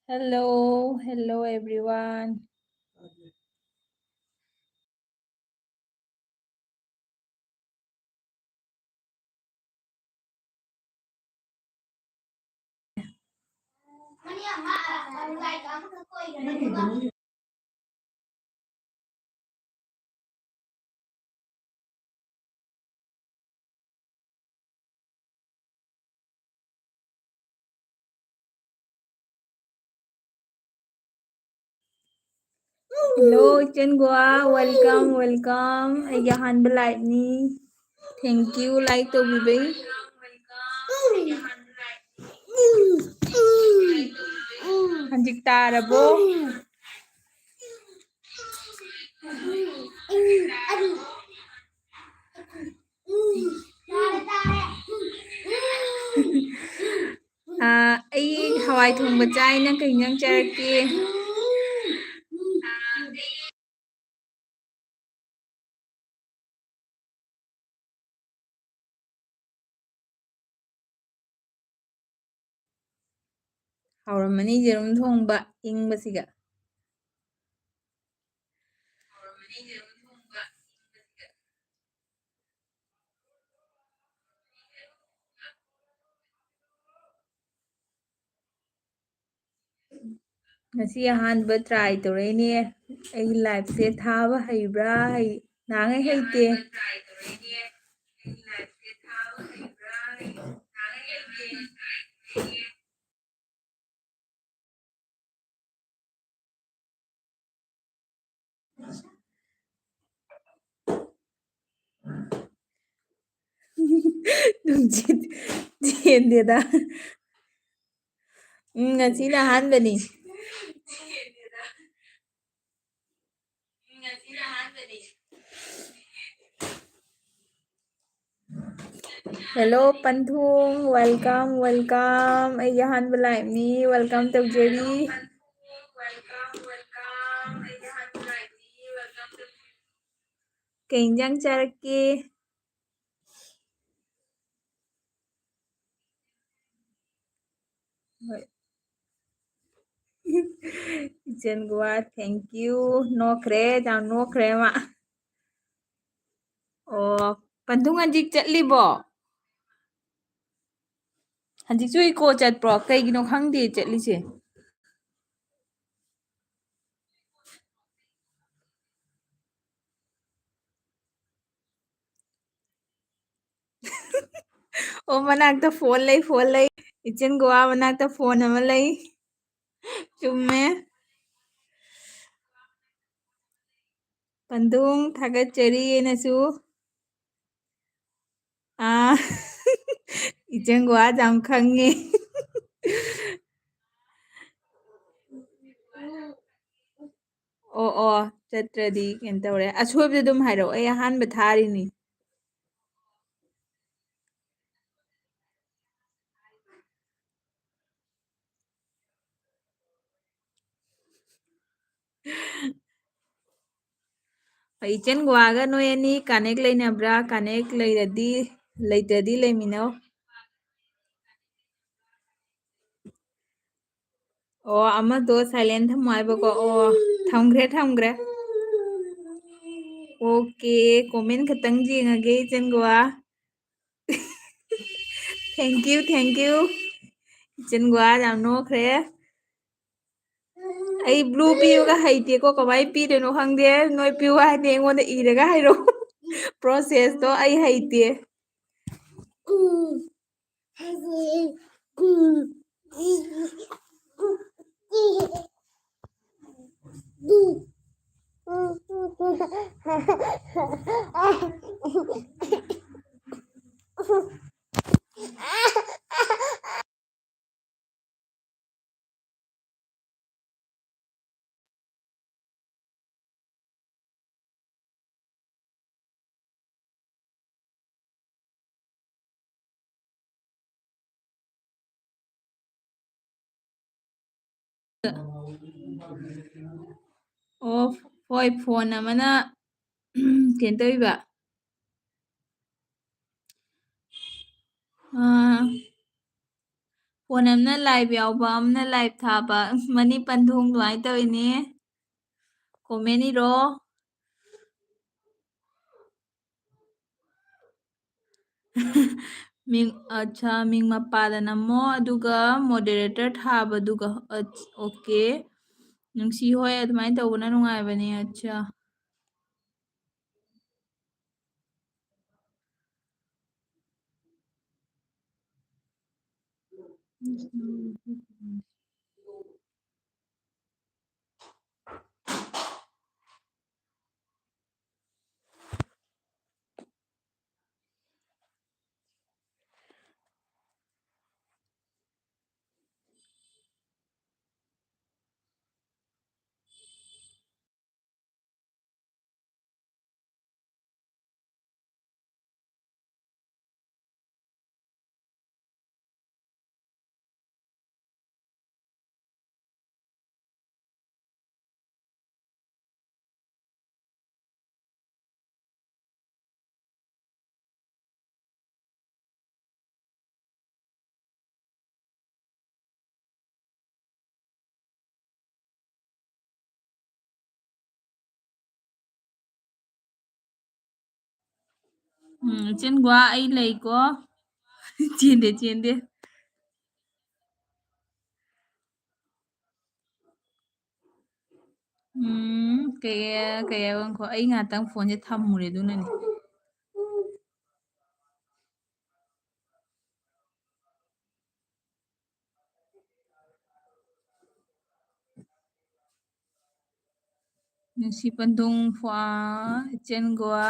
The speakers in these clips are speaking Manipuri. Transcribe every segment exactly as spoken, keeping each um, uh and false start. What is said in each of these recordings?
Hello, hello everyone. Hello, ꯏꯆꯟ ꯒꯣꯋꯥ, welcome, welcome. ꯑꯩꯒꯤ ꯑꯍꯥꯟꯕ liveꯅꯤ. Thank you, like ꯇꯧꯕꯤꯕꯩ. ꯍꯧꯖꯤꯛ ꯇꯥꯔꯕꯣ? ꯑꯥ, ꯑꯩ ꯍꯋꯥꯏ ꯊꯣꯡꯕ ꯆꯥꯏ꯫ ꯅꯪ ꯀꯩ ꯏꯟꯖꯥꯡ ꯆꯥꯔꯛꯀꯦ? ꯍꯥꯎꯔꯝꯃꯅꯤ ꯌꯦꯔꯨꯝ ꯊꯣꯡꯕ ꯏꯪꯕꯁꯤꯒ꯫ ꯉꯁꯤ ꯑꯍꯥꯟꯕ try ꯇꯧꯔꯛꯏꯅꯦ꯫ ꯑꯩꯒꯤ liveꯁꯦ ꯊꯥꯕ ꯍꯩꯕ꯭ꯔꯥ? ꯍꯩ-, ꯅꯍꯥꯟꯉꯩ ꯍꯩꯇꯦ꯫ ꯅꯨꯡꯁꯤꯠ ꯆꯦꯟꯗꯦꯗ꯫ ꯎꯝ, ꯉꯁꯤꯅ ꯑꯍꯥꯟꯕꯅꯤ꯫ Hello, ꯄꯟꯊꯨꯡ, welcome, welcome꯫ ꯑꯩꯒꯤ ꯑꯍꯥꯟꯕ liveꯅꯤ, welcome ꯇꯧꯖꯔꯤ꯫ ꯀꯩ ꯏꯟꯖꯥꯡ ꯆꯥꯔꯛꯀꯦ? ꯍꯣꯏ꯫ ꯏꯆꯟ ꯒꯣꯋꯥ, thank you꯫ ꯅꯣꯛꯈ꯭ꯔꯦ, ꯌꯥꯝ ꯅꯣꯛꯈ꯭ꯔꯦ ꯃꯥ꯫ ꯑꯣ, ꯄꯟꯊꯨꯡ ꯍꯟꯖꯤꯛ ꯆꯠꯂꯤꯕꯣ? ꯍꯟꯖꯤꯛꯁꯨ echo ꯆꯠꯄ꯭ꯔꯣ? ꯀꯩꯒꯤꯅꯣ ꯈꯪꯗꯦ ꯆꯠꯂꯤꯁꯦ꯫ ꯑꯣ, ꯃꯅꯥꯛꯇ phone ꯂꯩ, phone ꯂꯩ꯫ ꯏꯆꯟ ꯒꯣꯋꯥ ꯃꯅꯥꯛꯇ phone ꯑꯃ ꯂꯩ꯫ ꯆꯨꯝꯃꯦ꯫ ꯄꯟꯊꯨꯡ, ꯊꯥꯒꯠꯆꯔꯤ ꯑꯩꯅꯁꯨ꯫ ꯑꯥ, ꯏꯆꯟ ꯒꯣꯋꯥ ꯌꯥꯝ ꯈꯪꯉꯦ꯫ ꯑꯣ, ꯑꯣ, ꯆꯠꯇ꯭ꯔꯗꯤ ꯀꯩꯅꯣ ꯇꯧꯔꯦ꯫ ꯑꯁꯣꯏꯕꯗ ꯑꯗꯨꯝ ꯍꯥꯏꯔꯛꯑꯣ, ꯑꯩ ꯑꯍꯥꯟꯕ ꯊꯥꯔꯤꯅꯤ꯫ ꯏꯆꯟ ꯒꯣꯋꯥꯒ ꯅꯣꯏ ꯑꯅꯤ connect ꯂꯩꯅꯕ꯭ꯔꯥ? Connect ꯂꯩꯔꯗꯤ, ꯂꯩꯇ꯭ꯔꯗꯤ ꯂꯩꯃꯤꯟꯅꯧ꯫ ꯑꯣ, ꯑꯃꯗꯣ silent ꯊꯝꯃꯣ ꯍꯥꯏꯕꯀꯣ꯫ ꯑꯣ, ꯊꯝꯈ꯭ꯔꯦ, ꯊꯝꯈ꯭ꯔꯦ꯫ Okay, comment ꯈꯛꯇꯪ ꯌꯦꯡꯉꯒꯦ, ꯏꯆꯟ Goa. Thank you, thank you꯫ ꯏꯆꯟ ꯒꯣꯋꯥ ꯌꯥꯝ ꯅꯣꯛꯈ꯭ꯔꯦ꯫ ꯑꯩ blue ꯄꯤꯌꯨꯒ ꯍꯩꯇꯦꯀꯣ, ꯀꯃꯥꯏꯅ ꯄꯤꯗꯣꯏꯅꯣ ꯈꯪꯗꯦ꯫ ꯅꯣꯏ ꯄꯤꯌꯨ ꯍꯥꯏꯔꯗꯤ ꯑꯩꯉꯣꯟꯗ ꯏꯔꯒ ꯍꯥꯏꯔꯛꯑꯣ꯫ Process ꯇꯣ ꯑꯩ ꯍꯩꯇꯦ꯫ ꯑꯣ, ꯍꯣꯏ, phone ꯑꯃꯅ ꯀꯩꯅꯣ ꯇꯧꯔꯤꯕ? ꯑꯥ, phone ꯑꯃꯅ live ꯌꯥꯎꯕ, ꯑꯃꯅ live ꯊꯥꯕ, money ꯄꯟꯊꯨꯡ ꯑꯗꯨꯃꯥꯏꯅ ꯇꯧꯔꯤꯅꯦ꯫ Comment ꯏꯔꯣ꯫ ꯃꯤꯡ, ꯑꯠꯆꯥ, ꯃꯤꯡ ꯃꯄꯥꯗ ꯅꯝꯃꯣ, ꯑꯗꯨꯒ moderator ꯊꯥꯕꯗꯨꯒ, ꯑꯠ-, okay꯫ ꯅꯨꯡꯁꯤ ꯍꯣꯏ, ꯑꯗꯨꯃꯥꯏꯅ ꯇꯧꯕꯅ ꯅꯨꯡꯉꯥꯏꯕꯅꯦ, ꯑꯠꯆꯥ꯫ ꯎꯝ, ꯏꯆꯤꯟ ꯒꯨꯍꯥ ꯑꯩ ꯂꯩꯀꯣ꯫ ꯆꯦꯟꯗꯦ, ꯆꯦꯟꯗꯦ꯫ ꯎꯝ, ꯀꯩ, ꯀꯩ ꯍꯥꯏꯕ, ꯉꯥꯏꯈꯣ, ꯑꯩ ꯉꯥꯛꯇꯪ ꯐꯣꯟꯁꯦ ꯊꯝꯃꯨꯔꯦ ꯑꯗꯨꯅꯅꯦ꯫ ꯅꯨꯡꯁꯤ ꯄꯟꯊꯨꯡ ꯐ꯭ꯋꯥ-, ꯏꯆꯦꯟ ꯒꯣꯋꯥ꯫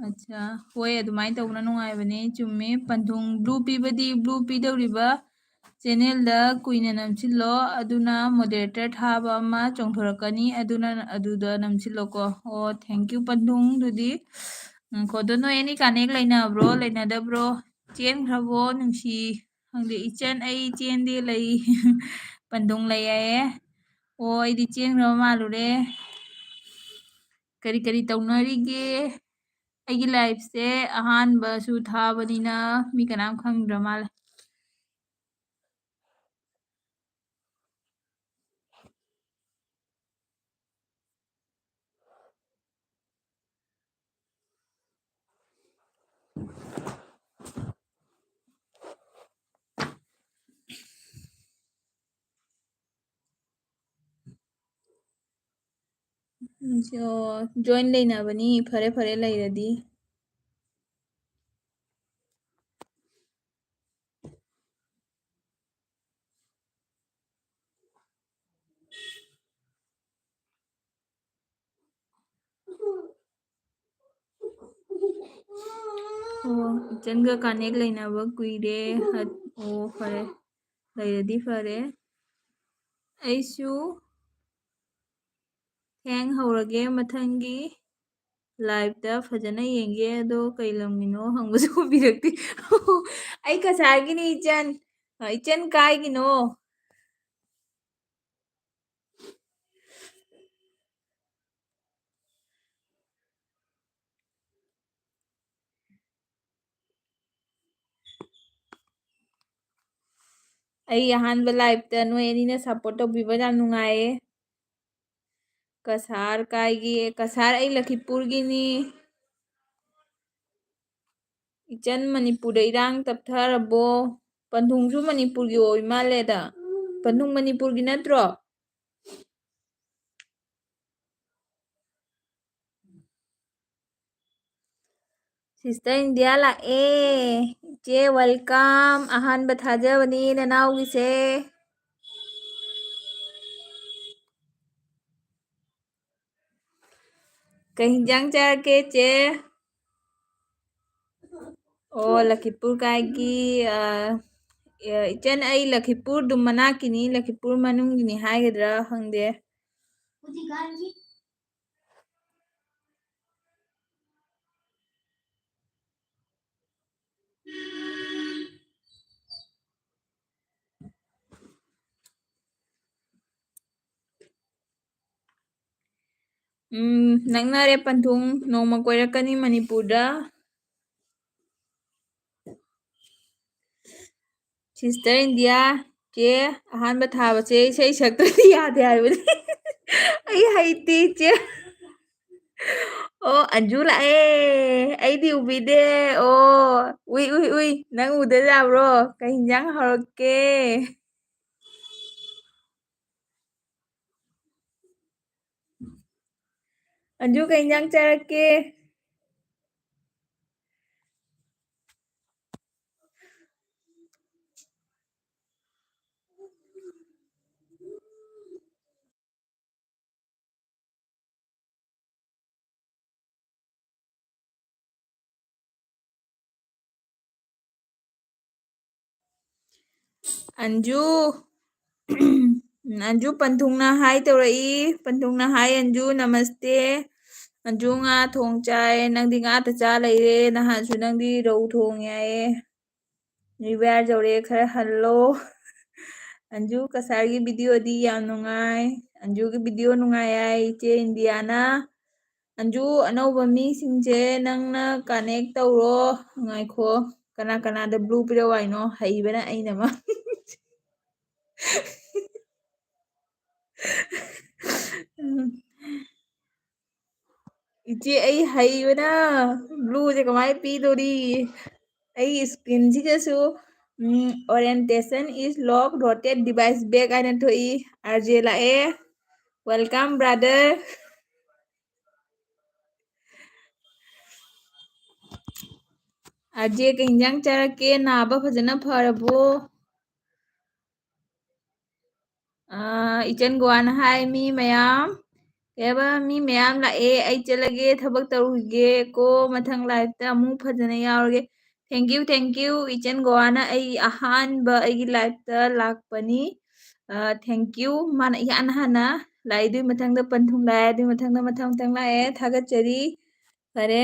ꯑꯠꯆꯥ, ꯍꯣꯏ, ꯑꯗꯨꯃꯥꯏꯅ ꯇꯧꯕꯅ ꯅꯨꯡꯉꯥꯏꯕꯅꯦ꯫ ꯆꯨꯝꯃꯦ꯫ ꯄꯟꯊꯨꯡ blue ꯄꯤꯕꯗꯤ, blue ꯄꯤꯗꯧꯔꯤꯕ channelꯗ ꯀꯨꯏꯅ ꯅꯝꯁꯤꯜꯂꯣ, ꯑꯗꯨꯅ moderator ꯊꯥꯕ ꯑꯃ ꯆꯣꯡꯊꯣꯔꯛꯀꯅꯤ, ꯑꯗꯨꯅ ꯑꯗꯨꯗ ꯅꯝꯁꯤꯜꯂꯣꯀꯣ꯫ ꯑꯣ, thank you ꯄꯟꯊꯨꯡ꯫ ꯑꯗꯨꯗꯤ, ꯎꯝ, ꯈꯣꯗꯣ ꯅꯣꯏ ꯑꯅꯤ connect ꯂꯩꯅꯕ꯭ꯔꯣ, ꯂꯩꯅꯗꯕ꯭ꯔꯣ? ꯆꯦꯟꯈ꯭ꯔꯕꯣ ꯅꯨꯡꯁꯤ? ꯈꯪꯗꯦ, ꯏꯆꯟ, ꯑꯩ ꯆꯦꯟꯗꯦ ꯂꯩ꯫ ꯄꯟꯊꯨꯡ ꯂꯩ ꯍꯥꯏꯌꯦ꯫ ꯑꯣ, ꯑꯩꯗꯤ ꯆꯦꯟꯈ꯭ꯔꯕ ꯃꯥꯜꯂꯨꯔꯦ꯫ ꯀꯔꯤ ꯀꯔꯤ ꯇꯧꯅꯔꯤꯒꯦ? ꯑꯩꯒꯤ liveꯁꯦ ꯑꯍꯥꯟꯕꯁꯨ ꯊꯥꯕꯅꯤꯅ ꯃꯤ ꯀꯅꯥꯝ ꯈꯪꯗ꯭ꯔ ꯃꯥꯜꯂꯦ꯫ ꯎꯝ, ꯁꯤ, ꯑꯣ, join ꯂꯩꯅꯕꯅꯤ꯫ ꯐꯔꯦ, ꯐꯔꯦ, ꯂꯩꯔꯗꯤ꯫ ꯑꯣ, ꯏꯆꯟꯒ connect ꯂꯩꯅꯕ ꯀꯨꯏꯔꯦ꯫ ꯑꯣ, ꯐꯔꯦ, ꯂꯩꯔꯗꯤ ꯐꯔꯦ꯫ ꯑꯩꯁꯨ ꯊꯦꯡꯍꯧꯔꯒꯦ, ꯃꯊꯪꯒꯤ liveꯇ ꯐꯖꯅ ꯌꯦꯡꯒꯦ꯫ ꯑꯗꯣ ꯀꯩ ꯂꯝꯒꯤꯅꯣ ꯍꯪꯕꯁꯨ ꯈꯨꯝꯕꯤꯔꯛꯇꯦ꯫ ꯑꯩ ꯀꯁꯥꯔꯒꯤꯅꯤ ꯏꯆꯟ꯫ ꯑ, ꯏꯆꯟ ꯀꯥꯏꯒꯤꯅꯣ? ꯑꯩ ꯑꯍꯥꯟꯕ liveꯇ ꯅꯣꯏ ꯑꯅꯤꯅ support ꯇꯧꯕꯤꯕ ꯌꯥꯝ ꯅꯨꯡꯉꯥꯏꯌꯦ꯫ ꯀꯁꯥꯔ ꯀꯥꯏꯒꯤ? ꯀꯁꯥꯔ ꯑꯩ ꯂꯈꯤꯄꯨꯔꯒꯤꯅꯤ꯫ ꯏꯆꯟ, ꯃꯅꯤꯄꯨꯔꯗ ꯏꯔꯥꯡ ꯇꯞꯊꯔꯕꯣ? ꯄꯟꯊꯨꯡꯁꯨ ꯃꯅꯤꯄꯨꯔꯒꯤ ꯑꯣꯏ ꯃꯥꯜꯂꯦꯗ꯫ ꯄꯟꯊꯨꯡ ꯃꯅꯤꯄꯨꯔꯒꯤ ꯅꯠꯇ꯭ꯔꯣ? Sister India ꯂꯥꯛꯑꯦ꯫ ꯏꯆꯦ, welcome. ꯑꯍꯥꯟꯕ ꯊꯥꯖꯕꯅꯤ ꯅꯅꯥꯎꯒꯤꯁꯦ꯫ ꯀꯩ ꯍꯤꯟꯖꯥꯡ ꯆꯥꯔꯒꯦ, ꯆꯦ? ꯑꯣ, ꯂꯈꯤꯄꯨꯔ ꯀꯥꯏꯒꯤ, ꯑ, ꯑ, ꯏꯆꯟ, ꯑꯩ ꯂꯈꯤꯄꯨꯔ ꯑꯗꯨꯝ ꯃꯅꯥꯛꯀꯤꯅꯤ, ꯂꯈꯤꯄꯨꯔ ꯃꯅꯨꯡꯒꯤꯅꯤ ꯍꯥꯏꯒꯗ꯭ꯔꯥ ꯈꯪꯗꯦ꯫ ꯎꯝ, ꯅꯛꯅꯔꯦ ꯄꯟꯊꯨꯡ, ꯅꯣꯡꯃ ꯀꯣꯏꯔꯛꯀꯅꯤ ꯃꯅꯤꯄꯨꯔꯗ꯫ Sister India, ꯆꯦ, ꯑꯍꯥꯟꯕ ꯊꯥꯕꯁꯦ ꯏꯁꯩ ꯁꯛꯇ꯭ꯔꯗꯤ ꯌꯥꯗꯦ ꯍꯥꯏꯕꯅꯤ꯫ ꯑꯩ ꯍꯩꯇꯦ, ꯆꯦ꯫ ꯑꯣ, ꯑꯟꯖꯨ ꯂꯥꯛꯑꯦ꯫ ꯑꯩꯗꯤ ꯎꯕꯤꯗꯦ꯫ ꯑꯣ, ꯎꯏ, ꯎꯏ, ꯎꯏ꯫ ꯅꯪ ꯎꯗ ꯌꯥꯕ꯭ꯔꯣ? ꯀꯩ ꯍꯤꯟꯖꯥꯡ ꯍꯧꯔꯛꯀꯦ? ꯑꯟꯖꯨ, ꯀꯩ ꯍꯤꯟꯖꯥꯡ ꯆꯥꯔꯛꯀꯦ? ꯑꯟꯖꯨ, ꯑꯟꯖꯨ, ꯄꯟꯊꯨꯡꯅ hi ꯇꯧꯔꯛꯏ, ꯄꯟꯊꯨꯡꯅ hi ꯑꯟꯖꯨ, ꯅꯃꯁꯇꯦ꯫ ꯑꯟꯖꯨ, ꯉꯥ ꯊꯣꯡ ꯆꯥꯏ, ꯅꯪꯗꯤ ꯉꯥ ꯇ ꯆꯥ ꯂꯩꯔꯦ, ꯅꯍꯥꯟꯁꯨ ꯅꯪꯗꯤ ꯔꯧ ꯊꯣꯡꯉꯦ ꯍꯥꯏꯌꯦ꯫ ꯔꯤꯕꯥꯔ ꯌꯧꯔꯛꯑꯦ, ꯈꯔ ꯍꯜꯂꯣ꯫ ꯑꯟꯖꯨ, ꯀꯁꯥꯔꯒꯤ videoꯗꯤ ꯌꯥꯝ ꯅꯨꯡꯉꯥꯏ꯫ ꯑꯟꯖꯨꯒꯤ video ꯅꯨꯡꯉꯥꯏ ꯍꯥꯏ ꯏꯆꯦ ꯏꯟꯗꯤꯌꯥꯅ꯫ ꯑꯟꯖꯨ, ꯑꯅꯧꯕ ꯃꯤꯁꯤꯡꯁꯦ ꯅꯪꯅ connect ꯇꯧꯔꯣ꯫ ꯉꯥꯏꯈꯣ, ꯀꯅꯥ ꯀꯅꯥꯗ blue ꯄꯤꯔꯛꯑꯣ ꯍꯥꯏꯅꯣ? ꯍꯩꯕꯅ ꯑꯩꯅ ꯑꯃ꯫ ꯎꯝ꯫ ꯏꯆꯦ, ꯑꯩ ꯍꯩꯕꯅ blueꯁꯦ ꯀꯃꯥꯏꯅ ꯄꯤꯗꯣꯔꯤ? ꯑꯩ screenꯁꯤꯗꯁꯨ, ꯎꯝ, "Orientation is lock, rotate device back" ꯍꯥꯏꯅ ꯊꯣꯛꯏ꯫ RJ ꯂꯥꯛꯑꯦ꯫ Welcome, brother. ꯑꯥꯔꯖꯦ, ꯀꯩ ꯏꯟꯖꯥꯡ ꯆꯥꯔꯛꯀꯦ? ꯅꯥꯕ ꯐꯖꯅ ꯐꯔꯕꯣ? ꯑꯥ, ꯏꯆꯟ ꯒꯣꯋꯥꯅ ꯍꯥꯏ, "ꯃꯤ ꯃꯌꯥꯝ, ꯀꯩ ꯍꯥꯏꯕ? ꯃꯤ ꯃꯌꯥꯝ ꯂꯥꯛꯑꯦ, ꯑꯩ ꯆꯠꯂꯒꯦ, ꯊꯕꯛ ꯇꯧꯔꯨꯈꯤꯒꯦ ꯀꯣ, ꯃꯊꯪ liveꯇ ꯑꯃꯨꯛ ꯐꯖꯅ ꯌꯥꯎꯔꯒꯦ꯫" Thank you, thank you, ꯏꯆꯟ ꯒꯣꯋꯥꯅ ꯑꯩ ꯑꯍꯥꯟꯕ ꯑꯩꯒꯤ liveꯇ ꯂꯥꯛꯄꯅꯤ꯫ ꯑꯥ, thank you꯫ ꯃꯥꯅ ꯏꯍꯥꯟ ꯍꯥꯟꯅ ꯂꯥꯛꯑꯦ, ꯑꯗꯨꯏ ꯃꯊꯪꯗ ꯄꯟꯊꯨꯡ ꯂꯥꯛꯑꯦ, ꯑꯗꯨꯏ ꯃꯊꯪꯗ ꯃꯊꯪ ꯃꯊꯪ ꯂꯥꯛꯑꯦ꯫ ꯊꯥꯒꯠꯆꯔꯤ꯫ ꯐꯔꯦ꯫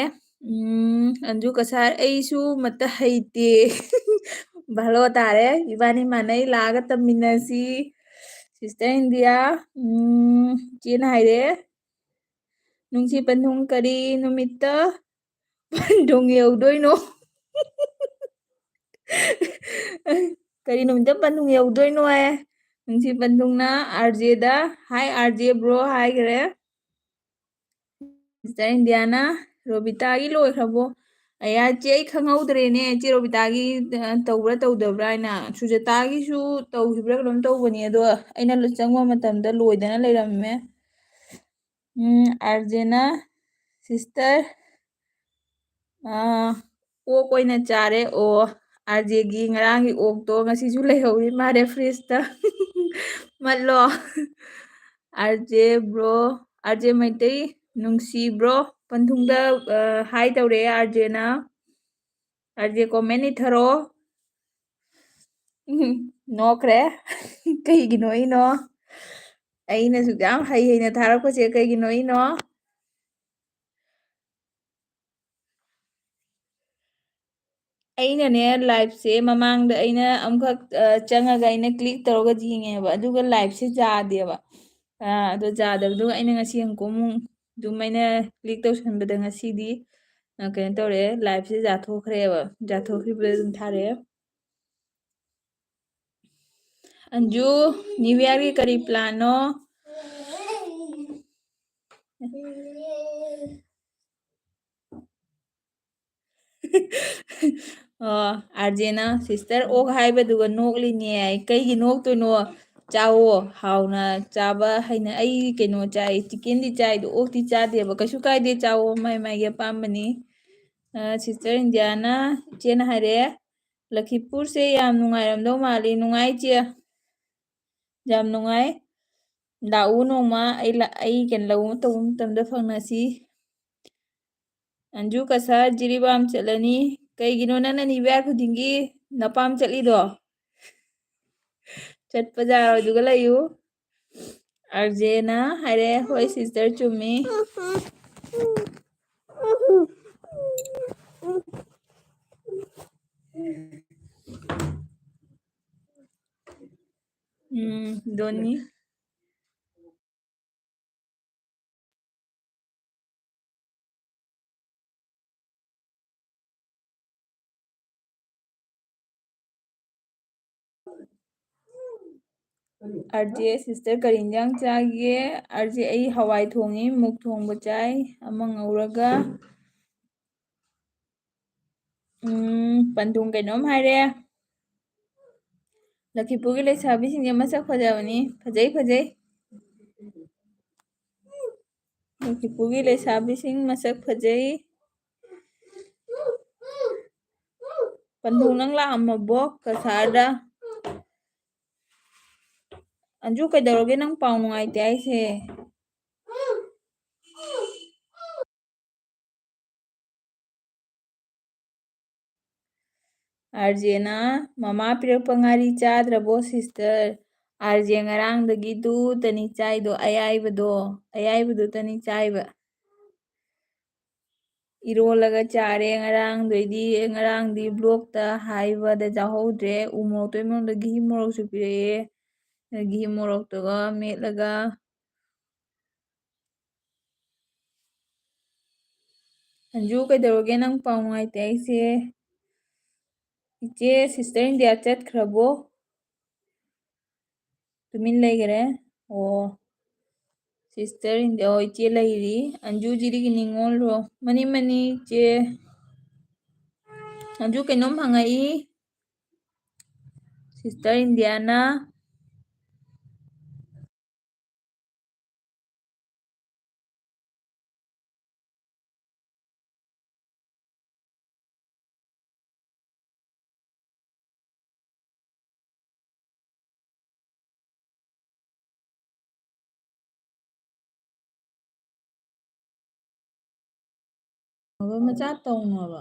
ꯎꯝ, ꯑꯟꯖꯨ ꯀꯁꯥꯔ, "ꯑꯩꯁꯨ ꯃꯠꯇ ꯍꯩꯇꯦ꯫" ꯚꯥꯂꯣ ꯇꯥꯔꯦ꯫ ꯏꯕꯥꯅꯤ ꯃꯥꯟꯅꯩ, ꯂꯥꯛꯑꯒ ꯇꯝꯃꯤꯟꯅꯁꯤ꯫ Sister ꯏꯟꯗꯤꯌꯥ, ꯎꯝ, ꯏꯆꯦꯅ ꯍꯥꯏꯔꯦ, "ꯅꯨꯡꯁꯤ ꯄꯟꯊꯨꯡ ꯀꯔꯤ ꯅꯨꯃꯤꯠꯇ ꯄꯟꯊꯨꯡ ꯌꯧꯗꯣꯏꯅꯣ?" ꯀꯔꯤ ꯅꯨꯃꯤꯠꯇ ꯄꯟꯊꯨꯡ ꯌꯧꯗꯣꯏꯅꯣ ꯍꯥꯏ꯫ ꯅꯨꯡꯁꯤ ꯄꯟꯊꯨꯡꯅ ꯑꯥꯔꯖꯦꯗ, "Hi ꯑꯥꯔꯖꯦ bro" ꯍꯥꯏꯈ꯭ꯔꯦ꯫ Sister ꯏꯟꯗꯤꯌꯥꯅ, "ꯔꯣꯕꯤꯇꯥꯒꯤ ꯂꯣꯏꯈ꯭ꯔꯕꯣ?" ꯑꯌꯥ, ꯆꯦ, ꯑꯩ ꯈꯪꯍꯧꯗ꯭ꯔꯦꯅꯦ, ꯆꯦ ꯔꯣꯕꯤꯇꯥꯒꯤ, ꯑ, ꯇꯧꯕ꯭ꯔꯥ ꯇꯧꯗꯕ꯭ꯔꯥ ꯍꯥꯏꯅ꯫ ꯁꯨꯖꯇꯥꯒꯤꯁꯨ ꯇꯧꯈꯤꯕ꯭ꯔꯥ ꯀꯩꯅꯣꯝ ꯇꯧꯕꯅꯤ, ꯑꯗꯣ ꯑꯩꯅ ꯆꯪꯕ ꯃꯇꯝꯗ ꯂꯣꯏꯗꯅ ꯂꯩꯔꯝꯃꯦ꯫ ꯎꯝ, ꯑꯥꯔꯖꯦꯅ, "Sister, ꯑꯥ, ꯑꯣꯛ ꯑꯣꯏꯅ ꯆꯥꯔꯦ꯫" ꯑꯣ, ꯑꯥꯔꯖꯦꯒꯤ ꯉꯔꯥꯡꯒꯤ ꯑꯣꯛꯇꯣ ꯉꯁꯤꯁꯨ ꯂꯩꯍꯧꯔꯤ ꯃꯥꯜꯂꯦ fridgeꯇ꯫ ꯃꯠꯂꯣ꯫ ꯑꯥꯔꯖꯦ bro, ꯑꯥꯔꯖꯦ ꯃꯩꯇꯩ, ꯅꯨꯡꯁꯤ bro꯫ ꯄꯟꯊꯨꯡꯗ, ꯑ, hi ꯇꯧꯔꯛꯑꯦ ꯑꯥꯔꯖꯦꯅ꯫ ꯑꯥꯔꯖꯦ comment ꯏꯊꯔꯛꯑꯣ꯫ ꯎꯝ, ꯅꯣꯛꯈ꯭ꯔꯦ꯫ ꯀꯩꯒꯤꯅꯣ ꯑꯩꯅꯣ? ꯑꯩꯅ ꯁꯨꯛ ꯌꯥꯝ ꯍꯩ ꯍꯩꯅ ꯊꯥꯔꯛꯄꯁꯦ ꯀꯩꯒꯤꯅꯣ ꯑꯩꯅꯣ? ꯑꯩꯅꯅꯦ, liveꯁꯦ ꯃꯃꯥꯡꯗ ꯑꯩꯅ ꯑꯃꯈꯛ, ꯑ, ꯆꯪꯉꯒ ꯑꯩꯅ click ꯇꯧꯔꯒ ꯌꯦꯡꯉꯦꯕ, ꯑꯗꯨꯒ liveꯁꯦ ꯌꯥꯗꯦꯕ꯫ ꯑ, ꯑꯗꯣ ꯌꯥꯗꯕꯗꯨꯒ ꯑꯩꯅ ꯉꯁꯤ ꯑꯃꯨꯛꯀ ꯑꯃꯨꯛ ꯑꯗꯨꯝ ꯑꯩꯅ click ꯇꯧꯁꯟꯕꯗ ꯉꯁꯤꯗꯤ, ꯑ, ꯀꯩꯅꯣ ꯇꯧꯔꯦ, liveꯁꯦ ꯌꯥꯊꯣꯛꯈ꯭ꯔꯦꯕ, ꯌꯥꯊꯣꯛꯈꯤꯕꯗ ꯑꯗꯨꯝ ꯊꯥꯔꯛꯑꯦ꯫ ꯑꯟꯖꯨ, New Yearꯒꯤ ꯀꯔꯤ planꯅꯣ? ꯑꯣ, ꯑꯥꯔꯖꯦꯅ, "Sister ꯑꯣꯛ ꯍꯥꯏꯕꯗꯨꯒ ꯅꯣꯛꯂꯤꯅꯦ" ꯍꯥꯏ꯫ ꯀꯩꯒꯤ ꯅꯣꯛꯇꯣꯏꯅꯣ? ꯆꯥꯎꯋꯣ, ꯍꯥꯎꯅ ꯆꯥꯕ ꯍꯩꯅ-, ꯑꯩ ꯀꯩꯅꯣ ꯆꯥꯏ, chickenꯗꯤ ꯆꯥꯏ, ꯑꯗꯣ ꯑꯣꯛꯇꯤ ꯆꯥꯗꯦꯕ꯫ ꯀꯩꯁꯨ ꯀꯥꯏꯗꯦ, ꯆꯥꯎꯋꯣ, ꯃꯥꯏ ꯃꯥꯏꯒꯤ ꯑꯄꯥꯝꯕꯅꯤ꯫ ꯑ, ꯁꯤꯁꯇꯔ ꯏꯟꯗꯤꯌꯥꯅ, ꯏꯆꯦꯅ ꯍꯥꯏꯔꯛꯑꯦ, "ꯂꯈꯤꯄꯨꯔꯁꯦ ꯌꯥꯝ ꯅꯨꯡꯉꯥꯏꯔꯝꯗꯧ ꯃꯥꯜꯂꯤ꯫" ꯅꯨꯡꯉꯥꯏ, ꯏꯆꯦ꯫ ꯌꯥꯝ ꯅꯨꯡꯉꯥꯏ꯫ ꯂꯥꯛꯎ ꯅꯣꯡꯃ꯫ ꯑꯩ ꯂꯥ-, ꯑꯩ ꯀꯩꯅꯣ ꯂꯧꯕ ꯇꯧꯕ ꯃꯇꯝꯗ ꯐꯪꯅꯁꯤ꯫ ꯑꯟꯖꯨ ꯀꯁꯥꯔ ꯖꯤꯔꯤꯕꯥꯝ ꯆꯠꯂꯅꯤ꯫ ꯀꯩꯒꯤꯅꯣ ꯅꯪꯅ ꯅꯤꯕ ꯌꯥ ꯈꯨꯗꯤꯡꯒꯤ ꯅꯄꯥꯝ ꯆꯠꯂꯤꯗꯣ? ꯆꯠꯄ ꯌꯥꯔꯣꯏꯗꯨꯒ ꯂꯩꯌꯨ꯫ ꯑꯥꯔꯖꯦꯅ ꯍꯥꯏꯔꯦ, "ꯍꯣꯏ ꯁꯤꯁꯇꯔ, ꯆꯨꯝꯃꯤ꯫" ꯎꯝ, ꯗꯣꯅꯤ꯫ ꯑꯥꯔꯖꯦ, ꯁꯤꯁꯇꯔ ꯀꯔꯤ ꯏꯟꯖꯥꯡ ꯆꯥꯒꯦ? ꯑꯥꯔꯖꯦ, ꯑꯩ ꯍꯋꯥꯏ ꯊꯣꯡꯉꯤ, ꯃꯨꯛ ꯊꯣꯡꯕ ꯆꯥꯏ, ꯑꯃ ꯉꯧꯔꯒ꯫ ꯎꯝ, ꯄꯟꯊꯨꯡ ꯀꯩꯅꯣꯝ ꯍꯥꯏꯔꯦ꯫ ꯂꯈꯤꯄꯨꯔꯒꯤ ꯂꯩꯁꯥꯕꯤꯁꯤꯡꯁꯦ ꯃꯁꯛ ꯐꯖꯕꯅꯤ꯫ ꯐꯖꯩ, ꯐꯖꯩ꯫ ꯂꯈꯤꯄꯨꯔꯒꯤ ꯂꯩꯁꯥꯕꯤꯁꯤꯡ ꯃꯁꯛ ꯐꯖꯩ꯫ ꯄꯟꯊꯨꯡ, ꯅꯪ ꯂꯥꯛꯑꯝꯃꯕꯣ ꯀꯁꯥꯔꯗ? ꯑꯟꯖꯨ, ꯀꯩꯗꯧꯔꯒꯦ ꯅꯪ ꯄꯥꯎ ꯅꯨꯡꯉꯥꯏꯇꯦ ꯍꯥꯏꯁꯦ? ꯑꯥꯔꯖꯦꯅ, "ꯃꯃꯥ ꯄꯤꯔꯛꯄ ꯉꯥꯔꯤ ꯆꯥꯗ꯭ꯔꯕꯣ ꯁꯤꯁꯇꯔ?" ꯑꯥꯔꯖꯦ, ꯉꯔꯥꯡꯗꯒꯤ ꯗꯨꯇꯅꯤ ꯆꯥꯏꯗꯣ, ꯑꯌꯥꯏꯕꯗꯣ, ꯑꯌꯥꯏꯕꯗꯨꯇꯅꯤ ꯆꯥꯏꯕ꯫ ꯏꯔꯣꯜꯂꯒ ꯆꯥꯔꯦ ꯉꯔꯥꯡꯗꯩꯗꯤ꯫ ꯉꯔꯥꯡꯗꯤ ꯕ꯭ꯂꯣꯛꯇ ꯍꯥꯏꯕꯗ ꯆꯥꯍꯧꯗ꯭ꯔꯦ꯫ ꯎ ꯃꯣꯔꯣꯛꯇꯣ ꯏꯃꯨꯡꯗ ꯘꯤ ꯃꯣꯔꯣꯛꯁꯨ ꯄꯤꯔꯛꯑꯦ꯫ ꯘꯤ ꯃꯣꯔꯣꯛꯇꯨꯒ ꯃꯦꯠꯂꯒ꯫ ꯑꯟꯖꯨ, ꯀꯩꯗꯧꯔꯒꯦ ꯅꯪ ꯄꯥꯎ ꯅꯨꯡꯉꯥꯏꯇꯦ ꯍꯥꯏꯁꯦ? ꯏꯆꯦ, ꯁꯤꯁꯇꯔ ꯏꯟꯗꯤꯌꯥ ꯆꯠꯈ꯭ꯔꯕꯣ? ꯇꯨꯃꯤꯟ ꯂꯩꯈꯔꯦ꯫ ꯑꯣ, ꯁꯤꯁꯇꯔ ꯏꯟꯗꯤꯌꯥ, ꯑꯣ, ꯏꯆꯦ ꯂꯩꯔꯤ꯫ ꯑꯟꯖꯨ ꯖꯤꯔꯤꯒꯤ ꯅꯤꯉꯣꯜꯔꯣ? ꯃꯅꯤ, ꯃꯅꯤ, ꯏꯆꯦ꯫ ꯑꯟꯖꯨ ꯀꯩꯅꯣꯝ ꯍꯪꯉꯛꯏ꯫ ꯁꯤꯁꯇꯔ ꯏꯟꯗꯤꯌꯥꯅ꯫ ꯃꯆꯥ ꯇꯧꯅꯣꯕ꯫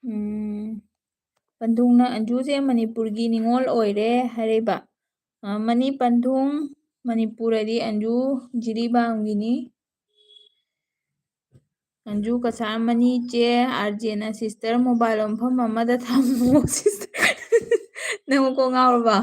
ꯎꯝ, ꯄꯟꯊꯨꯡꯅ ꯑꯟꯖꯨꯁꯦ ꯃꯅꯤꯄꯨꯔꯒꯤ ꯅꯤꯉꯣꯜ ꯑꯣꯏꯔꯦ ꯍꯥꯏꯔꯛꯏꯕ꯫ ꯑ, ꯃꯅꯤ ꯄꯟꯊꯨꯡ, ꯃꯅꯤꯄꯨꯔꯗꯤ ꯑꯟꯖꯨ ꯖꯤꯔꯤꯕꯥꯝꯒꯤꯅꯤ꯫ ꯑꯟꯖꯨ ꯀꯁꯥꯔ ꯃꯅꯤ ꯆꯦ, ꯑꯥꯔꯖꯦꯅ sister mobile ꯃꯐꯝ ꯑꯃꯗ ꯊꯝꯃꯣ sister꯫ ꯅꯪ ꯀꯣꯛ ꯉꯥꯎꯔꯕ?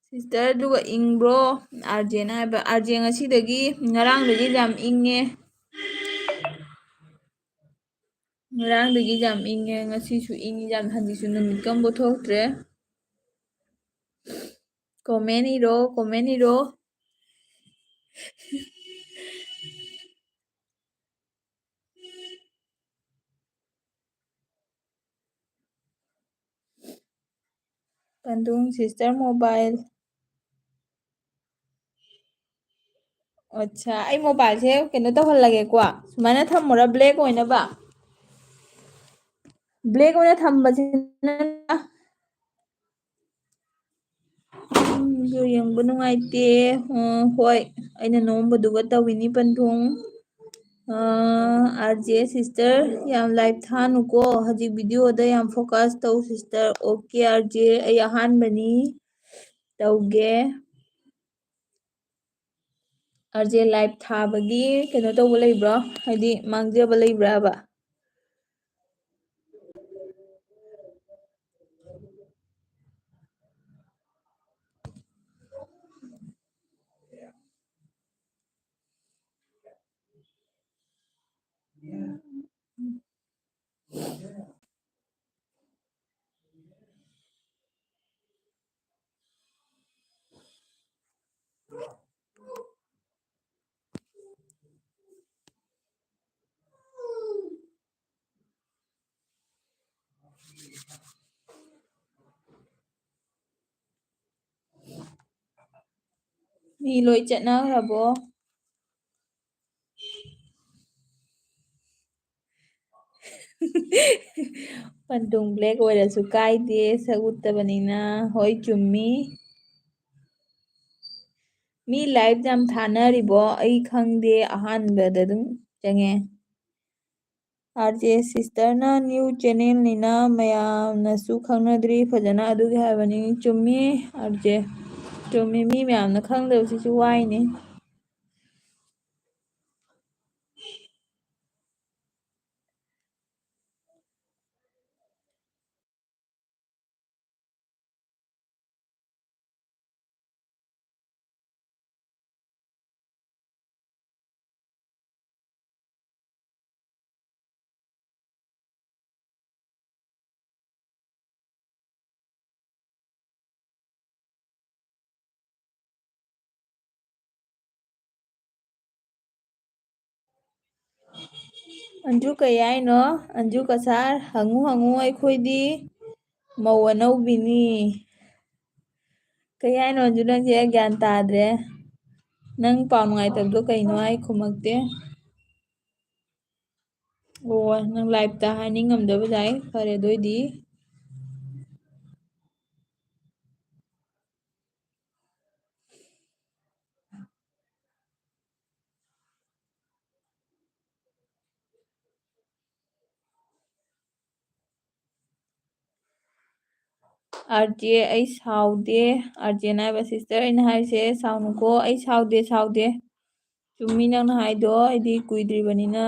Sister, ꯑꯗꯨꯒ ꯏꯪꯕ꯭ꯔꯣ? ꯑꯥꯔꯖꯦꯅ ꯍꯥꯏꯕ, ꯑꯥꯔꯖꯦ ꯉꯁꯤꯗꯒꯤ, ꯉꯔꯥꯡꯗꯒꯤ ꯌꯥꯝ ꯏꯪꯉꯦ꯫ ꯉꯔꯥꯡꯗꯒꯤ ꯌꯥꯝ ꯏꯪꯉꯦ, ꯉꯁꯤꯁꯨ ꯏꯪꯉꯤ ꯌꯥꯝ, ꯍꯧꯖꯤꯛꯁꯨ ꯅꯨꯃꯤꯠꯀ ꯑꯃꯕꯨ ꯊꯣꯛꯇ꯭ꯔꯦ꯫ Comment ꯏꯔꯣ, comment ꯏꯔꯣ꯫ ꯄꯟꯊꯨꯡ sister mobile꯫ ꯑꯠꯆꯥ, ꯑꯩ mobileꯁꯦ ꯀꯩꯅꯣ ꯇꯧꯍꯜꯂꯒꯦꯀꯣ, ꯁꯨꯃꯥꯏꯅ ꯊꯝꯃꯨꯔꯥ black ꯑꯣꯏꯅꯕ? Black ꯑꯣꯏꯅ ꯊꯝꯕꯁꯤꯅ ꯎꯝ, video ꯌꯦꯡꯕ ꯅꯨꯡꯉꯥꯏꯇꯦ꯫ ꯎꯝ, ꯍꯣꯏ, ꯑꯩꯅ ꯅꯣꯝꯕꯗꯨꯒ ꯇꯧꯏꯅꯤ, ꯄꯟꯊꯨꯡ꯫ ꯑꯥ, RJ sister, ꯌꯥꯝ live ꯊꯥꯅꯨꯀꯣ, ꯍꯧꯖꯤꯛ videoꯗ ꯌꯥꯝ focus ꯇꯧ sister꯫ OK RJ, ꯑꯩ ꯑꯍꯥꯟꯕꯅꯤ, ꯇꯧꯒꯦ꯫ RJ live ꯊꯥꯕꯒꯤ ꯀꯩꯅꯣ ꯇꯧꯕ ꯂꯩꯕ꯭ꯔꯣ? ꯍꯥꯏꯗꯤ ꯃꯥꯡꯖꯕ ꯂꯩꯕ꯭ꯔꯥꯕ? ꯃꯤ ꯂꯣꯏ ꯆꯠꯅꯈ꯭ꯔꯕꯣ? ꯄꯟꯊꯨꯡ black ꯑꯣꯏꯔꯁꯨ ꯀꯥꯏꯗꯦ, ꯁꯛ ꯎꯠꯇꯕꯅꯤꯅ꯫ ꯍꯣꯏ, ꯆꯨꯝꯃꯤ꯫ ꯃꯤ live ꯌꯥꯝ ꯊꯥꯅꯔꯤꯕꯣ? ꯑꯩ ꯈꯪꯗꯦ, ꯑꯍꯥꯟꯕꯗ ꯑꯗꯨꯝ ꯆꯪꯉꯦ꯫ RJ sisterꯅ new channelꯅꯤꯅ ꯃꯌꯥꯝꯅꯁꯨ ꯈꯪꯅꯗ꯭ꯔꯤ ꯐꯖꯅ, ꯑꯗꯨꯒꯤ ꯍꯥꯏꯕꯅꯤ꯫ ꯆꯨꯝꯃꯤ RJ, ꯆꯨꯝꯃꯤ, ꯃꯤ ꯃꯌꯥꯝꯅ ꯈꯪꯗꯕꯁꯤꯁꯨ ꯋꯥꯏꯅꯤ꯫ ꯑꯟꯖꯨ ꯀꯩ ꯍꯥꯏꯅꯣ? ꯑꯟꯖꯨ ꯀꯁꯥꯔ, ꯍꯪꯉꯨ ꯍꯪꯉꯨ, ꯑꯩꯈꯣꯏꯗꯤ ꯃꯧ ꯑꯅꯧꯕꯤꯅꯤ꯫ ꯀꯩ ꯍꯥꯏꯅꯣ ꯑꯟꯖꯨ, ꯅꯪꯁꯦ? ꯑꯩ ꯒ꯭ꯌꯥꯟ ꯇꯥꯗ꯭ꯔꯦ꯫ ꯅꯪ ꯄꯥꯎ ꯅꯨꯡꯉꯥꯏꯇꯕꯗꯣ ꯀꯩꯅꯣ? ꯑꯩ ꯈꯨꯝꯃꯛꯇꯦ꯫ ꯑꯣ, ꯅꯪ ꯂꯥꯏꯞꯇ ꯍꯥꯏꯅꯤꯡꯉꯝꯗꯕ ꯌꯥꯏ꯫ ꯐꯔꯦ, ꯑꯗꯨ ꯑꯣꯏꯗꯤ꯫ ꯑꯥꯔ ꯖꯦ, ꯑꯩ ꯁꯥꯎꯗꯦ꯫ ꯑꯥꯔ ꯖꯦꯅ ꯍꯥꯏꯕ, "ꯁꯤꯁꯇꯔ, ꯑꯩꯅ ꯍꯥꯏꯔꯤꯁꯦ ꯁꯥꯎꯅꯨꯀꯣ"꯫ ꯑꯩ ꯁꯥꯎꯗꯦ, ꯁꯥꯎꯗꯦ꯫ ꯆꯨꯝꯃꯤ ꯅꯪꯅ ꯍꯥꯏꯗꯣ, ꯑꯩꯗꯤ ꯀꯨꯏꯗ꯭ꯔꯤꯕꯅꯤꯅ꯫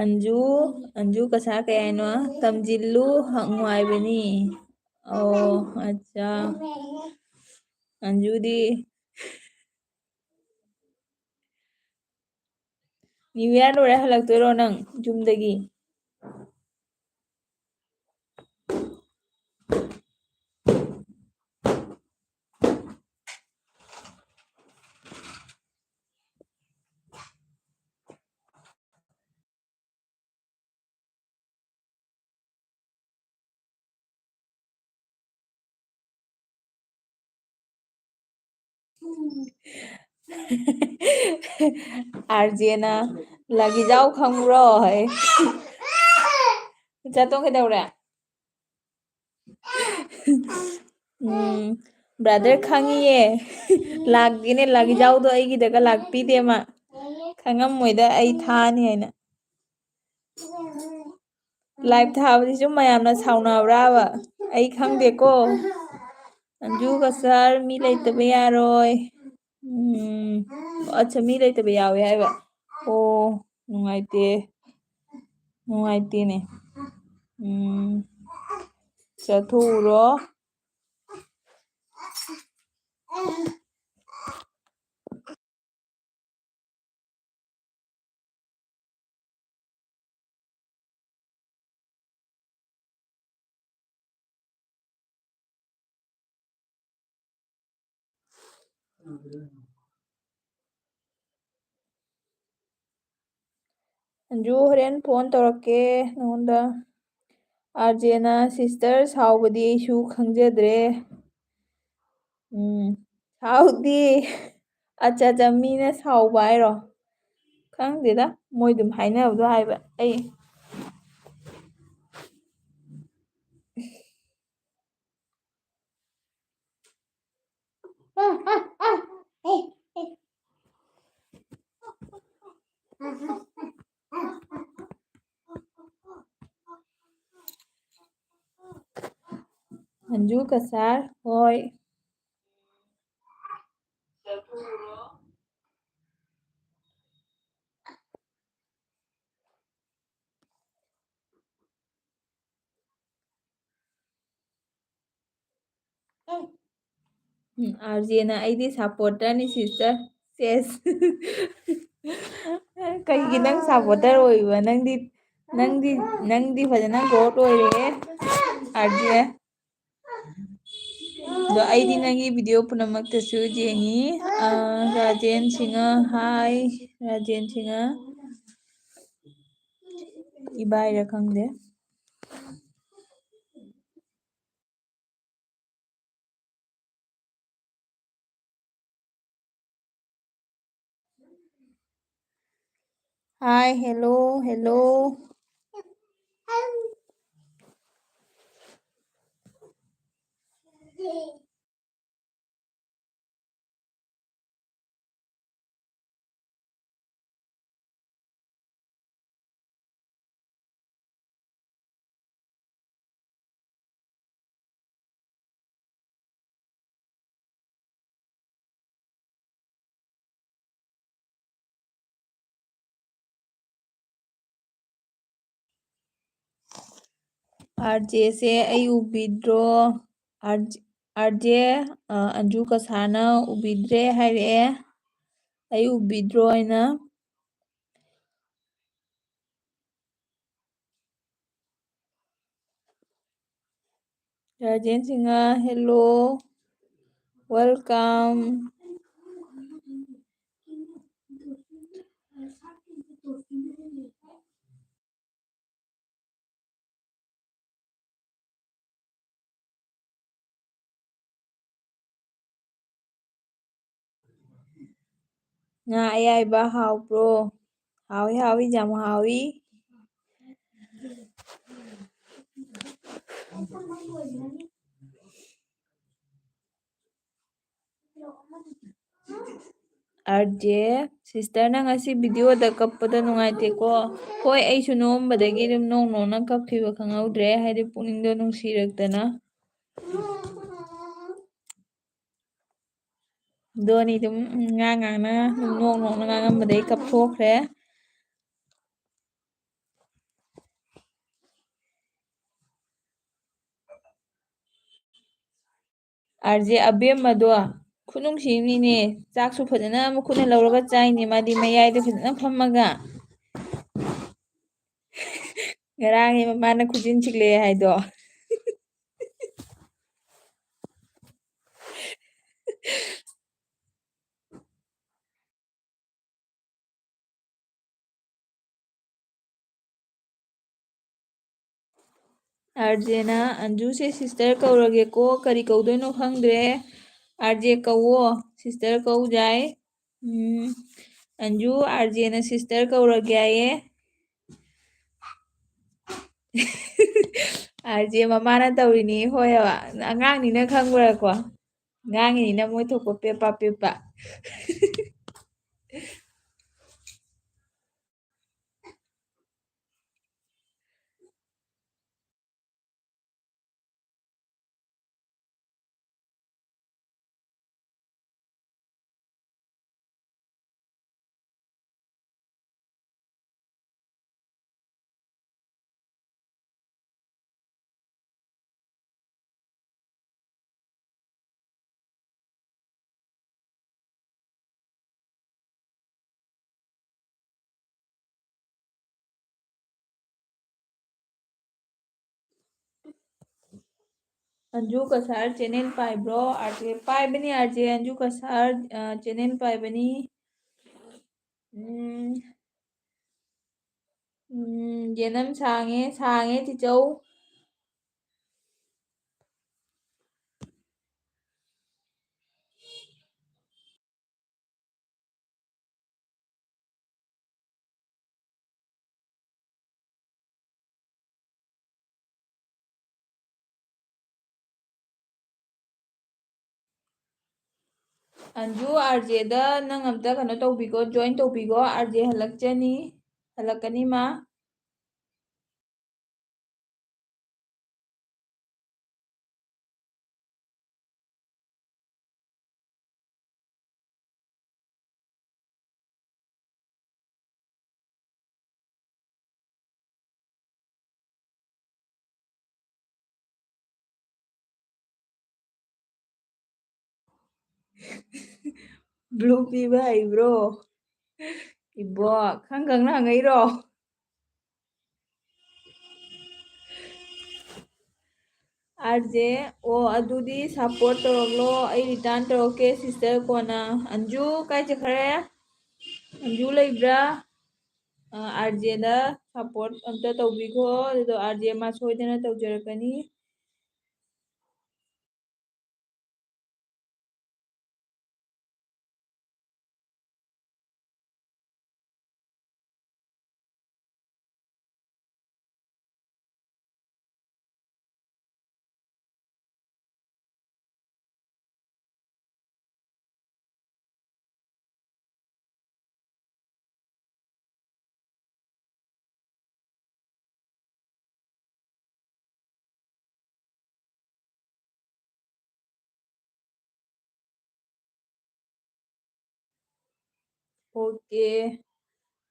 ꯑꯟꯖꯨ, ꯑꯟꯖꯨ ꯀꯁꯥ ꯀꯩ ꯍꯥꯏꯅꯣ? ꯇꯝꯖꯤꯜꯂꯨ, ꯍꯛ ꯅꯨꯡꯉꯥꯏꯕꯅꯤ꯫ ꯑꯣ, ꯑꯠꯆꯥ꯫ ꯑꯟꯖꯨꯗꯤ New Year ꯂꯣꯏꯔ ꯍꯜꯂꯛꯇꯣꯏꯔꯣ ꯅꯪ ꯌꯨꯝꯗꯒꯤ? ꯑꯥꯔ ꯖꯦꯅ "ꯂꯥꯒꯤꯖꯥꯎ ꯈꯪꯕ꯭ꯔꯣ?" ꯍꯥꯏ꯫ ꯏꯆꯥꯇꯣꯟ ꯀꯩꯗꯧꯔꯦ? ꯎꯝ, brother ꯈꯪꯉꯤꯌꯦ꯫ ꯂꯥꯛꯇꯦꯅꯦ, ꯂꯥꯒꯤꯖꯥꯎꯗꯣ ꯑꯩꯒꯤꯗꯒ ꯂꯥꯛꯄꯤꯗꯦ ꯃꯥ꯫ ꯈꯪꯉꯝꯃꯣꯏꯗ ꯑꯩ ꯊꯥꯅꯤ ꯍꯥꯏꯅ꯫ Live ꯊꯥꯕꯁꯤꯁꯨ ꯃꯌꯥꯝꯅ ꯁꯥꯎꯅꯕ꯭ꯔꯥꯕ? ꯑꯩ ꯈꯪꯗꯦꯀꯣ꯫ ꯑꯟꯖꯨꯒ sir ꯃꯤ ꯂꯩꯇꯕ ꯌꯥꯔꯣꯏ꯫ ꯎꯝ, ꯑꯠꯆꯥ, ꯃꯤ ꯂꯩꯇꯕ ꯌꯥꯎꯋꯦ ꯍꯥꯏꯕ꯫ ꯑꯣ, ꯅꯨꯡꯉꯥꯏꯇꯦ꯫ ꯅꯨꯡꯉꯥꯏꯇꯦꯅꯦ꯫ ꯎꯝ, ꯆꯠꯊꯣꯛꯎꯔꯣ꯫ ꯑꯟꯖꯨ, ꯍꯣꯔꯦꯟ ꯐꯣꯟ ꯇꯧꯔꯛꯀꯦ ꯅꯉꯣꯟꯗ꯫ ꯑꯥꯔꯖꯦꯅ ꯁꯤꯁꯇꯔ ꯁꯥꯎꯕꯗꯤ ꯑꯩꯁꯨ ꯈꯪꯖꯗ꯭ꯔꯦ꯫ ꯎꯝ, ꯁꯥꯎꯗꯦ꯫ ꯑꯠꯆꯥ, ꯑꯠꯆꯥ, ꯃꯤꯅ ꯁꯥꯎꯕ ꯍꯥꯏꯔꯣ? ꯈꯪꯗꯦꯗ, ꯃꯣꯏ ꯑꯗꯨꯝ ꯍꯥꯏꯅꯕꯗꯣ ꯍꯥꯏꯕ꯫ ꯑꯩ ꯑꯟꯖꯨ ꯀꯁꯥꯔ, ꯍꯣꯏ꯫ ꯎꯝ, ꯑꯥꯔꯖꯦꯅ ꯑꯩꯗꯤ ꯁꯞꯄꯣꯔꯇꯔꯅꯤ, ꯁꯤꯁꯇꯔ꯫ ꯁꯦꯁ꯫ ꯀꯩꯒꯤ ꯅꯪ ꯁꯞꯄꯣꯔꯇꯔ ꯑꯣꯏꯕ? ꯅꯪꯗꯤ, ꯅꯪꯗꯤ, ꯅꯪꯗꯤ ꯐꯖꯅ ꯒꯣꯠ ꯑꯣꯏꯔꯦꯍꯦ, ꯑꯥꯔꯖꯦ꯫ ꯑꯗꯣ ꯑꯩꯗꯤ ꯅꯪꯒꯤ ꯚꯤꯗꯤꯑꯣ ꯄꯨꯝꯅꯃꯛꯇꯁꯨ ꯌꯦꯡꯉꯤ꯫ ꯑ, ꯔꯥꯖꯦꯟ ꯁꯤꯡꯍ, ꯍꯥꯏ, ꯔꯥꯖꯦꯟ ꯁꯤꯡꯍ꯫ ꯏꯕꯥꯏꯔ ꯈꯪꯗꯦ꯫ Hi, hello, hello. ꯑꯥꯔꯖꯦꯁꯦ ꯑꯩ ꯎꯕꯤꯗ꯭ꯔꯣ? ꯑꯥꯔꯖꯦ, ꯑꯥꯔꯖꯦ, ꯑ, ꯑꯟꯖꯨ ꯀꯁꯥꯔꯅ ꯎꯕꯤꯗ꯭ꯔꯦ ꯍꯥꯏꯔꯛꯑꯦ꯫ ꯑꯩ ꯎꯕꯤꯗ꯭ꯔꯣ ꯍꯥꯏꯅ꯫ Rajen Singh, hello, welcome. ꯉꯥ ꯑꯌꯥꯏꯕ ꯍꯥꯎꯕ꯭ꯔꯣ? ꯍꯥꯎꯏ, ꯍꯥꯎꯏ, ꯌꯥꯝ ꯍꯥꯎꯏ꯫ ꯑꯥꯔ ꯖꯦ, sister ꯅꯪ ꯉꯁꯤ video ꯗ ꯀꯞꯄꯗꯣ ꯅꯨꯡꯉꯥꯏꯇꯦꯀꯣ꯫ ꯍꯣꯏ, ꯑꯩꯁꯨ ꯅꯣꯛꯑꯝꯕꯗꯒꯤ ꯑꯗꯨꯝ ꯅꯣꯛ ꯅꯣꯛꯅ ꯀꯞꯈꯤꯕ ꯈꯪꯍꯧꯗ꯭ꯔꯦ, ꯍꯥꯏꯗꯤ ꯄꯨꯛꯅꯤꯡꯗꯣ ꯅꯨꯡꯁꯤꯔꯛꯇꯅ꯫ ꯑꯗꯣ ꯑꯅꯤ ꯑꯗꯨꯝ ꯉꯥꯡ ꯉꯥꯡꯅ ꯑꯗꯨꯝ ꯅꯣꯛ ꯅꯣꯛꯅ ꯉꯥꯡꯉꯝꯕꯗꯒꯤ ꯀꯞꯊꯣꯛꯈ꯭ꯔꯦ꯫ ꯑꯥꯔ ꯖꯦ ꯑꯕꯦꯝꯃꯗꯣ ꯈꯨꯅꯨꯡꯁꯤ ꯑꯃꯅꯤꯅꯦ꯫ ꯆꯥꯛꯁꯨ ꯐꯖꯅ ꯃꯈꯨꯠꯅ ꯂꯧꯔꯒ ꯆꯥꯏꯅꯦ, ꯃꯥꯗꯤ ꯃꯌꯥꯏꯗ ꯐꯖꯅ ꯐꯝꯃꯒ꯫ ꯉꯔꯥꯡꯅꯦ ꯃꯃꯥꯅ ꯈꯨꯖꯤꯟ ꯁꯤꯛꯂꯛꯑꯦ ꯍꯥꯏꯗꯣ꯫ ꯑꯥꯔ ꯖꯦꯅ, "ꯑꯟꯖꯨꯁꯦ sister ꯀꯧꯔꯒꯦꯀꯣ, ꯀꯔꯤ ꯀꯧꯗꯣꯏꯅꯣ ꯈꯪꯗ꯭ꯔꯦ꯫ ꯑꯥꯔ ꯖꯦ ꯀꯧꯋꯣ, sister ꯀꯧ ꯌꯥꯏ꯫ ꯎꯝ, ꯑꯟꯖꯨ, ꯑꯥꯔ ꯖꯦꯅ sister ꯀꯧꯔꯒꯦ ꯍꯥꯏꯌꯦ꯫" ꯑꯥꯔ ꯖꯦ ꯃꯃꯥꯅ ꯇꯧꯔꯤꯅꯤ ꯍꯣꯏ ꯍꯥꯏꯕ꯫ ꯑꯉꯥꯡꯅꯤꯅ ꯈꯪꯕ꯭ꯔꯥꯀꯣ? ꯉꯥꯡꯉꯤꯅꯤꯅ ꯃꯣꯏ ꯊꯣꯛꯄ ꯄꯦꯞꯄ ꯄꯦꯞꯄ꯫ ꯑꯟꯖꯨ ꯀꯁꯥꯔ channel ꯄꯥꯏꯕ꯭ꯔꯣ? ꯑꯥꯔ ꯖꯦ ꯄꯥꯏꯕꯅꯤ, ꯑꯥꯔ ꯖꯦ ꯑꯟꯖꯨ ꯀꯁꯥꯔ, ꯑ, channel ꯄꯥꯏꯕꯅꯤ꯫ ꯎꯝ, ꯎꯝ, ꯌꯦꯅꯝ ꯁꯥꯡꯉꯦ, ꯁꯥꯡꯉꯦ ꯆꯤꯆꯧ꯫ ꯑꯟꯖꯨ, ꯑꯥꯔ ꯖꯦꯗ ꯅꯪ ꯑꯝꯇ ꯀꯩꯅꯣ ꯇꯧꯕꯤꯈꯣ, join ꯇꯧꯕꯤꯈꯣ꯫ ꯑꯥꯔ ꯖꯦ ꯍꯜꯂꯛꯆꯅꯤ, ꯍꯜꯂꯛꯀꯅꯤ ꯃꯥ꯫ Blue ꯄꯤꯕ ꯍꯩꯕ꯭ꯔꯣ? ꯏꯕꯣ, ꯈꯪ ꯈꯪꯅ ꯍꯪꯉꯛꯏꯔꯣ? ꯑꯥꯔ ꯖꯦ, ꯑꯣ, ꯑꯗꯨꯗꯤ support ꯇꯧꯔꯛꯂꯣ, ꯑꯩ return ꯇꯧꯔꯛꯀꯦ sister ꯀꯣꯟꯅ꯫ ꯑꯟꯖꯨ ꯀꯥꯏ ꯆꯠꯈ꯭ꯔꯦ? ꯑꯟꯖꯨ ꯂꯩꯕ꯭ꯔꯥ? ꯑ, ꯑꯥꯔ ꯖꯦꯗ support ꯑꯝꯇ ꯇꯧꯕꯤꯈꯣ, ꯑꯗꯨꯗꯣ ꯑꯥꯔ ꯖꯦ ꯃꯥ ꯁꯣꯏꯗꯅ ꯇꯧꯖꯔꯛꯀꯅꯤ꯫ OK,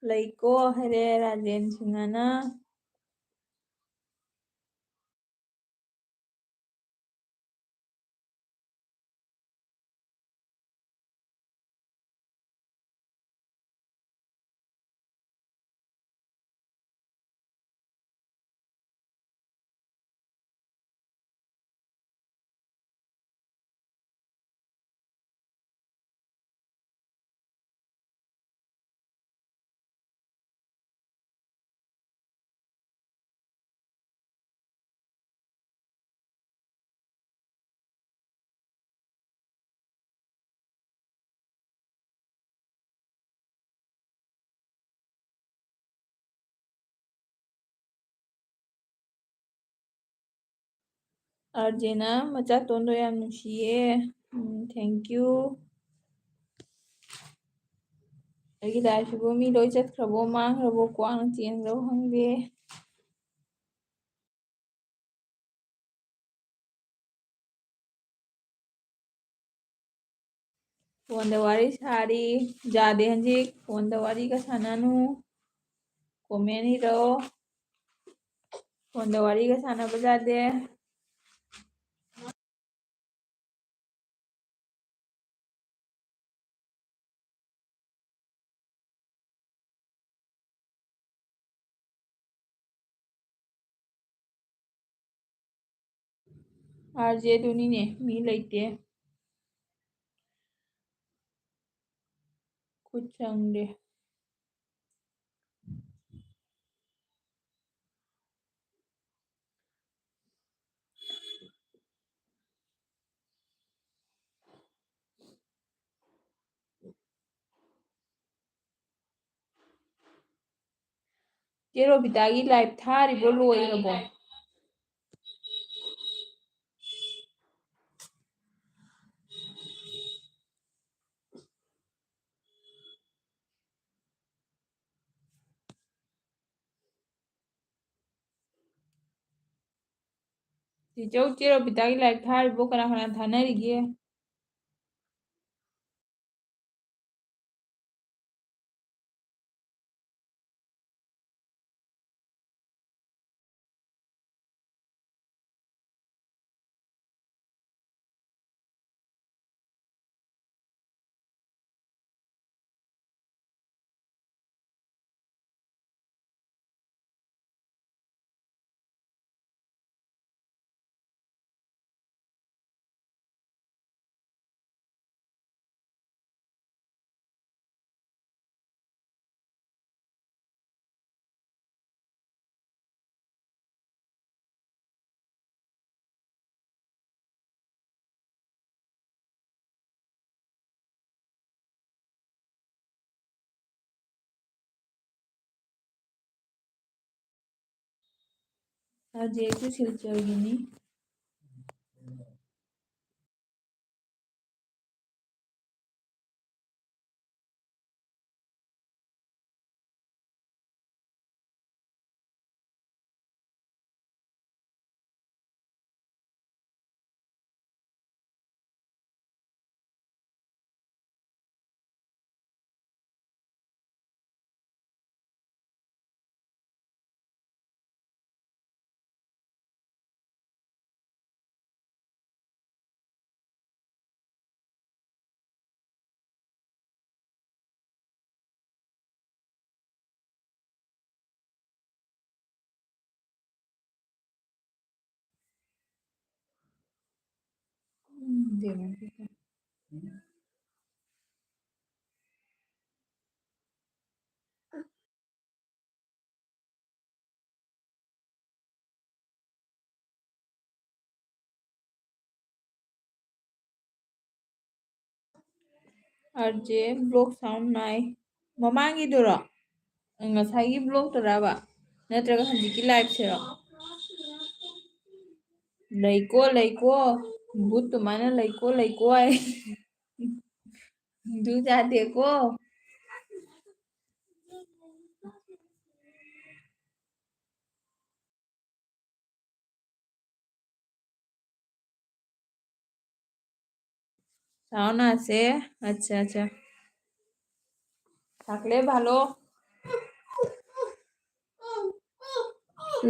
ꯂꯩꯀꯣ ꯍꯥꯏꯔꯦ ꯔꯥꯖꯦꯟ ꯁꯤꯡꯍꯅ꯫ ꯑꯥꯔ ꯖꯦꯅ ꯃꯆꯥꯇꯣꯟꯗꯣ ꯌꯥꯝ ꯅꯨꯡꯁꯤꯌꯦ꯫ ꯎꯝ, thank you꯫ ꯑꯩꯒꯤ liveꯁꯤꯕꯨ ꯃꯤ ꯂꯣꯏ ꯆꯠꯈ꯭ꯔꯕꯣ, ꯃꯥꯡꯈ꯭ꯔꯕꯣ, ꯀ꯭ꯋꯥꯛꯅ ꯆꯦꯟꯈ꯭ꯔꯕꯣ ꯈꯪꯗꯦ꯫ Phoneꯗ ꯋꯥꯔꯤ ꯁꯥꯔꯤ꯫ ꯌꯥꯗꯦ ꯍꯧꯖꯤꯛ꯫ Phoneꯗ ꯋꯥꯔꯤꯒ ꯁꯥꯟꯅꯅꯨ꯫ Comment ꯏꯔꯣ꯫ Phoneꯗ ꯋꯥꯔꯤꯒ ꯁꯥꯟꯅꯕ ꯌꯥꯗꯦ꯫ RJꯗꯨꯅꯤꯅꯦ, ꯃꯤ ꯂꯩꯇꯦ꯫ ꯈꯨꯠ ꯆꯪꯗꯦ꯫ ꯆꯦ ꯔꯣꯕꯤꯇꯥꯒꯤ live ꯊꯥꯔꯤꯕꯣ, ꯂꯣꯏꯔꯕꯣ? ꯆꯦꯆꯧ, ꯆꯦ ꯔꯣꯕꯤꯇꯥꯒꯤ live ꯊꯥꯔꯤꯕꯣ? ꯀꯅꯥ ꯀꯅꯥ ꯊꯥꯅꯔꯤꯒꯦ? RJꯁꯨ ꯁꯤꯜꯆꯔꯒꯤꯅꯤ꯫ ꯌꯦꯡꯉꯣ꯫ ꯑꯥꯔ ꯖꯦ ꯕ꯭ꯂꯣꯛ ꯁꯥꯎꯟ ꯅꯥꯏ꯫ ꯃꯃꯥꯡꯒꯤꯗꯨꯔꯣ? ꯉꯁꯥꯏꯒꯤ ꯕ꯭ꯂꯣꯛꯇꯨꯔꯕ? ꯅꯠꯇ꯭ꯔꯒ ꯍꯧꯖꯤꯛꯀꯤ ꯂꯥꯏꯞꯁꯤꯔꯣ? ꯂꯩꯀꯣ, ꯂꯩꯀꯣ꯫ ꯚꯨꯠ ꯑꯗꯨꯃꯥꯏꯅ ꯂꯩꯀꯣ, ꯂꯩꯀꯣ ꯍꯥꯏ꯫ ꯑꯗꯨ ꯌꯥꯗꯦꯀꯣ꯫ ꯁꯥꯎꯟ ꯑꯁꯦ, ꯑꯠꯆꯥ, ꯑꯠꯆꯥ꯫ থাকলে ভালো।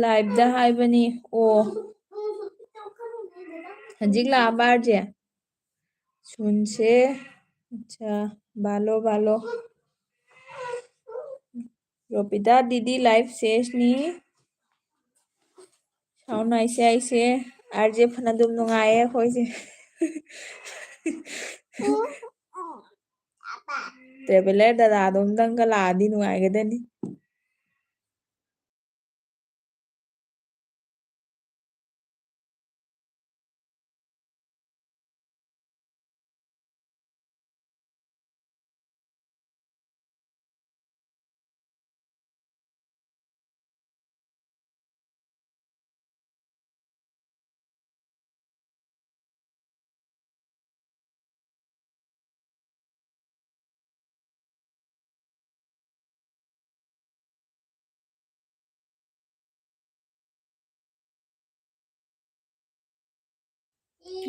ꯂꯥꯏꯚꯇ ꯍꯥꯏꯕꯅꯤ꯫ ꯑꯣ, ꯍꯧꯖꯤꯛ ꯂꯥꯛꯑꯕ ꯑꯥꯔ ꯖꯦ? ꯁꯨꯟꯁꯦ꯫ ꯑꯠꯆꯥ, ꯕꯥꯂꯣ, ꯕꯥꯂꯣ꯫ ꯔꯣꯄꯤꯇꯥ ꯗꯤꯗꯤ ꯂꯥꯏꯐ ꯁꯦꯁꯅꯤ꯫ ꯁꯥꯎꯟ ꯅꯥꯏꯁꯦ ꯑꯩꯁꯦ꯫ ꯑꯥꯔ ꯖꯦ ꯐꯅ ꯑꯗꯨꯝ ꯅꯨꯡꯉꯥꯏꯌꯦ ꯑꯩꯈꯣꯏꯁꯦ꯫ ꯇ꯭ꯔꯦꯚꯦꯂꯔ ꯗꯗꯥꯗꯣ ꯑꯝꯇꯪꯒ ꯂꯥꯛꯑꯗꯤ ꯅꯨꯡꯉꯥꯏꯒꯗꯅꯤ꯫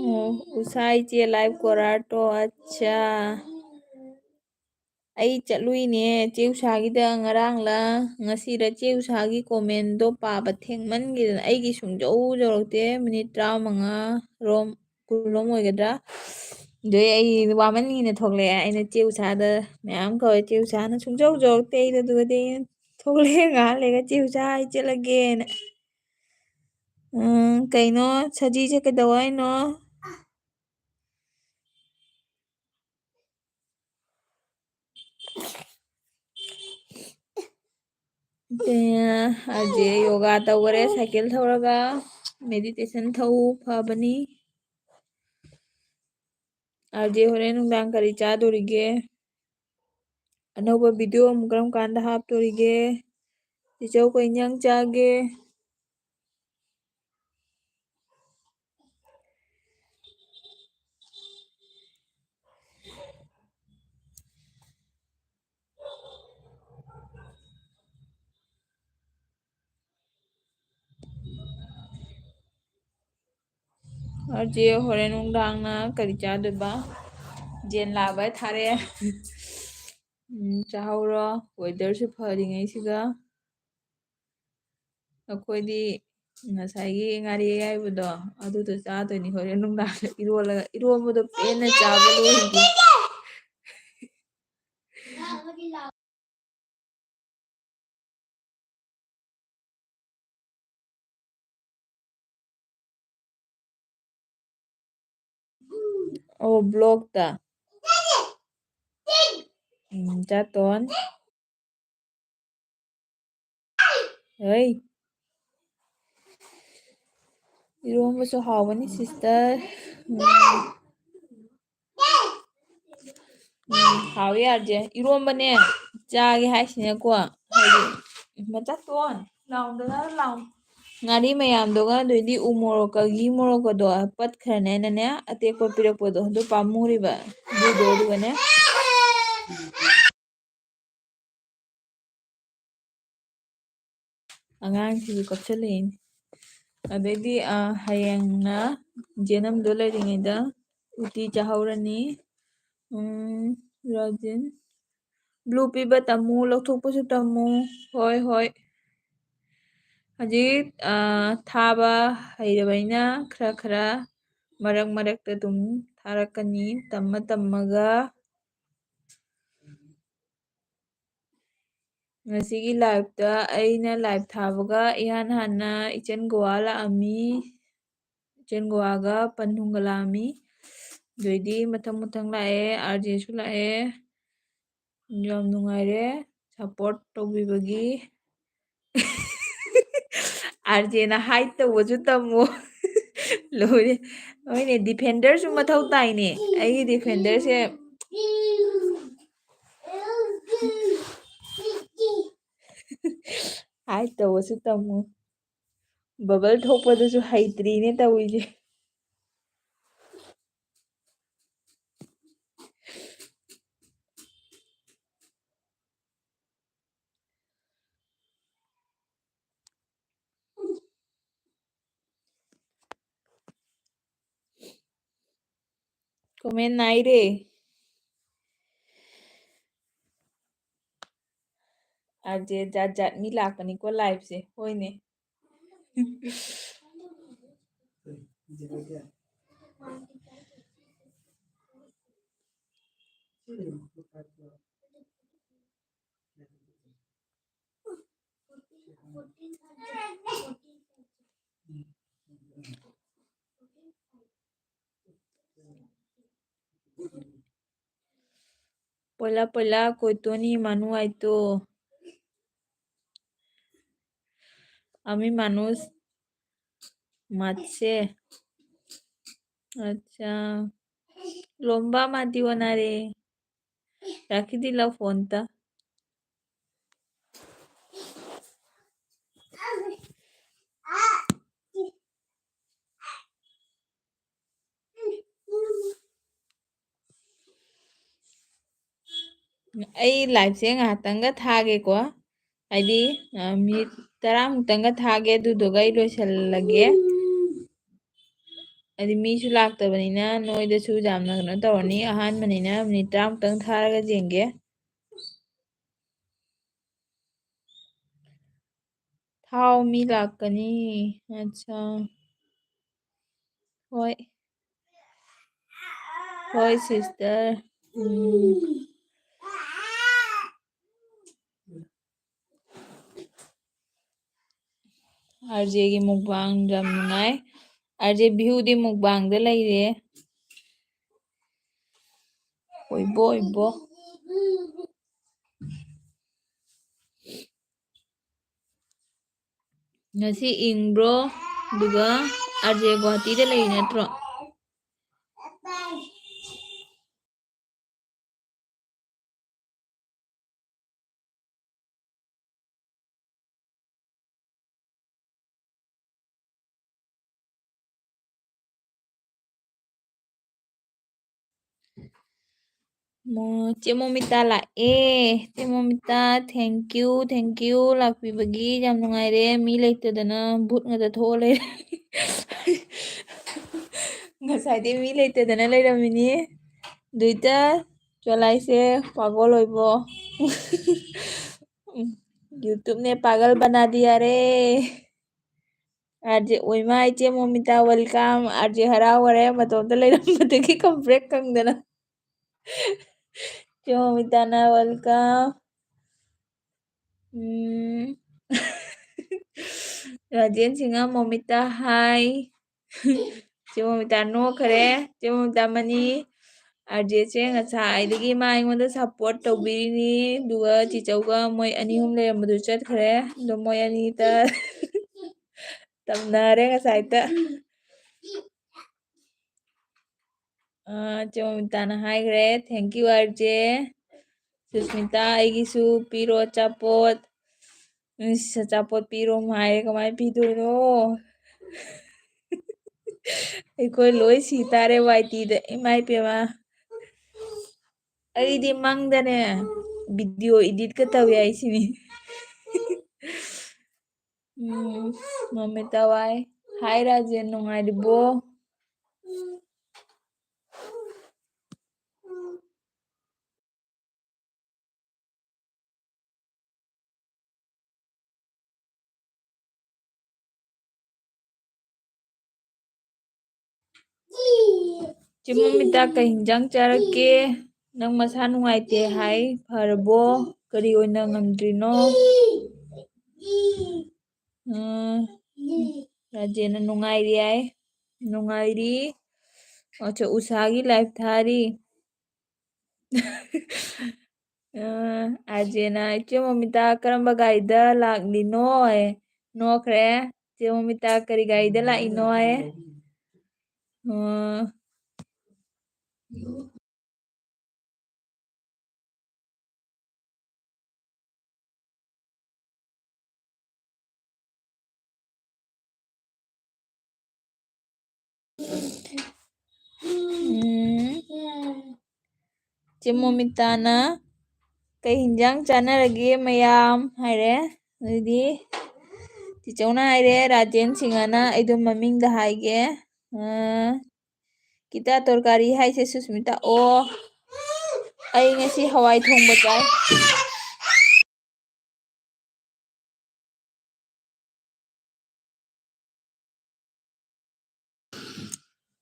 ꯑꯣ, ꯎꯁꯥ ꯏꯆꯦ ꯂꯥꯏꯚ ꯀꯣꯔꯥꯔ ꯇꯣ, ꯑꯠꯆꯥ꯫ ꯑꯩ ꯆꯠꯂꯨꯏꯅꯦ ꯆꯦ ꯎꯁꯥꯒꯤꯗ ꯉꯔꯥꯡꯂ ꯉꯁꯤꯔ, ꯆꯦ ꯎꯁꯥꯒꯤ ꯀꯣꯃꯦꯟꯗꯣ ꯄꯥꯕ ꯊꯦꯡꯃꯟꯈꯤꯗꯅ꯫ ꯑꯩꯒꯤ ꯁꯨꯡꯖꯧ ꯌꯧꯔꯛꯇꯦ, ꯃꯤꯅꯤꯠ ꯇꯔꯥꯃꯉꯥ ꯔꯣꯝ, ꯀꯨꯟ ꯔꯣꯝ ꯑꯣꯏꯒꯗ꯭ꯔꯥ꯫ ꯑꯗꯨꯗꯩ ꯑꯩ ꯋꯥꯃꯟꯒꯤꯅ ꯊꯣꯛꯂꯛꯑꯦ꯫ ꯑꯩꯅ ꯆꯦ ꯎꯁꯥꯗ ꯃꯌꯥꯝ ꯀꯧꯋꯦ, ꯆꯦ ꯎꯁꯥꯅ ꯁꯨꯡꯖꯧ ꯌꯧꯔꯛꯇꯦ ꯑꯩꯗꯣ꯫ ꯑꯗꯨꯒꯗꯤ ꯑꯩꯅ ꯊꯣꯛꯂꯛꯑꯦ, ꯉꯥꯏꯍꯥꯛ ꯂꯩꯔꯒ ꯆꯦ ꯎꯁꯥ ꯑꯩ ꯆꯠꯂꯒꯦꯅ꯫ ꯎꯝ, ꯀꯩꯅꯣ, ꯁꯖꯤꯁꯦ ꯀꯩꯗꯧ ꯍꯥꯏꯅꯣ? ꯑꯦ, ꯑꯥꯔ ꯖꯦ ꯌꯣꯒꯥ ꯇꯧꯈꯔꯦ ꯁꯥꯏꯀꯜ ꯊꯧꯔꯒ꯫ ꯃꯦꯗꯤꯇꯦꯁꯟ ꯊꯧ ꯐꯕꯅꯤ꯫ ꯑꯥꯔ ꯖꯦ ꯍꯣꯔꯦꯟ ꯅꯨꯡꯗꯥꯡ ꯀꯔꯤ ꯆꯥꯗꯣꯔꯤꯒꯦ? ꯑꯅꯧꯕ ꯚꯤꯗꯤꯑꯣ ꯑꯃꯨꯛ ꯀꯔꯝ ꯀꯥꯟꯗ ꯍꯥꯞꯇꯣꯔꯤꯒꯦ? ꯆꯤꯆꯧ ꯀꯩ ꯏꯟꯖꯥꯡ ꯆꯥꯒꯦ? ꯑꯥꯔ ꯖꯦ ꯍꯣꯔꯦꯟ ꯅꯨꯡꯗꯥꯡꯅ ꯀꯔꯤ ꯆꯥꯗꯣꯏꯕ? ꯖꯦꯟ ꯂꯥꯕ ꯊꯥꯔꯛꯑꯦ꯫ ꯎꯝ, ꯆꯥꯍꯧꯔꯣ꯫ ꯋꯦꯗꯔꯁꯨ ꯐꯔꯤꯉꯩꯁꯤꯒ꯫ ꯑꯩꯈꯣꯏꯗꯤ ꯉꯁꯥꯏꯒꯤ ꯉꯥꯔꯤ ꯑꯌꯥꯏꯕꯗꯣ, ꯑꯗꯨꯗꯣ ꯆꯥꯗꯣꯏꯅꯤ ꯍꯣꯔꯦꯟ ꯅꯨꯡꯗꯥꯡꯗ ꯏꯔꯣꯜꯂꯒ꯫ ꯏꯔꯣꯟꯕꯗꯣ ꯄꯦꯟꯅ ꯆꯥꯕ ꯂꯣꯏꯗ꯭ꯔꯤ꯫ ꯑꯣ, ꯕ꯭ꯂꯣꯛꯇ꯫ ꯎꯝ, ꯆꯥꯇꯣꯟ꯫ ꯍꯩ꯫ ꯏꯔꯣꯝꯕꯁꯨ ꯍꯥꯎꯕꯅꯤ, ꯁꯤꯁꯇꯔ꯫ ꯎꯝ꯫ ꯎꯝ, ꯍꯥꯎꯋꯤ ꯑꯥꯔ ꯖꯦ꯫ ꯏꯔꯣꯝꯕꯅꯦ, ꯆꯥꯒꯦ ꯍꯥꯏꯁꯤꯅꯀꯣ꯫ ꯍꯥꯏꯗꯤ, ꯃꯆꯥꯇꯣꯟ, ꯂꯥꯎꯗꯅ ꯂꯥꯎ꯫ ꯉꯥꯔꯤ ꯃꯌꯥꯝꯗꯨꯒ, ꯑꯗꯩꯗꯤ ꯎ ꯃꯣꯔꯣꯛꯀ ꯘꯤ ꯃꯣꯔꯣꯛꯀꯗꯣ ꯄꯠꯈ꯭ꯔꯅꯦꯅꯅꯦ, ꯑꯇꯦꯛꯄ ꯄꯤꯔꯛꯄꯗꯣ ꯑꯗꯨ ꯄꯥꯝꯃꯨꯔꯤꯕ꯫ ꯑꯗꯨꯗꯣ ꯑꯗꯨꯒꯅꯦ꯫ ꯑꯉꯥꯡꯁꯤꯁꯨ ꯀꯞꯁꯜꯂꯛꯏꯅꯦ꯫ ꯑꯗꯩꯗꯤ, ꯑ, ꯍꯌꯦꯡꯅ ꯖꯦꯅꯝꯗꯣ ꯂꯩꯔꯤꯉꯩꯗ ꯎꯇꯤ ꯆꯥꯍꯧꯔꯅꯤ꯫ ꯎꯝ, ꯔꯥꯖꯦꯟ꯫ ꯕ꯭ꯂꯨ ꯄꯤꯕ ꯇꯝꯃꯨ, ꯂꯧꯊꯣꯛꯄꯁꯨ ꯇꯝꯃꯨ꯫ ꯍꯣꯏ, ꯍꯣꯏ꯫ ꯍꯧꯖꯤꯛ, ꯑ, ꯊꯥꯕ ꯍꯩꯔꯕꯅꯤꯅ ꯈꯔ ꯈꯔ ꯃꯔꯛ ꯃꯔꯛꯇ ꯑꯗꯨꯝ ꯊꯥꯔꯛꯀꯅꯤ, ꯇꯝꯃ ꯇꯝꯃꯒ꯫ ꯉꯁꯤꯒꯤ ꯂꯥꯏꯞꯇ ꯑꯩꯅ ꯂꯥꯏꯞ ꯊꯥꯕꯒ ꯏꯍꯥꯟ ꯍꯥꯟꯅ ꯏꯆꯟ ꯒꯣꯋꯥ ꯂꯥꯛꯑꯝꯃꯤ꯫ ꯏꯆꯟ ꯒꯣꯋꯥꯒ ꯄꯟ ꯍꯨꯝꯒ ꯂꯥꯛꯑꯝꯃꯤ꯫ ꯑꯗꯩꯗꯤ ꯃꯊꯪ ꯃꯊꯪ ꯂꯥꯛꯑꯦ, ꯑꯥꯔ ꯖꯦꯁꯨ ꯂꯥꯛꯑꯦ꯫ ꯌꯥꯝ ꯅꯨꯡꯉꯥꯏꯔꯦ ꯁꯞꯄꯣꯔꯠ ꯇꯧꯕꯤꯕꯒꯤ꯫ ꯑꯥꯔ ꯖꯦꯅ ꯍꯥꯏꯠ ꯇꯧꯕꯁꯨ ꯇꯝꯃꯣ꯫ ꯂꯣꯏꯔꯦ꯫ ꯍꯣꯏꯅꯦ, ꯗꯤꯐꯦꯟꯗꯔꯁꯨ ꯃꯊꯧ ꯇꯥꯏꯅꯦ꯫ ꯑꯩꯒꯤ ꯗꯤꯐꯦꯟꯗꯔꯁꯦ ꯍꯥꯏꯠ ꯇꯧꯕꯁꯨ ꯇꯝꯃꯨ꯫ ꯕꯕꯜ ꯊꯣꯛꯄꯗꯨꯁꯨ ꯍꯩꯇ꯭ꯔꯤꯅꯦ ꯇꯧꯔꯤꯁꯦ꯫ Comment ꯅꯥꯏꯔꯦ꯫ ꯑꯥꯔ ꯖꯦ ꯖꯥꯠ ꯖꯥꯠ ꯃꯤ ꯂꯥꯛꯄꯅꯤꯀꯣ ꯂꯥꯏꯚꯁꯦ꯫ ꯍꯣꯏꯅꯦ꯫ পয়লা পয়লা কইতনি মানু আইতো। আমি মানুষ মাতছে। আচ্ছা। লম্বা মাতিও না রে। রাখি দিলাও ফোনটা। ꯑꯩ ꯂꯥꯏꯚꯁꯦ ꯉꯥꯏꯍꯥꯛꯇꯪꯒ ꯊꯥꯒꯦꯀꯣ꯫ ꯍꯥꯏꯗꯤ, ꯑ, ꯃꯤꯅꯤꯠ ꯇꯔꯥꯃꯨꯛꯇꯪꯒ ꯊꯥꯒꯦ, ꯑꯗꯨꯗꯨꯒ ꯑꯩ ꯂꯣꯏꯁꯜꯂꯒꯦ꯫ ꯍꯥꯏꯗꯤ ꯃꯤꯁꯨ ꯂꯥꯛꯇꯕꯅꯤꯅ ꯅꯣꯏꯗꯁꯨ ꯌꯥꯝꯅ ꯀꯩꯅꯣ ꯇꯧꯔꯅꯤ꯫ ꯑꯍꯥꯟꯕꯅꯤꯅ ꯃꯤꯅꯤꯠ ꯇꯔꯥꯃꯨꯛꯇꯪ ꯊꯥꯔꯒ ꯌꯦꯡꯒꯦ꯫ ꯊꯥꯎ ꯃꯤ ꯂꯥꯛꯀꯅꯤ꯫ ꯑꯠꯆꯥ꯫ ꯍꯣꯏ꯫ ꯍꯣꯏ, sister꯫ ꯎꯝ꯫ ꯑꯥꯔ ꯖꯦꯒꯤ mukbang ꯌꯥꯝ ꯅꯨꯡꯉꯥꯏ꯫ ꯑꯥꯔ ꯖꯦ ꯕꯤꯍꯨꯗꯤ mukbangꯗ ꯂꯩꯔꯦ꯫ ꯑꯣꯏꯕꯣ, ꯑꯣꯏꯕꯣ꯫ ꯉꯁꯤ ꯏꯪꯕ꯭ꯔꯣ? ꯑꯗꯨꯒ ꯑꯥꯔ ꯖꯦ ꯒꯨꯍꯥꯇꯤꯗ ꯂꯩ ꯅꯠꯇ꯭ꯔꯣ? ꯃꯣ-, ꯆꯦ ꯃꯣꯃꯤꯇꯥ ꯂꯥꯛꯑꯦ꯫ ꯆꯦ ꯃꯣꯃꯤꯇꯥ, thank you, thank you ꯂꯥꯛꯄꯤꯕꯒꯤ꯫ ꯌꯥꯝ ꯅꯨꯡꯉꯥꯏꯔꯦ꯫ ꯃꯤ ꯂꯩꯇꯗꯅ ꯚꯨꯠ ꯉꯥꯛꯇ ꯊꯣꯛꯑ ꯂꯩꯔꯦ꯫ ꯉꯁꯥꯏꯗꯤ ꯃꯤ ꯂꯩꯇꯗꯅ ꯂꯩꯔꯝꯃꯤꯅꯤ꯫ ꯗꯨꯏꯇ ꯆꯣꯂꯥꯏꯁꯦ ꯄꯥꯒꯜ ꯑꯣꯏꯕꯣ꯫ YouTube ने पागल बना दिया रे। ꯑꯥꯔ ꯖꯦ ꯑꯣꯏꯃꯥ, ꯏꯆꯦ ꯃꯣꯃꯤꯇꯥ, welcome꯫ ꯑꯥꯔ ꯖꯦ ꯍꯔꯥꯎꯈꯔꯦ, ꯃꯇꯣꯝꯇ ꯂꯩꯔꯝꯕꯗꯒꯤ ꯀꯝꯄ꯭ꯔꯦꯛ ꯀꯪꯗꯅ꯫ ꯏꯆꯦ ꯃꯣꯃꯤꯇꯥꯅ welcome꯫ ꯎꯝ꯫ ꯔꯥꯖꯦꯟ ꯁꯤꯡꯍ, ꯃꯣꯃꯤꯇꯥ, hi꯫ ꯆꯦ ꯃꯣꯃꯤꯇꯥ ꯅꯣꯛꯈꯔꯦ꯫ ꯆꯦ ꯃꯣꯃꯤꯇꯥ ꯃꯅꯤ, ꯑꯥꯔ ꯖꯦꯁꯦ ꯉꯁꯥꯏꯗꯒꯤ ꯃꯥ ꯑꯩꯉꯣꯟꯗ support ꯇꯧꯕꯤꯔꯤꯅꯤ꯫ ꯑꯗꯨꯒ ꯆꯤꯆꯧꯒ ꯃꯣꯏ ꯑꯅꯤ ꯑꯍꯨꯝ ꯂꯩꯔꯝꯕꯗꯨ ꯆꯠꯈ꯭ꯔꯦ꯫ ꯑꯗꯣ ꯃꯣꯏ ꯑꯅꯤꯇ ꯇꯝꯅꯔꯦ ꯉꯁꯥꯏꯇ꯫ ꯑꯥ, ꯆꯦ ꯃꯣꯃꯤꯇꯥꯅ ꯍꯥꯏꯈ꯭ꯔꯦ, "Thank you, R J. Susmita, ꯑꯩꯒꯤꯁꯨ ꯄꯤꯔꯣ ꯑꯆꯥꯄꯣꯠ꯫" ꯏꯁ, ꯑꯆꯥꯄꯣꯠ ꯄꯤꯔꯣ ꯍꯥꯏꯔꯦ, ꯀꯃꯥꯏꯅ ꯄꯤꯗꯣꯏꯅꯣ? ꯑꯩꯈꯣꯏ ꯂꯣꯏ ꯁꯤ ꯇꯥꯔꯦ ꯋꯥꯏ ꯇꯤꯗ, ꯏꯃꯥ ꯏꯄꯦꯝꯃ꯫ ꯑꯩꯗꯤ ꯃꯪꯗꯅꯦ video editꯀ ꯇꯧꯏ ꯍꯥꯏꯁꯤꯅꯤ꯫ ꯎꯝ, ꯃꯣꯃꯤꯇꯥ ꯋꯥꯏ꯫ Hi ꯔꯥꯖꯦꯟ, ꯅꯨꯡꯉꯥꯏꯔꯤꯕꯣ? ꯆꯦ ꯃꯣꯃꯤꯇꯥ, ꯀꯩ ꯍꯤꯟꯖꯥꯡ ꯆꯥꯔꯛꯀꯦ? ꯅꯪ ꯃꯁꯥ ꯅꯨꯡꯉꯥꯏꯇꯦ ꯍꯥꯏ, ꯐꯔꯕꯣ? ꯀꯔꯤ ꯑꯣꯏꯅ ꯉꯝꯗ꯭ꯔꯤꯅꯣ? ꯎꯝ, ꯔꯥꯖꯦꯟꯅ ꯅꯨꯡꯉꯥꯏꯔꯤ ꯍꯥꯏ꯫ ꯅꯨꯡꯉꯥꯏꯔꯤ꯫ ꯑꯆꯥ, ꯎꯁꯥꯒꯤ live ꯊꯥꯔꯤ꯫ ꯑ, ꯑꯥꯔ ꯖꯦꯅ, "ꯏꯆꯦ ꯃꯣꯃꯤꯇꯥ, ꯀꯔꯝꯕ ꯒꯥꯔꯤꯗ ꯂꯥꯛꯂꯤꯅꯣ?" ꯍꯥꯏ꯫ ꯅꯣꯛꯈ꯭ꯔꯦ꯫ ꯆꯦ ꯃꯣꯃꯤꯇꯥ ꯀꯔꯤ ꯒꯥꯔꯤꯗ ꯂꯥꯛꯏꯅꯣ ꯍꯥꯏ꯫ ꯑꯣ꯫ ꯎꯝ꯫ ꯆꯦ ꯃꯣꯃꯤꯇꯥꯅ "ꯀꯩ ꯍꯤꯟꯖꯥꯡ ꯆꯥꯅꯔꯒꯦ ꯃꯌꯥꯝ?" ꯍꯥꯏꯔꯦ꯫ ꯑꯗꯨꯗꯤ ꯆꯤꯆꯧꯅ ꯍꯥꯏꯔꯦ, ꯔꯥꯖꯦꯟ ꯁꯤꯡꯍꯅ, ꯑꯩꯗꯣ ꯃꯃꯤꯡꯗ ꯍꯥꯏꯒꯦ꯫ ꯑ, ꯀꯤꯇꯥ ꯇꯣꯔꯀꯥꯔꯤ ꯍꯥꯏꯁꯦ ꯁꯨꯁꯃꯤꯇꯥ꯫ ꯑꯣ, ꯑꯩ ꯉꯁꯤ ꯍꯋꯥꯏ ꯊꯣꯡꯕ ꯆꯥꯏ꯫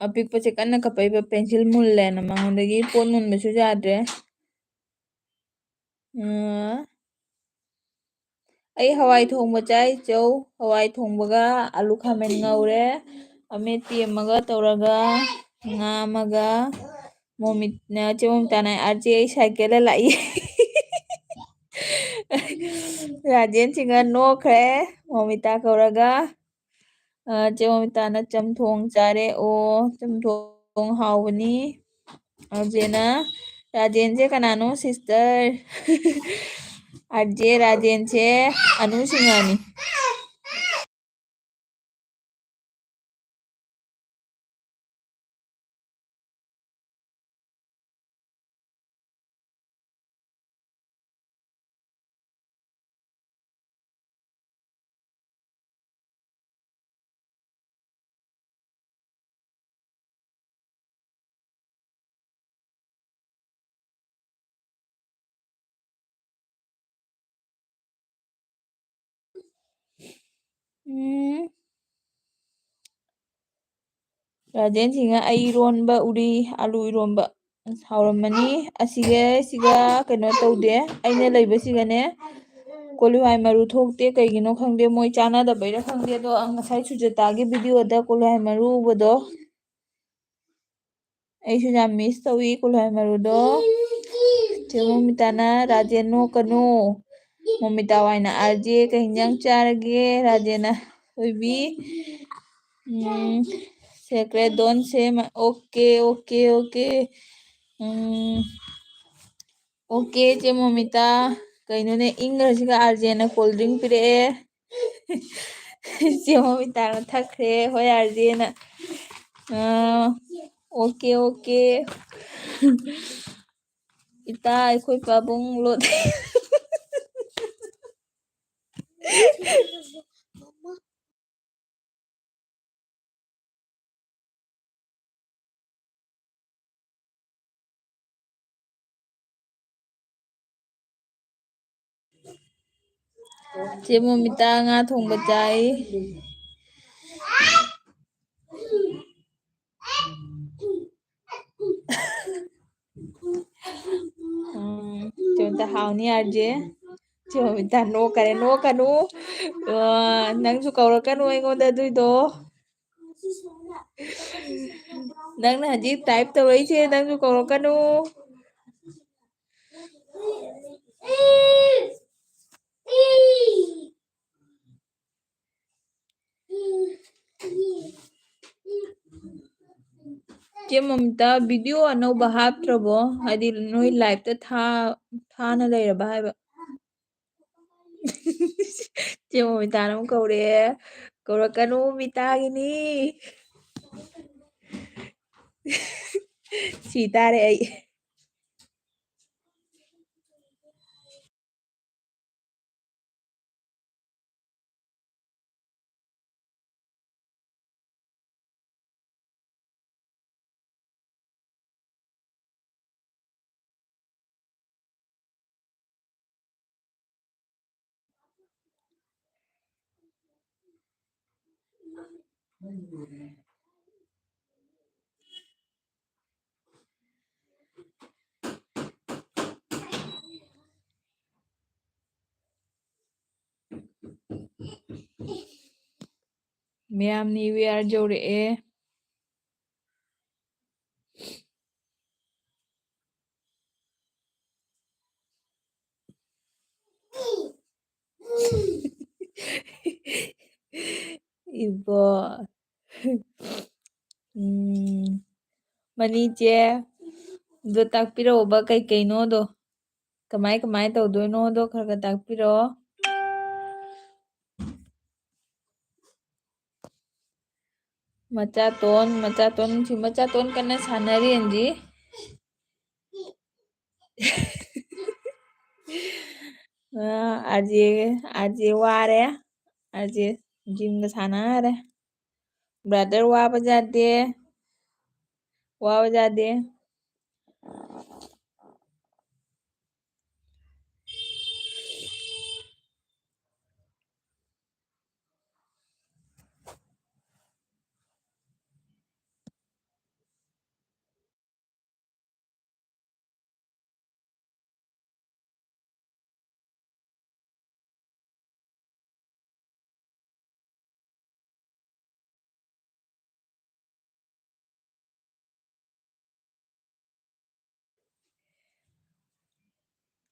ꯑꯄꯤꯛꯄꯁꯦ ꯀꯟꯅ ꯀꯞꯄꯛꯏꯕ, ꯄꯦꯟꯁꯤꯜ ꯃꯨꯜꯂꯦꯅ꯫ ꯃꯉꯣꯟꯗꯒꯤ ꯄꯣꯠ ꯃꯨꯟꯕꯁꯨ ꯌꯥꯗ꯭ꯔꯦ꯫ ꯎꯝ, ꯑꯩ ꯍꯋꯥꯏ ꯊꯣꯡꯕ ꯆꯥꯏ, ꯆꯧ, ꯍꯋꯥꯏ ꯊꯣꯡꯕꯒ ꯑꯂꯨ ꯈꯥꯃꯦꯟ ꯉꯧꯔꯦ, ꯑꯃꯦꯠꯄꯤ ꯑꯃꯒ ꯇꯧꯔꯒ, ꯉꯥ ꯑꯃꯒ꯫ ꯃꯣꯃꯤꯠꯅ, ꯆꯦ ꯃꯣꯃꯤꯇꯥꯅ, "ꯑꯥꯔ ꯖꯦ, ꯑꯩ ꯁꯥꯏꯀꯜꯗ ꯂꯥꯛꯏ"꯫ ꯔꯥꯖꯦꯟ ꯁꯤꯡꯍ ꯅꯣꯛꯈ꯭ꯔꯦ, ꯃꯣꯃꯤꯇꯥ ꯀꯧꯔꯒ꯫ ꯑ, ꯆꯦ ꯃꯣꯃꯤꯇꯥꯅ ꯆꯝꯊꯣꯡ ꯆꯥꯔꯦ꯫ ꯑꯣ, ꯆꯝꯊꯣꯡ ꯍꯥꯎꯕꯅꯤ꯫ ꯑꯥꯔ ꯖꯦꯅ, ꯔꯥꯖꯦꯟꯁꯦ ꯀꯅꯥꯅꯣ, sister? ꯑꯥꯔ ꯖꯦ ꯔꯥꯖꯦꯟꯁꯦ ꯑꯅꯨ ꯁꯤꯡꯍꯅꯤ꯫ ꯎꯝ꯫ ꯔꯥꯖꯦꯟ ꯁꯤꯡꯍ, "ꯑꯩ ꯏꯔꯣꯟꯕ ꯎꯔꯤ, ꯑꯂꯨ ꯏꯔꯣꯟꯕ꯫ ꯑꯁ, ꯍꯥꯎꯔꯝꯃꯅꯤ꯫ ꯑꯁꯤꯒ, ꯁꯤꯒ ꯀꯩꯅꯣ ꯇꯧꯗꯦ, ꯑꯩꯅ ꯂꯩꯕꯁꯤꯒꯅꯦ ꯀꯣꯂꯤ ꯍꯋꯥꯏ ꯃꯔꯨ ꯊꯣꯛꯇꯦ꯫ ꯀꯩꯒꯤꯅꯣ ꯈꯪꯗꯦ, ꯃꯣꯏ ꯆꯥꯟꯅꯗꯕꯩꯔ ꯈꯪꯗꯦ꯫ ꯑꯗꯣ ꯉꯁꯥꯏ ꯁꯨꯖꯇꯥꯒꯤ video ꯗ ꯀꯣꯂꯤ ꯍꯋꯥꯏ ꯃꯔꯨ ꯎꯕꯗꯣ ꯑꯩꯁꯨ ꯌꯥꯝ miss ꯇꯧꯏ ꯀꯣꯂꯤ ꯍꯋꯥꯏ ꯃꯔꯨꯗꯣ꯫ ꯆꯦ ꯃꯣꯃꯤꯇꯥꯅ, "ꯔꯥꯖꯦꯟ ꯅꯣꯛꯀꯅꯨ, ꯃꯣꯃꯤꯇꯥ ꯋꯥꯏꯅ, "ꯑꯥꯔ ꯖꯦ, ꯀꯩ ꯍꯤꯟꯖꯥꯡ ꯆꯥꯔꯒꯦ?" ꯔꯥꯖꯦꯅ, "ꯊꯣꯏꯕꯤ, ꯎꯝ, ꯁꯦꯀ꯭ꯔꯦꯠ ꯗꯣꯟ ꯁꯦ ꯃꯥꯏ-," "ꯑꯣꯀꯦ, ꯑꯣꯀꯦ, ꯑꯣꯀꯦ꯫ ꯎꯝ, ꯑꯣꯀꯦ, ꯆꯦ ꯃꯣꯃꯤꯇꯥ꯫ ꯀꯩꯅꯣꯅꯦ, ꯏꯪꯈ꯭ꯔꯁꯤꯒ ꯑꯥꯔ ꯖꯦꯅ ꯀꯣꯜ ꯗ꯭ꯔꯤꯡ ꯄꯤꯔꯛꯑꯦ꯫" ꯆꯦ ꯃꯣꯃꯤꯇꯥꯅ ꯊꯛꯈ꯭ꯔꯦ, "ꯍꯣꯏ, ꯑꯥꯔ ꯖꯦꯅ꯫" ꯑꯥ, "ꯑꯣꯀꯦ, ꯑꯣꯀꯦ꯫" ꯏꯇꯥ, ꯑꯩꯈꯣꯏ ꯄꯥꯕꯨꯡ ꯂꯣꯠ-, ꯆꯦ ꯃꯣꯃꯤꯇꯥ ꯉꯥ ꯊꯣꯡꯕ ꯆꯥꯏ꯫ ꯎꯝ, ꯆꯦ ꯃꯣꯃꯤꯇꯥ, ꯍꯥꯎꯅꯤ ꯑꯥꯔ ꯖꯦ꯫ ꯆꯦ ꯃꯣꯃꯤꯇꯥ ꯅꯣꯛꯀꯔꯦ, ꯅꯣꯛꯀꯅꯨ꯫ ꯑ, ꯅꯪꯁꯨ ꯀꯧꯔꯛꯀꯅꯨ ꯑꯩꯉꯣꯟꯗ ꯑꯗꯨꯏꯗꯣ꯫ ꯅꯪꯅ ꯍꯧꯖꯤꯛ ꯇꯥꯏꯞ ꯇꯧꯔꯛꯏꯁꯦ, ꯅꯪꯁꯨ ꯀꯧꯔꯛꯀꯅꯨ꯫ ꯆꯦ ꯃꯃꯤꯇꯥ, ꯚꯤꯗꯤꯑꯣ ꯑꯅꯧꯕ ꯍꯥꯞꯇ꯭ꯔꯕꯣ? ꯍꯥꯏꯗꯤ ꯅꯣꯏ ꯂꯥꯏꯞꯇ ꯊꯥ-, ꯊꯥꯅ ꯂꯩꯔꯕ ꯍꯥꯏꯕ? ꯆꯦ ꯃꯃꯤꯇꯥꯅ ꯑꯃꯨꯛ ꯀꯧꯔꯛꯑꯦ꯫ ꯀꯧꯔꯛꯀꯅꯨ, ꯃꯤꯇꯥꯒꯤꯅꯤ꯫ ꯁꯤ ꯇꯥꯔꯦ ꯑꯩ꯫ ꯃꯌꯥꯝ ꯅ꯭ꯌꯨ ꯏꯌꯥꯔ ꯌꯧꯔꯛꯑꯦ꯫ ꯏꯕꯣ꯫ ꯎꯝ, ꯃꯅꯤꯆꯦ, ꯑꯗꯣ ꯇꯥꯛꯄꯤꯔꯛꯑꯣꯕ, ꯀꯩꯀꯩꯅꯣꯗꯣ, ꯀꯃꯥꯏ ꯀꯃꯥꯏ ꯇꯧꯗꯣꯏꯅꯣꯗꯣ ꯈꯔ ꯈꯔ ꯇꯥꯛꯄꯤꯔꯛꯑꯣ꯫ ꯃꯆꯥꯇꯣꯟ, ꯃꯆꯥꯇꯣꯟ, ꯁꯤ ꯃꯆꯥꯇꯣꯟ ꯀꯟꯅ ꯁꯥꯟꯅꯔꯤ ꯍꯧꯖꯤꯛ꯫ ꯑ, ꯑꯥꯔꯖꯦ, ꯑꯥꯔꯖꯦ ꯋꯥꯔꯦ꯫ ꯑꯥꯔꯖꯦ ꯖꯤꯝꯒ ꯁꯥꯟꯅꯔꯦ꯫ ꯕ꯭ꯔꯗꯔ ꯋꯥꯕ ꯌꯥꯗꯦ꯫ ꯋꯥꯕ ꯌꯥꯗꯦ꯫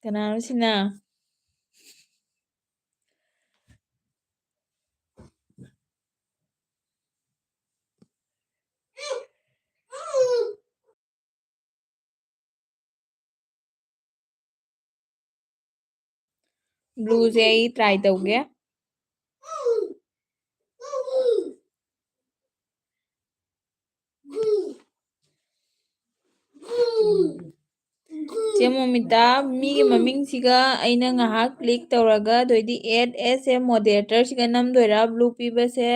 ꯀꯅꯥꯅꯣ ꯁꯤꯅ? ꯕ꯭ꯂꯨꯁꯦ ꯑꯩ ꯇ꯭ꯔꯥꯏ ꯇꯧꯒꯦ꯫ ꯆꯦ ꯃꯣꯃꯤꯇꯥ, ꯃꯤꯒꯤ ꯃꯃꯤꯡꯁꯤꯒ ꯑꯩꯅ ꯉꯥꯏꯍꯥꯛ ꯀ꯭ꯂꯤꯛ ꯇꯧꯔꯒ, ꯑꯗꯨꯑꯣꯏꯗꯤ add as a moderator ꯁꯤꯒ ꯅꯝꯗꯣꯏꯔꯥ ꯕ꯭ꯂꯨ ꯄꯤꯕꯁꯦ?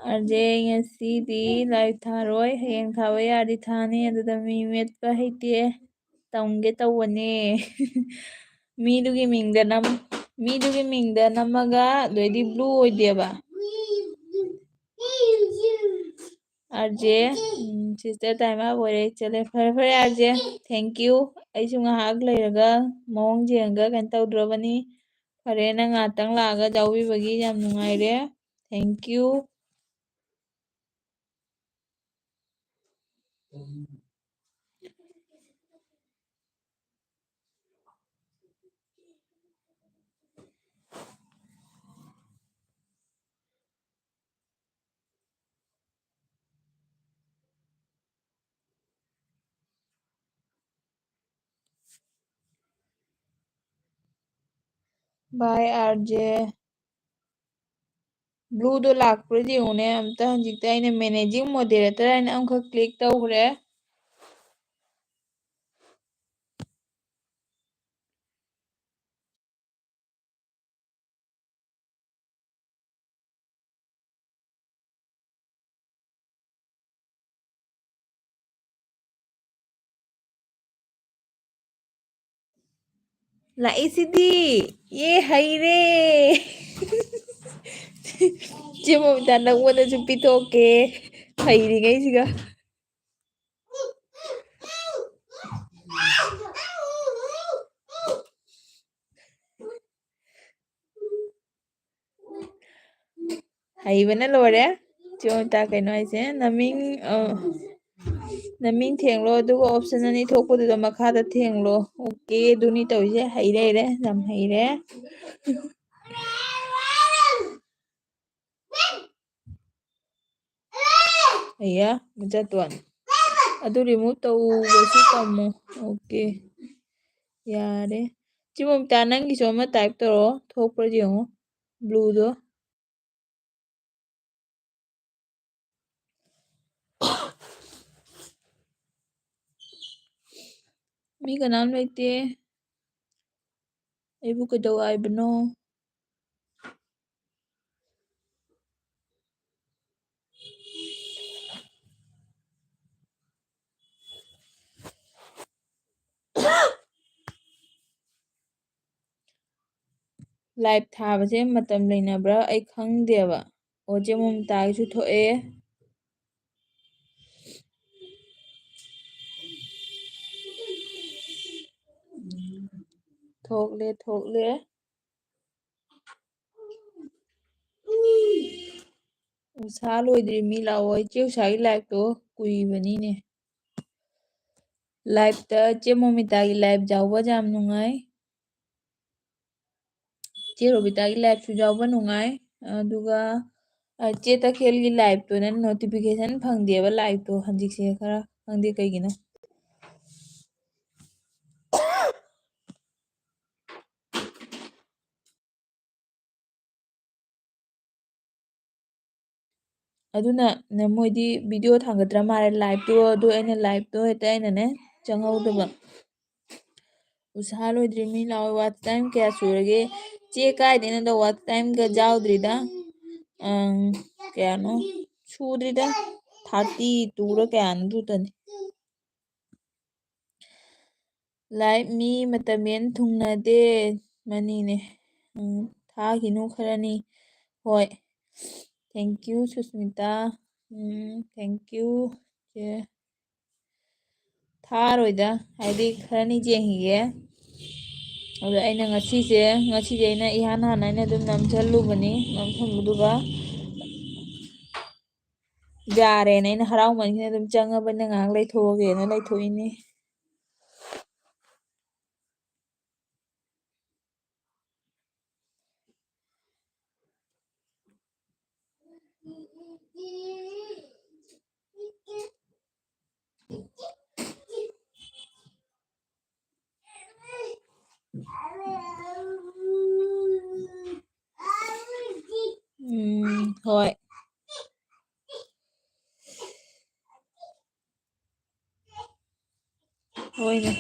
ꯑꯥꯔꯖꯦ, ꯉꯁꯤꯗꯤ ꯂꯥꯏꯚ ꯊꯥꯔꯣꯏ, ꯍꯌꯦꯡ ꯊꯥꯕ ꯌꯥꯔꯗꯤ ꯊꯥꯅꯤ, ꯑꯗꯨꯗ ꯃꯤ ꯃꯦꯠꯄ ꯍꯩꯇꯦ, ꯇꯝꯒꯦ ꯇꯧꯕꯅꯦ꯫ ꯃꯤꯗꯨꯒꯤ ꯃꯤꯡꯗ ꯅꯝ-, ꯃꯤꯗꯨꯒꯤ ꯃꯤꯡꯗ ꯅꯝꯃꯒ ꯑꯗꯨꯑꯣꯏꯗꯤ ꯕ꯭ꯂꯨ ꯑꯣꯏꯗꯦꯕ꯫ ꯑꯥꯔꯖꯦ, ꯎꯝ, ꯁꯤꯁꯇꯔ ꯇꯥꯏꯝ ꯑꯞ ꯑꯣꯏꯔꯦ, ꯆꯠꯂꯦ꯫ ꯐꯔꯦ, ꯐꯔꯦ, ꯑꯥꯔꯖꯦ, thank you꯫ ꯑꯩꯁꯨ ꯉꯥꯏꯍꯥꯛ ꯂꯩꯔꯒ ꯃꯑꯣꯡ ꯌꯦꯡꯉꯒ ꯀꯩꯅꯣ ꯇꯧꯗ꯭ꯔꯕꯅꯤ꯫ ꯐꯔꯦ, ꯅꯪ ꯉꯥꯏꯍꯥꯛꯇꯪ ꯂꯥꯛꯑꯒ ꯌꯥꯎꯕꯤꯕꯒꯤ ꯌꯥꯝ ꯅꯨꯡꯉꯥꯏꯔꯦ꯫ Thank you꯫ By R J. Blueꯗꯣ ꯂꯥꯛꯄ꯭ꯔꯥ ꯌꯦꯡꯉꯨꯅꯦ ꯑꯝꯇ꯫ ꯍꯧꯖꯤꯛꯇ ꯑꯩꯅ managing moderator ꯍꯥꯏꯅ ꯑꯃꯈꯛ click ꯇꯧꯈ꯭ꯔꯦ꯫ ꯂꯥꯛꯏꯁꯤꯗꯤ꯫ ꯌꯦ, ꯍꯩꯔꯦ꯫ ꯆꯦ ꯃꯣꯃꯤꯇꯥ, ꯅꯪꯉꯣꯟꯗꯁꯨ ꯄꯤꯊꯣꯛꯀꯦ꯫ ꯍꯩꯔꯤꯉꯩꯁꯤꯒ꯫ ꯍꯩꯕꯅ ꯂꯣꯏꯔꯦ꯫ ꯆꯦ ꯃꯣꯃꯤꯇꯥ, ꯀꯩꯅꯣ ꯍꯥꯏꯁꯦ? ꯅꯃꯤꯡ, ꯑ, ꯅꯃꯤꯡ ꯊꯦꯡꯂꯣ, ꯑꯗꯨꯒ option ꯑꯅꯤ ꯊꯣꯛꯄꯗꯨꯗ ꯃꯈꯥꯗ ꯊꯦꯡꯂꯣ꯫ Okay, ꯑꯗꯨꯅꯤ ꯇꯧꯔꯤꯁꯦ꯫ ꯍꯩꯔꯦ, ꯍꯩꯔꯦ, ꯌꯥꯝ ꯍꯩꯔꯦ꯫ ꯑꯌꯥ, ꯃꯆꯥꯇꯣꯟ꯫ ꯑꯗꯨ remove ꯇꯧꯕꯁꯨ ꯇꯝꯃꯣ꯫ Okay, ꯌꯥꯔꯦ꯫ ꯆꯦ ꯃꯣꯃꯤꯇꯥ, ꯅꯪꯒꯤꯁꯨ ꯑꯃ type ꯇꯧꯔꯣ, ꯊꯣꯛꯄ꯭ꯔꯥ ꯌꯦꯡꯉꯣ, blueꯗꯣ꯫ ꯃꯤ ꯀꯅꯥꯝ ꯂꯩꯇꯦ꯫ ꯑꯩꯕꯨ ꯀꯩꯗꯧ ꯍꯥꯏꯕꯅꯣ? Live ꯊꯥꯕꯁꯦ ꯃꯇꯝ ꯂꯩꯅꯕ꯭ꯔꯥ? ꯑꯩ ꯈꯪꯗꯦꯕ꯫ ꯑꯣ, ꯆꯦ ꯃꯣꯃꯤꯇꯥꯒꯤꯁꯨ ꯊꯣꯛꯑꯦ꯫ ꯊꯣꯛꯂꯦ, ꯊꯣꯛꯂꯦ꯫ ꯎꯁꯥ ꯂꯣꯏꯗ꯭ꯔꯤ, ꯃꯤ ꯂꯥꯛꯑꯣ꯫ ꯏꯆꯦ ꯎꯁꯥꯒꯤ liveꯇꯣ ꯀꯨꯏꯕꯅꯤꯅꯦ꯫ Liveꯇ ꯆꯦ ꯃꯣꯃꯤꯇꯥꯒꯤ live ꯌꯥꯎꯕ ꯌꯥꯝ ꯅꯨꯡꯉꯥꯏ꯫ ꯆꯦ ꯔꯣꯕꯤꯇꯥꯒꯤ liveꯁꯨ ꯌꯥꯎꯕ ꯅꯨꯡꯉꯥꯏ꯫ ꯑꯗꯨꯒ, ꯑ, ꯆꯦ ꯇꯈꯦꯜꯒꯤ liveꯇꯨꯅ notification ꯐꯪꯗꯦꯕ, liveꯇꯣ ꯍꯧꯖꯤꯛꯁꯦ ꯈꯔ ꯈꯪꯗꯦ ꯀꯩꯒꯤꯅꯣ꯫ ꯑꯗꯨꯅ ꯅ-, ꯃꯣꯏꯗꯤ ꯚꯤꯗꯤꯑꯣ ꯊꯥꯡꯒꯠꯇ꯭ꯔ ꯃꯥꯜꯂꯦ, ꯂꯥꯏꯞꯇꯣ꯫ ꯑꯗꯨ ꯑꯩꯅ ꯂꯥꯏꯞꯇꯣ ꯍꯦꯛꯇ ꯑꯩꯅꯅꯦ ꯆꯪꯍꯧꯗꯕ꯫ ꯎꯁꯥ ꯂꯣꯏꯗ꯭ꯔꯤ, ꯃꯤ ꯂꯥꯛꯑꯣ꯫ ꯋꯥꯆ ꯇꯥꯏꯝ ꯀꯌꯥ ꯁꯨꯔꯒꯦ? ꯆꯦ ꯀꯥꯏꯗꯩꯅꯣꯗ, ꯋꯥꯆ ꯇꯥꯏꯝꯒ ꯌꯥꯎꯗ꯭ꯔꯤꯗ꯫ ꯑꯪ, ꯀꯌꯥꯅꯣ? ꯁꯨꯗ꯭ꯔꯤꯗ꯫ ꯊꯥꯔꯇꯤ ꯇꯨꯔ ꯀꯌꯥꯅꯣ ꯑꯗꯨꯇꯅꯤ꯫ ꯂꯥꯏꯞ ꯃꯤ ꯃꯇꯝ ꯍꯦꯟ ꯊꯨꯡꯅꯗꯦ꯫ ꯃꯅꯤꯅꯦ꯫ ꯎꯝ, ꯊꯥꯈꯤꯅꯨ ꯈꯔꯅꯤ꯫ ꯍꯣꯏ꯫ Thank you, Susmita. Um, thank you, ꯆꯦ꯫ ꯊꯥꯔꯣꯏꯗ, ꯍꯥꯏꯗꯤ ꯈꯔꯅꯤ ꯌꯦꯡꯈꯤꯒꯦ꯫ ꯑꯗꯣ ꯑꯩꯅ ꯉꯁꯤꯁꯦ, ꯉꯁꯤꯁꯦ ꯑꯩꯅ ꯏꯍꯥꯟ ꯍꯥꯟꯅ ꯑꯩꯅ ꯑꯗꯨꯝ ꯅꯝꯁꯜꯂꯨꯕꯅꯤ꯫ ꯅꯝꯁꯜꯂꯨꯕꯗꯨꯒ ꯌꯥꯔꯦꯅ ꯑꯩꯅ ꯍꯔꯥꯎꯃꯟꯈꯤꯅ ꯑꯗꯨꯝ ꯆꯪꯉꯕꯅꯤꯅ ꯉꯥꯏꯍꯥꯛ ꯂꯩꯊꯣꯛꯑꯒꯦꯅ ꯂꯩꯊꯣꯛꯏꯅꯤ꯫ ꯎꯝ, ꯍꯣꯏ꯫ ꯍꯣꯏꯅꯦ꯫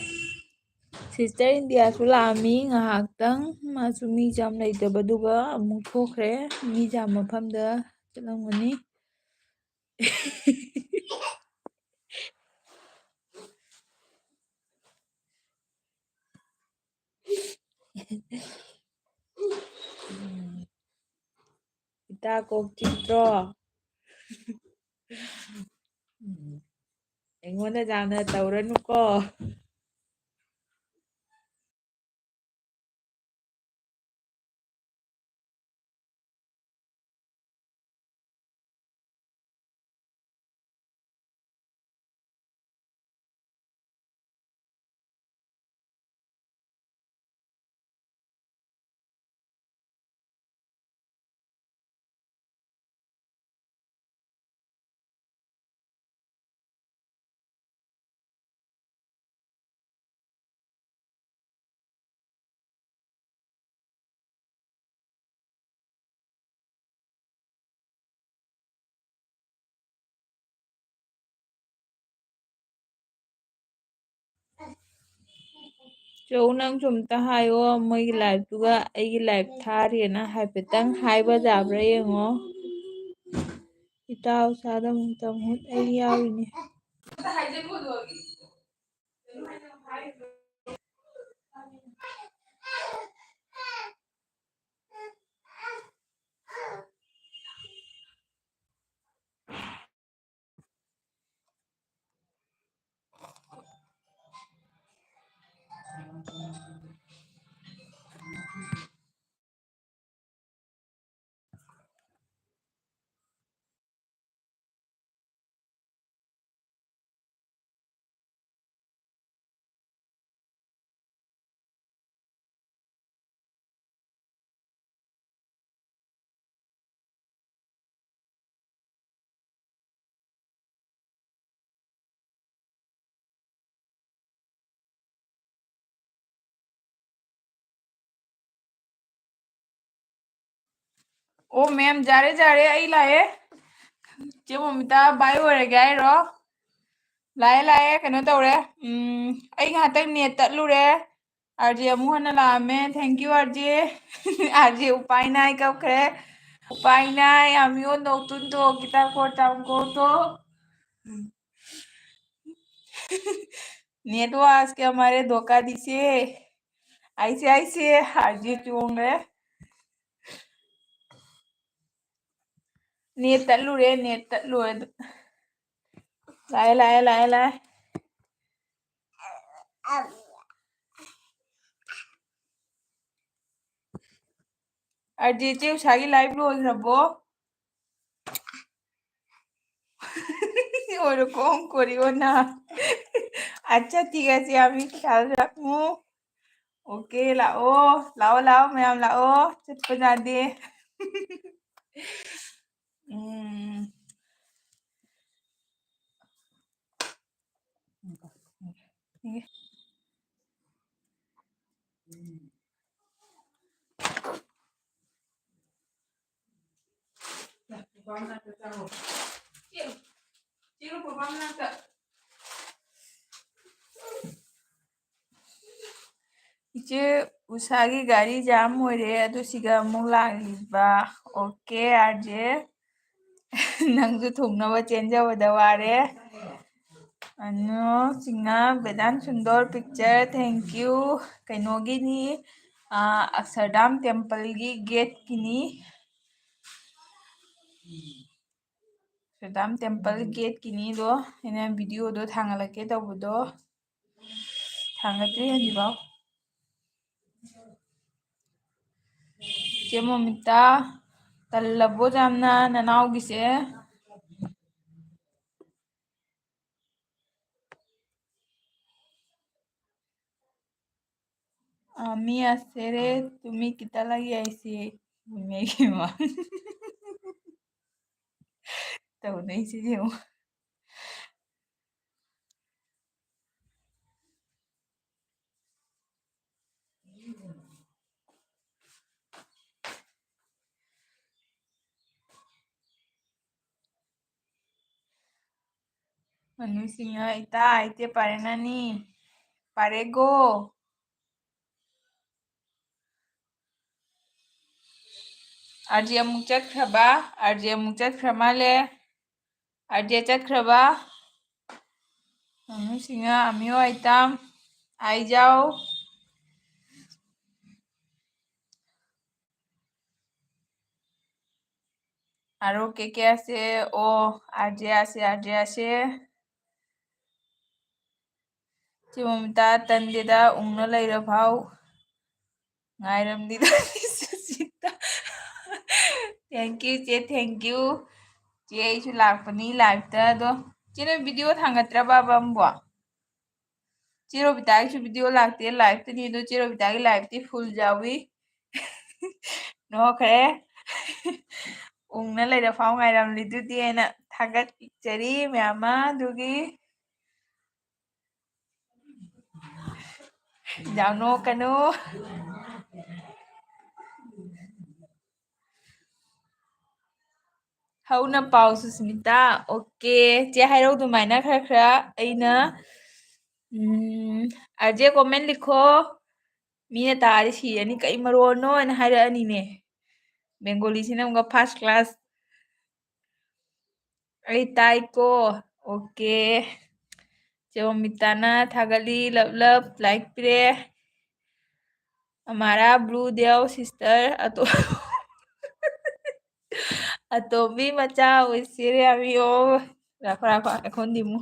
ꯁꯤꯁꯇꯔ ꯏꯟꯗꯤꯌꯥꯁꯨ ꯂꯥꯛꯑꯝꯃꯤ ꯉꯥꯏꯍꯥꯛꯇꯪ꯫ ꯃꯥꯁꯨ ꯃꯤ ꯌꯥꯝ ꯂꯩꯇꯕꯗꯨꯒ ꯑꯃꯨꯛ ꯊꯣꯛꯈ꯭ꯔꯦ꯫ ꯃꯤ ꯌꯥꯝ ꯃꯐꯝꯗ ꯆꯠꯂꯝꯒꯅꯤ꯫ ꯏꯇꯥ ꯀꯣꯛ ꯆꯤꯛꯇ꯭ꯔꯣ? ꯎꯝ꯫ ꯑꯩꯉꯣꯟꯗ ꯌꯥꯝꯅ ꯇꯧꯔꯅꯨꯀꯣ꯫ ꯆꯧ, ꯅꯪꯁꯨ ꯑꯝꯇ ꯍꯥꯏꯌꯣ, ꯃꯣꯏꯒꯤ live ꯇꯨꯒ ꯑꯩꯒꯤ live ꯊꯥꯔꯤꯅ ꯍꯥꯏꯐꯦꯠꯇꯪ ꯍꯥꯏꯕ ꯌꯥꯕ꯭ꯔꯥ ꯌꯦꯡꯉꯣ꯫ ꯏꯇꯥꯎ ꯁꯥꯗ ꯑꯃꯨꯛꯇꯪ ꯍꯨꯠ ꯑꯩ ꯌꯥꯎꯔꯤꯅꯦ꯫ ꯑꯣ ma'am, ꯌꯥꯔꯦ, ꯌꯥꯔꯦ, ꯑꯩ ꯂꯥꯛꯑꯦ꯫ ꯆꯦ ꯃꯣꯃꯤꯇꯥ, bye ꯑꯣꯏꯔꯒꯦ ꯍꯥꯏꯔꯣ? ꯂꯥꯛꯑꯦ, ꯂꯥꯛꯑꯦ, ꯀꯩꯅꯣ ꯇꯧꯔꯦ꯫ ꯎꯝ, ꯑꯩ ꯉꯥꯏꯍꯥꯛꯇꯪ net ꯇꯠꯂꯨꯔꯦ꯫ RJ ꯑꯃꯨꯛ ꯍꯟꯅ ꯂꯥꯛꯑꯝꯃꯦ꯫ Thank you, RJ꯫ RJ ꯎꯄꯥꯏ ꯅꯥꯏ ꯀꯞꯈ꯭ꯔꯦ꯫ ꯎꯄꯥꯏ ꯅꯥꯏ, amigo, no tundo, kita corta un corto। Network के हमारे धोखा दीजिए। ऐसे, ऐसे RJ ꯆꯣꯡꯈ꯭ꯔꯦ꯫ Net ꯇꯠꯂꯨꯔꯦ, net ꯇꯠꯂꯨꯔꯦ꯫ ꯂꯥꯛꯑꯦ, ꯂꯥꯛꯑꯦ, ꯂꯥꯛꯑꯦ, ꯂꯥꯛꯑꯦ꯫ RJ ꯆꯦ ꯎꯁꯥꯒꯤ live ꯂꯣꯏꯈ꯭ꯔꯕꯣ? ꯑꯣꯏꯔꯣ ꯀꯣꯡ ꯀꯣꯔꯤꯑꯣꯅ꯫ अच्छा, ठीक আছে, আমি খেয়াল রাখবো। OK, ꯂꯥꯛꯑꯣ, ꯂꯥꯛꯑꯣ, ꯂꯥꯛꯑꯣ, ꯃꯌꯥꯝ ꯂꯥꯛꯑꯣ, ꯆꯠꯄ ꯌꯥꯗꯦ꯫ ꯎꯝ꯫ ꯏꯆꯦ ꯎꯁꯥꯒꯤ ꯒꯥꯔꯤ ꯖꯥꯝ ꯑꯣꯏꯔꯦ, ꯑꯗꯨ ꯁꯤꯒ ꯑꯃꯨꯛ ꯂꯥꯛꯂꯤꯕ꯫ Okay, R J. ꯅꯪꯁꯨ ꯊꯨꯡꯅꯕ ꯆꯦꯟꯖꯕꯗ ꯋꯥꯔꯦ꯫ ꯑꯅꯣ ꯁꯤꯡꯍ, ꯕꯦꯗꯥꯟ ꯁꯨꯟꯗꯣꯔ ꯄꯤꯛꯆꯔ, thank you꯫ ꯀꯩꯅꯣꯒꯤꯅꯤ, ꯑꯥ, ꯑꯛꯁꯔꯗꯥꯝ ꯇꯦꯝꯄꯜꯒꯤ ꯒꯦꯠꯀꯤꯅꯤ꯫ ꯑꯛꯁꯔꯗꯥꯝ ꯇꯦꯝꯄꯜ ꯒꯦꯠꯀꯤꯅꯤꯗꯣ, ꯑꯩꯅ ꯚꯤꯗꯤꯑꯣꯗꯣ ꯊꯥꯡꯒꯠꯂꯛꯀꯦ ꯇꯧꯕꯗꯣ ꯊꯥꯡꯒꯠꯇ꯭ꯔꯤ ꯍꯧꯖꯤꯛꯐꯥꯎ꯫ ꯆꯦ ꯃꯣꯃꯤꯇꯥ, ꯇꯜꯂꯕꯣ ꯌꯥꯝꯅ ꯅꯅꯥꯎꯒꯤꯁꯦ? ꯑ, ꯃꯤ ꯑꯁꯦꯔꯦ, ꯇꯨꯃꯤ ꯀꯤꯇꯥ ꯂꯒꯤ ꯑꯥꯏꯁꯤ, ꯃꯦꯒꯤ ꯃꯥ꯫ ꯇꯧꯅꯩꯁꯤꯗꯤ ꯌꯦꯡꯉꯣ꯫ ꯃꯅꯨꯁꯤꯡꯅ ꯏꯇꯥ ꯑꯩꯇꯦ ꯄꯥꯔꯦꯅꯅꯤ꯫ ꯄꯥꯔꯦꯒꯣ꯫ ꯑꯥꯔ ꯖꯦ ꯑꯃꯨꯛ ꯆꯠꯈ꯭ꯔꯕ? ꯑꯥꯔ ꯖꯦ ꯑꯃꯨꯛ ꯆꯠꯈ꯭ꯔ ꯃꯥꯜꯂꯦ꯫ ꯑꯥꯔ ꯖꯦ ꯆꯠꯈ꯭ꯔꯕ? ꯃꯅꯨꯁꯤꯡꯅ ꯑꯃꯤꯑꯣ ꯑꯥꯏꯇꯥꯝ꯫ ꯑꯥꯏꯖꯥꯎ꯫ ꯑꯔꯣ ꯀꯦ ꯀꯦ ꯑꯁꯦ, ꯑꯣ, ꯑꯥꯔ ꯖꯦ ꯑꯁꯦ, ꯑꯥꯔ ꯖꯦ ꯑꯁꯦ꯫ ꯆꯦ ꯃꯣꯃꯤꯇꯥ, ꯇꯟꯗꯦꯗ, ꯎꯪꯅ ꯂꯩꯔꯐꯥꯎ ꯉꯥꯏꯔꯝꯂꯤꯗ꯫ ꯁꯨꯁꯤꯇꯥ꯫ Thank you, ꯆꯦ, thank you꯫ ꯆꯦ, ꯑꯩꯁꯨ ꯂꯥꯛꯄꯅꯤ live ꯇ꯫ ꯑꯗꯣ, ꯆꯦ, ꯅꯣꯏ ꯚꯤꯗꯤꯑꯣ ꯊꯥꯡꯒꯠꯇ꯭ꯔꯕꯕ ꯑꯝꯕꯣ? ꯆꯦ ꯔꯣꯕꯤꯇꯥꯒꯤꯁꯨ ꯚꯤꯗꯤꯑꯣ ꯂꯥꯛꯇꯦ, live ꯇꯅꯤ꯫ ꯑꯗꯣ ꯆꯦ ꯔꯣꯕꯤꯇꯥꯒꯤ live ꯇꯤ full ꯌꯥꯎꯏ꯫ ꯅꯣꯛꯈ꯭ꯔꯦ꯫ ꯎꯪꯅ ꯂꯩꯔꯐꯥꯎ ꯉꯥꯏꯔꯝꯂꯤꯗꯨꯗꯤ ꯑꯩꯅ ꯊꯥꯒꯠꯆꯔꯤ ꯃꯌꯥꯝ ꯑꯃ ꯑꯗꯨꯒꯤ꯫ ꯌꯥꯝ ꯅꯣꯛꯀꯅꯨ꯫ ꯍꯧꯅ ꯄꯥꯎ ꯁꯨꯁꯃꯤꯇꯥ꯫ ꯑꯣꯀꯦ꯫ ꯆꯦ ꯍꯥꯏꯔꯧ ꯑꯗꯨꯃꯥꯏꯅ ꯈꯔ ꯈꯔ ꯑꯩꯅ, ꯎꯝ, ꯑꯥꯔ ꯖꯦ comment ꯂꯤꯈꯣ꯫ ꯃꯤꯅ ꯇꯥꯔꯗꯤ ꯁꯤꯔꯅꯤ, "ꯀꯩ ꯃꯔꯣꯟꯅꯣ?" ꯍꯥꯏꯅ ꯍꯥꯏꯔꯛꯑꯅꯤꯅꯦ꯫ ꯕꯦꯡꯒꯣꯂꯤꯁꯤꯅ ꯑꯃꯨꯛꯀ first class꯫ ꯑꯩ ꯇꯥꯏꯀꯣ꯫ Okay꯫ ꯆꯦ ꯑꯣꯃꯤꯇꯥꯅ ꯊꯥꯒꯠꯂꯤ, love love, like ꯄꯤꯔꯦ꯫ ꯑꯃꯥꯔꯥ blue ꯗꯦꯎ sister ꯑꯇꯣ-, ꯑꯇꯣꯝꯕꯤ ꯃꯆꯥ ꯑꯣꯏꯁꯤꯔꯦ ꯑꯃꯤꯌꯣ꯫ ꯔꯥꯈꯣ, ꯔꯥꯈꯣ, ꯑꯩꯈꯣꯟꯗꯤꯃꯨ꯫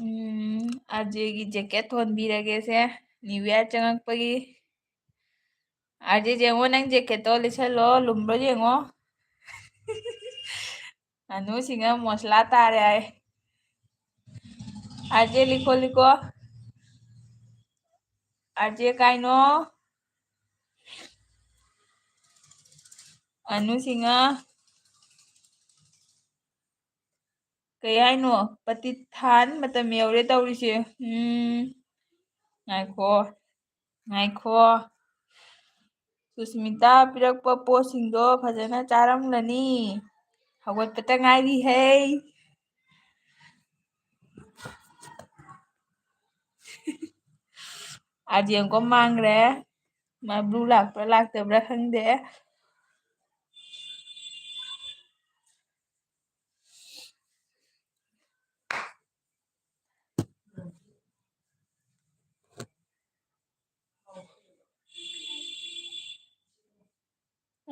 ꯎꯝ, ꯑꯥꯔꯖꯦꯒꯤ jacket ꯊꯣꯟꯕꯤꯔꯒꯦꯁꯦ, New Year ꯆꯪꯉꯛꯄꯒꯤ꯫ ꯑꯥꯔꯖꯦ, ꯌꯦꯡꯉꯣ, ꯅꯪ jacketꯇꯣ ꯂꯤꯠꯁꯜꯂꯣ, ꯂꯨꯝꯕ꯭ꯔꯣ ꯌꯦꯡꯉꯣ꯫ ꯑꯅꯨꯁꯤꯡꯅ ꯃꯣꯁꯂꯥ ꯇꯥꯔꯦ ꯍꯥꯏ꯫ ꯑꯥꯔꯖꯦ, ꯂꯤꯀꯣ, ꯂꯤꯀꯣ꯫ ꯑꯥꯔꯖꯦ ꯀꯥꯏꯅꯣ? ꯑꯅꯨꯁꯤꯡꯅ ꯀꯩ ꯍꯥꯏꯅꯣ? ꯄꯇꯤꯊꯥꯟ ꯃꯇꯝ ꯌꯧꯔꯦ ꯇꯧꯔꯤꯁꯦ꯫ ꯎꯝ, ꯉꯥꯏꯈꯣ, ꯉꯥꯏꯈꯣ꯫ ꯁꯨꯁꯃꯤꯇꯥ ꯄꯤꯔꯛꯄ ꯄꯣꯠꯁꯤꯡꯗꯣ ꯐꯖꯅ ꯆꯥꯔꯝꯒꯅꯤ꯫ ꯍꯧꯒꯠꯄꯇ ꯉꯥꯏꯔꯤꯍꯦ꯫ ꯑꯥꯔꯖꯦ ꯑꯃꯨꯛꯀ ꯃꯥꯡꯈ꯭ꯔꯦ꯫ ꯃꯥ blue ꯂꯥꯛꯄ꯭ꯔꯥ ꯂꯥꯛꯇꯕ꯭ꯔꯥ ꯈꯪꯗꯦ꯫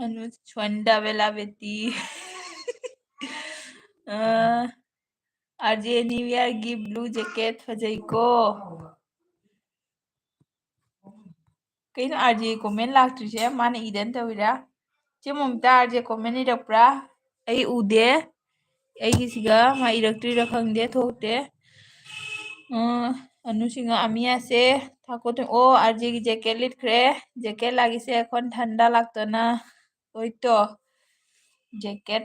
ꯑꯅꯨ ꯁ꯭ꯋꯟꯗ ꯕꯦꯂꯥ ꯕꯦꯇꯤ꯫ ꯑ, ꯑꯥꯔꯖꯦ New Yearꯒꯤ blue jacket ꯐꯖꯩꯀꯣ꯫ ꯀꯩꯅꯣ ꯑꯥꯔꯖꯦ comment ꯂꯥꯛꯇ꯭ꯔꯤꯁꯦ? ꯃꯥꯅ ꯏꯗꯅ ꯇꯧꯔꯤꯔꯥ? ꯆꯦ ꯃꯃꯤꯇꯥ ꯑꯥꯔꯖꯦ comment ꯏꯔꯛꯄ꯭ꯔꯥ? ꯑꯩ ꯎꯗꯦ꯫ ꯑꯩꯒꯤꯁꯤꯒ ꯃꯥ ꯏꯔꯛꯇ꯭ꯔꯤꯔꯥ ꯈꯪꯗꯦ, ꯊꯣꯛꯇꯦ꯫ ꯑ, ꯑꯅꯨꯁꯤꯡꯅ ꯑꯃꯤꯌꯥꯁꯦ ꯊꯥꯀꯣ ꯊꯣ-, ꯑꯣ, ꯑꯥꯔꯖꯦꯒꯤ jacket ꯂꯤꯠꯈ꯭ꯔꯦ꯫ Jacket ꯂꯥꯛꯏꯁꯦ ꯑꯩꯈꯣꯏ ꯊꯟꯗꯥ ꯂꯥꯛꯇꯅ꯫ ꯍꯣꯏꯇꯣ꯫ Jacket꯫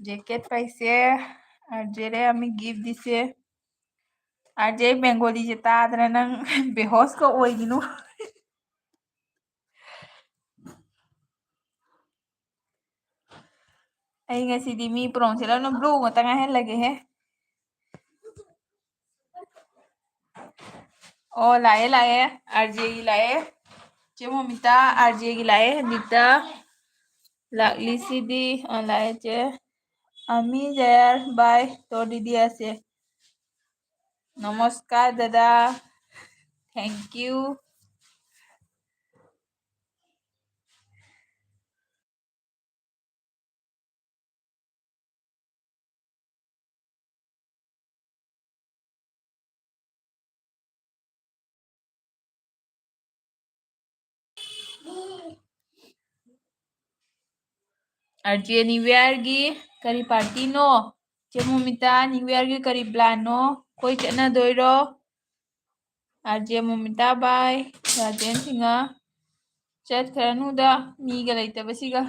Jacket ꯄꯥꯏꯁꯦ꯫ ꯑꯥꯔꯖꯦꯗ ꯑꯃꯤ gift ꯗꯤꯁꯦ꯫ ꯑꯥꯔꯖꯦ, ꯕꯦꯡꯒꯣꯂꯤꯁꯦ ꯇꯥꯗꯅ ꯅꯪ ꯕꯦꯍꯣꯁꯀ ꯑꯣꯏꯒꯤꯅꯨ꯫ ꯑꯩ ꯉꯁꯤꯗꯤ ꯃꯤ ꯄ꯭ꯔꯣꯡꯁꯦ ꯂꯣꯏꯅ blue ꯉꯥꯛꯇ ꯉꯥꯏꯍꯜꯂꯒꯦꯍꯦ꯫ ꯑꯣ, ꯂꯥꯛꯑꯦ, ꯂꯥꯛꯑꯦ꯫ ꯑꯥꯔ ꯖꯦꯒꯤ ꯂꯥꯛꯑꯦ꯫ ꯆꯦ ꯃꯣꯃꯤꯇꯥ, ꯑꯥꯔ ꯖꯦꯒꯤ ꯂꯥꯛꯑꯦ꯫ ꯅꯤꯇꯥ ꯂꯥꯛꯂꯤꯁꯤꯗꯤ꯫ ꯑ, ꯂꯥꯛꯑꯦ, ꯆꯦ꯫ ꯑꯃꯤ ꯖꯌꯥꯔ, bye꯫ ꯇꯣ ꯗꯤꯗꯤ ꯑꯁꯦ꯫ নমস্কার দাদা। Thank you। R J, new ꯏꯌꯥꯔꯒꯤ ꯀꯔꯤ ꯄꯥꯔꯇꯤꯅꯣ? ꯆꯦ ꯃꯣꯃꯤꯇꯥ, ꯅ꯭ꯌꯨ ꯏꯌꯥꯔꯒꯤ ꯀꯔꯤ ꯄ꯭ꯂꯥꯟꯅꯣ? ꯀꯣꯏ ꯆꯠꯅꯗꯣꯏꯔꯣ? R J Momita, bye꯫ Rajen Singh, ꯆꯠꯈ꯭ꯔꯅꯨꯗ, ꯃꯤꯒ ꯂꯩꯇꯕꯁꯤꯒ꯫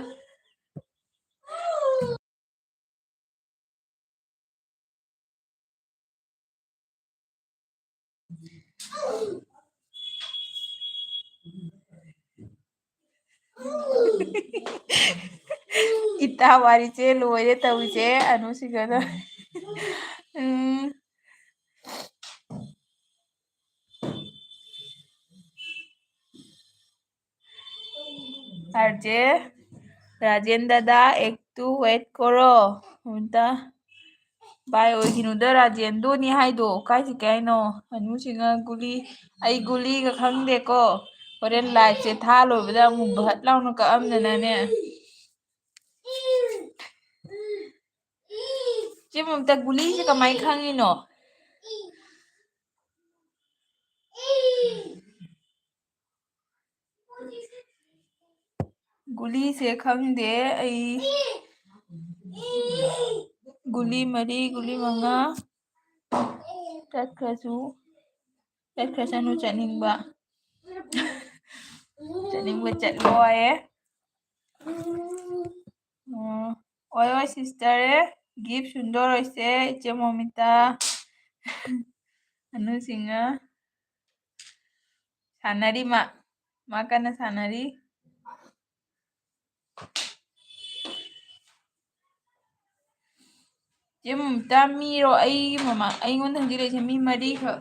ꯏꯇꯥ ꯋꯥꯔꯤꯁꯦ ꯂꯣꯏꯔꯦ ꯇꯧꯔꯤꯁꯦ, ꯑꯅꯨꯁꯤꯡꯒꯗꯣ꯫ ꯎꯝ꯫ ꯑꯥꯔ ꯖꯦ, ꯔꯥꯖꯦꯟ ꯗꯗꯥ, ꯑꯦꯛ ꯇꯨ ꯋꯦꯠ ꯀꯣꯔꯣ꯫ ꯑꯝꯇ bye ꯑꯣꯏꯈꯤꯅꯨꯗ, ꯔꯥꯖꯦꯟꯗꯣꯅꯤ ꯍꯥꯏꯗꯣ꯫ ꯀꯥꯏ ꯆꯠꯀꯦ ꯍꯥꯏꯅꯣ? ꯑꯅꯨꯁꯤꯡꯅ ꯒꯨꯂꯤ, ꯑꯩ ꯒꯨꯂꯤꯒ ꯈꯪꯗꯦꯀꯣ꯫ ꯍꯣꯔꯦꯟ ꯂꯥꯏꯠꯁꯦ ꯊꯥ ꯂꯣꯏꯕꯗ ꯑꯃꯨꯛ ꯚꯠ ꯂꯥꯎꯅ ꯀꯛꯑꯝꯗꯅꯅꯦ꯫ ꯆꯦ ꯃꯃꯤꯇꯥ, ꯒꯨꯂꯤꯁꯦ ꯀꯃꯥꯏ ꯈꯪꯉꯤꯅꯣ? ꯒꯨꯂꯤꯁꯦ ꯈꯪꯗꯦ ꯑꯩ꯫ ꯒꯨꯂꯤ ꯃꯔꯤ, ꯒꯨꯂꯤ ꯃꯉꯥ ꯆꯠꯈ꯭ꯔꯁꯨ, ꯆꯠꯈ꯭ꯔꯁꯅꯨ ꯆꯠꯅꯤꯡꯕ꯫ ꯆꯠꯅꯤꯡꯕ ꯆꯠꯂꯣ ꯍꯥꯏꯌꯦ꯫ ꯑꯣ, ꯑꯣꯏ, ꯑꯣꯏ, sister, gift ꯁꯨꯟꯗꯣꯔ ꯑꯣꯏꯁꯦ, ꯏꯆꯦ ꯃꯣꯃꯤꯇꯥ꯫ ꯑꯅꯨꯁꯤꯡꯅ ꯁꯥꯟꯅꯔꯤ ꯃꯥ꯫ ꯃꯥ ꯀꯟꯅ ꯁꯥꯟꯅꯔꯤ꯫ ꯆꯦ ꯃꯣꯃꯤꯇꯥ, ꯃꯤꯔꯣ? ꯑꯩꯒꯤ ꯃꯃꯥ-, ꯑꯩꯉꯣꯟꯗ ꯍꯧꯖꯤꯛ ꯂꯩꯔꯤꯁꯦ ꯃꯤ ꯃꯔꯤꯈꯛ꯫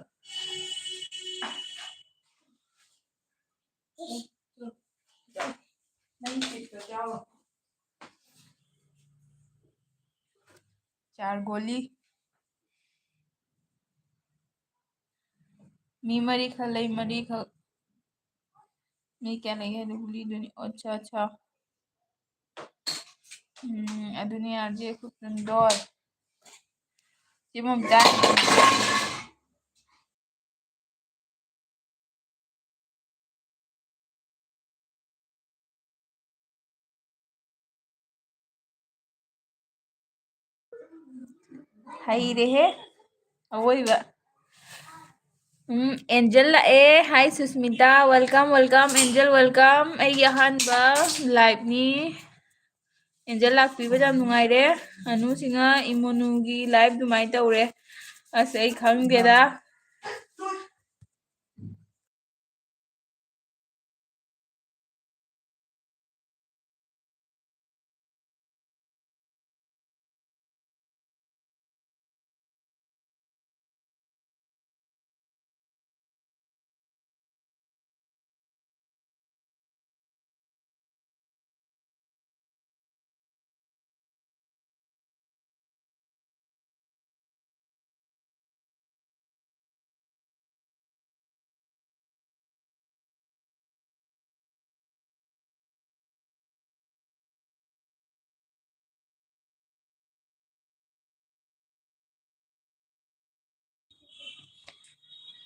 ꯒꯣꯂꯤ꯫ ꯃꯤ ꯃꯔꯤꯈꯛ ꯂꯩ, ꯃꯔꯤꯈꯛ꯫ ꯃꯤ ꯀꯌꯥ ꯂꯩꯒꯦ ꯍꯥꯏꯗꯣ ꯒꯨꯂꯤꯗꯨꯅꯤ꯫ ꯑꯠꯆꯥ, ꯑꯠꯆꯥ꯫ ꯎꯝ, ꯑꯗꯨꯅꯤ ꯌꯥꯔꯗꯤ ꯑꯩꯈꯣꯏ ꯄꯨꯟꯗꯣꯏ꯫ ꯆꯦ ꯃꯣꯃꯤꯇꯥ꯫ ꯍꯩꯔꯦꯍꯦ꯫ ꯑꯋꯣꯏꯕ꯫ ꯎꯝ, ꯑꯦꯟꯖꯦꯜ ꯂꯥꯛꯑꯦ꯫ Hi Susmita, welcome, welcome, angel, welcome꯫ ꯑꯩꯒꯤ ꯑꯍꯥꯟꯕ liveꯅꯤ꯫ ꯑꯦꯟꯖꯦꯜ ꯂꯥꯛꯄꯤꯕꯗ ꯌꯥꯝ ꯅꯨꯡꯉꯥꯏꯔꯦ꯫ ꯑꯅꯨꯁꯤꯡꯅ ꯏꯃꯣꯅꯨꯒꯤ live ꯑꯗꯨꯃꯥꯏꯅ ꯇꯧꯔꯦ꯫ ꯑꯁ, ꯑꯩ ꯈꯪꯗꯦꯗ꯫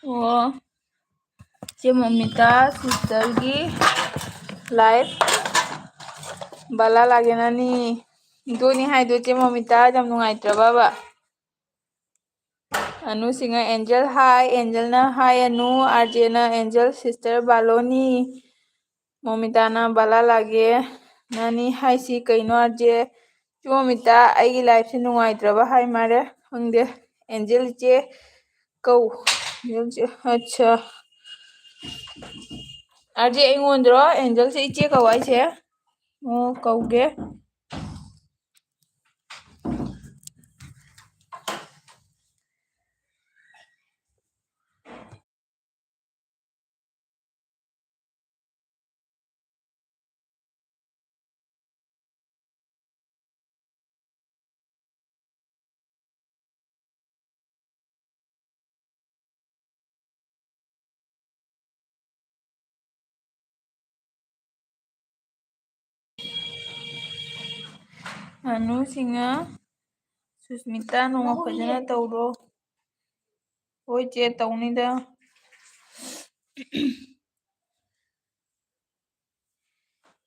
ꯑꯣ, ꯆꯦ ꯃꯣꯃꯤꯇꯥ sisterꯒꯤ live ꯕꯂꯥ ꯂꯥꯒꯦꯅꯅꯤ꯫ ꯑꯗꯨꯅꯤ ꯍꯥꯏꯗꯣ, ꯆꯦ ꯃꯣꯃꯤꯇꯥ ꯌꯥꯝ ꯅꯨꯡꯉꯥꯏꯇ꯭ꯔꯕꯕ? ꯑꯅꯨꯁꯤꯡꯅ ꯑꯦꯟꯖꯦꯜ hi, ꯑꯦꯟꯖꯦꯜꯅ hi ꯑꯅꯨ, ꯑꯥꯔꯖꯦꯅ ꯑꯦꯟꯖꯦꯜ sister ꯕꯥꯂꯣꯅꯤ, ꯃꯣꯃꯤꯇꯥꯅ ꯕꯂꯥ ꯂꯥꯒꯦ ꯅꯅꯤ ꯍꯥꯏꯁꯤ ꯀꯩꯅꯣ, ꯑꯥꯔꯖꯦ? ꯆꯨꯃꯣꯃꯤꯇꯥ, ꯑꯩꯒꯤ liveꯁꯦ ꯅꯨꯡꯉꯥꯏꯇ꯭ꯔꯕ ꯍꯥꯏ ꯃꯥꯜꯂꯦ, ꯈꯪꯗꯦ꯫ ꯑꯦꯟꯖꯦꯜ ꯏꯆꯦ ꯀꯧ꯫ ꯑꯦꯟꯖꯦꯜ ꯏꯆꯦ, ꯑꯠꯆꯥ꯫ ꯑꯥꯔꯖꯦ ꯑꯩꯉꯣꯟꯗꯔꯣ ꯑꯦꯟꯖꯦꯜꯁꯦ ꯏꯆꯦ ꯀꯧ ꯍꯥꯏꯁꯦ? ꯑꯣ, ꯀꯧꯒꯦ꯫ ꯑꯅꯨ ꯁꯤꯡꯍ, ꯁꯨꯁꯃꯤꯇꯥ, ꯅꯣꯡꯃ ꯐꯖꯅ ꯇꯧꯔꯣ꯫ ꯍꯣꯏ ꯆꯦ, ꯇꯧꯅꯤꯗ꯫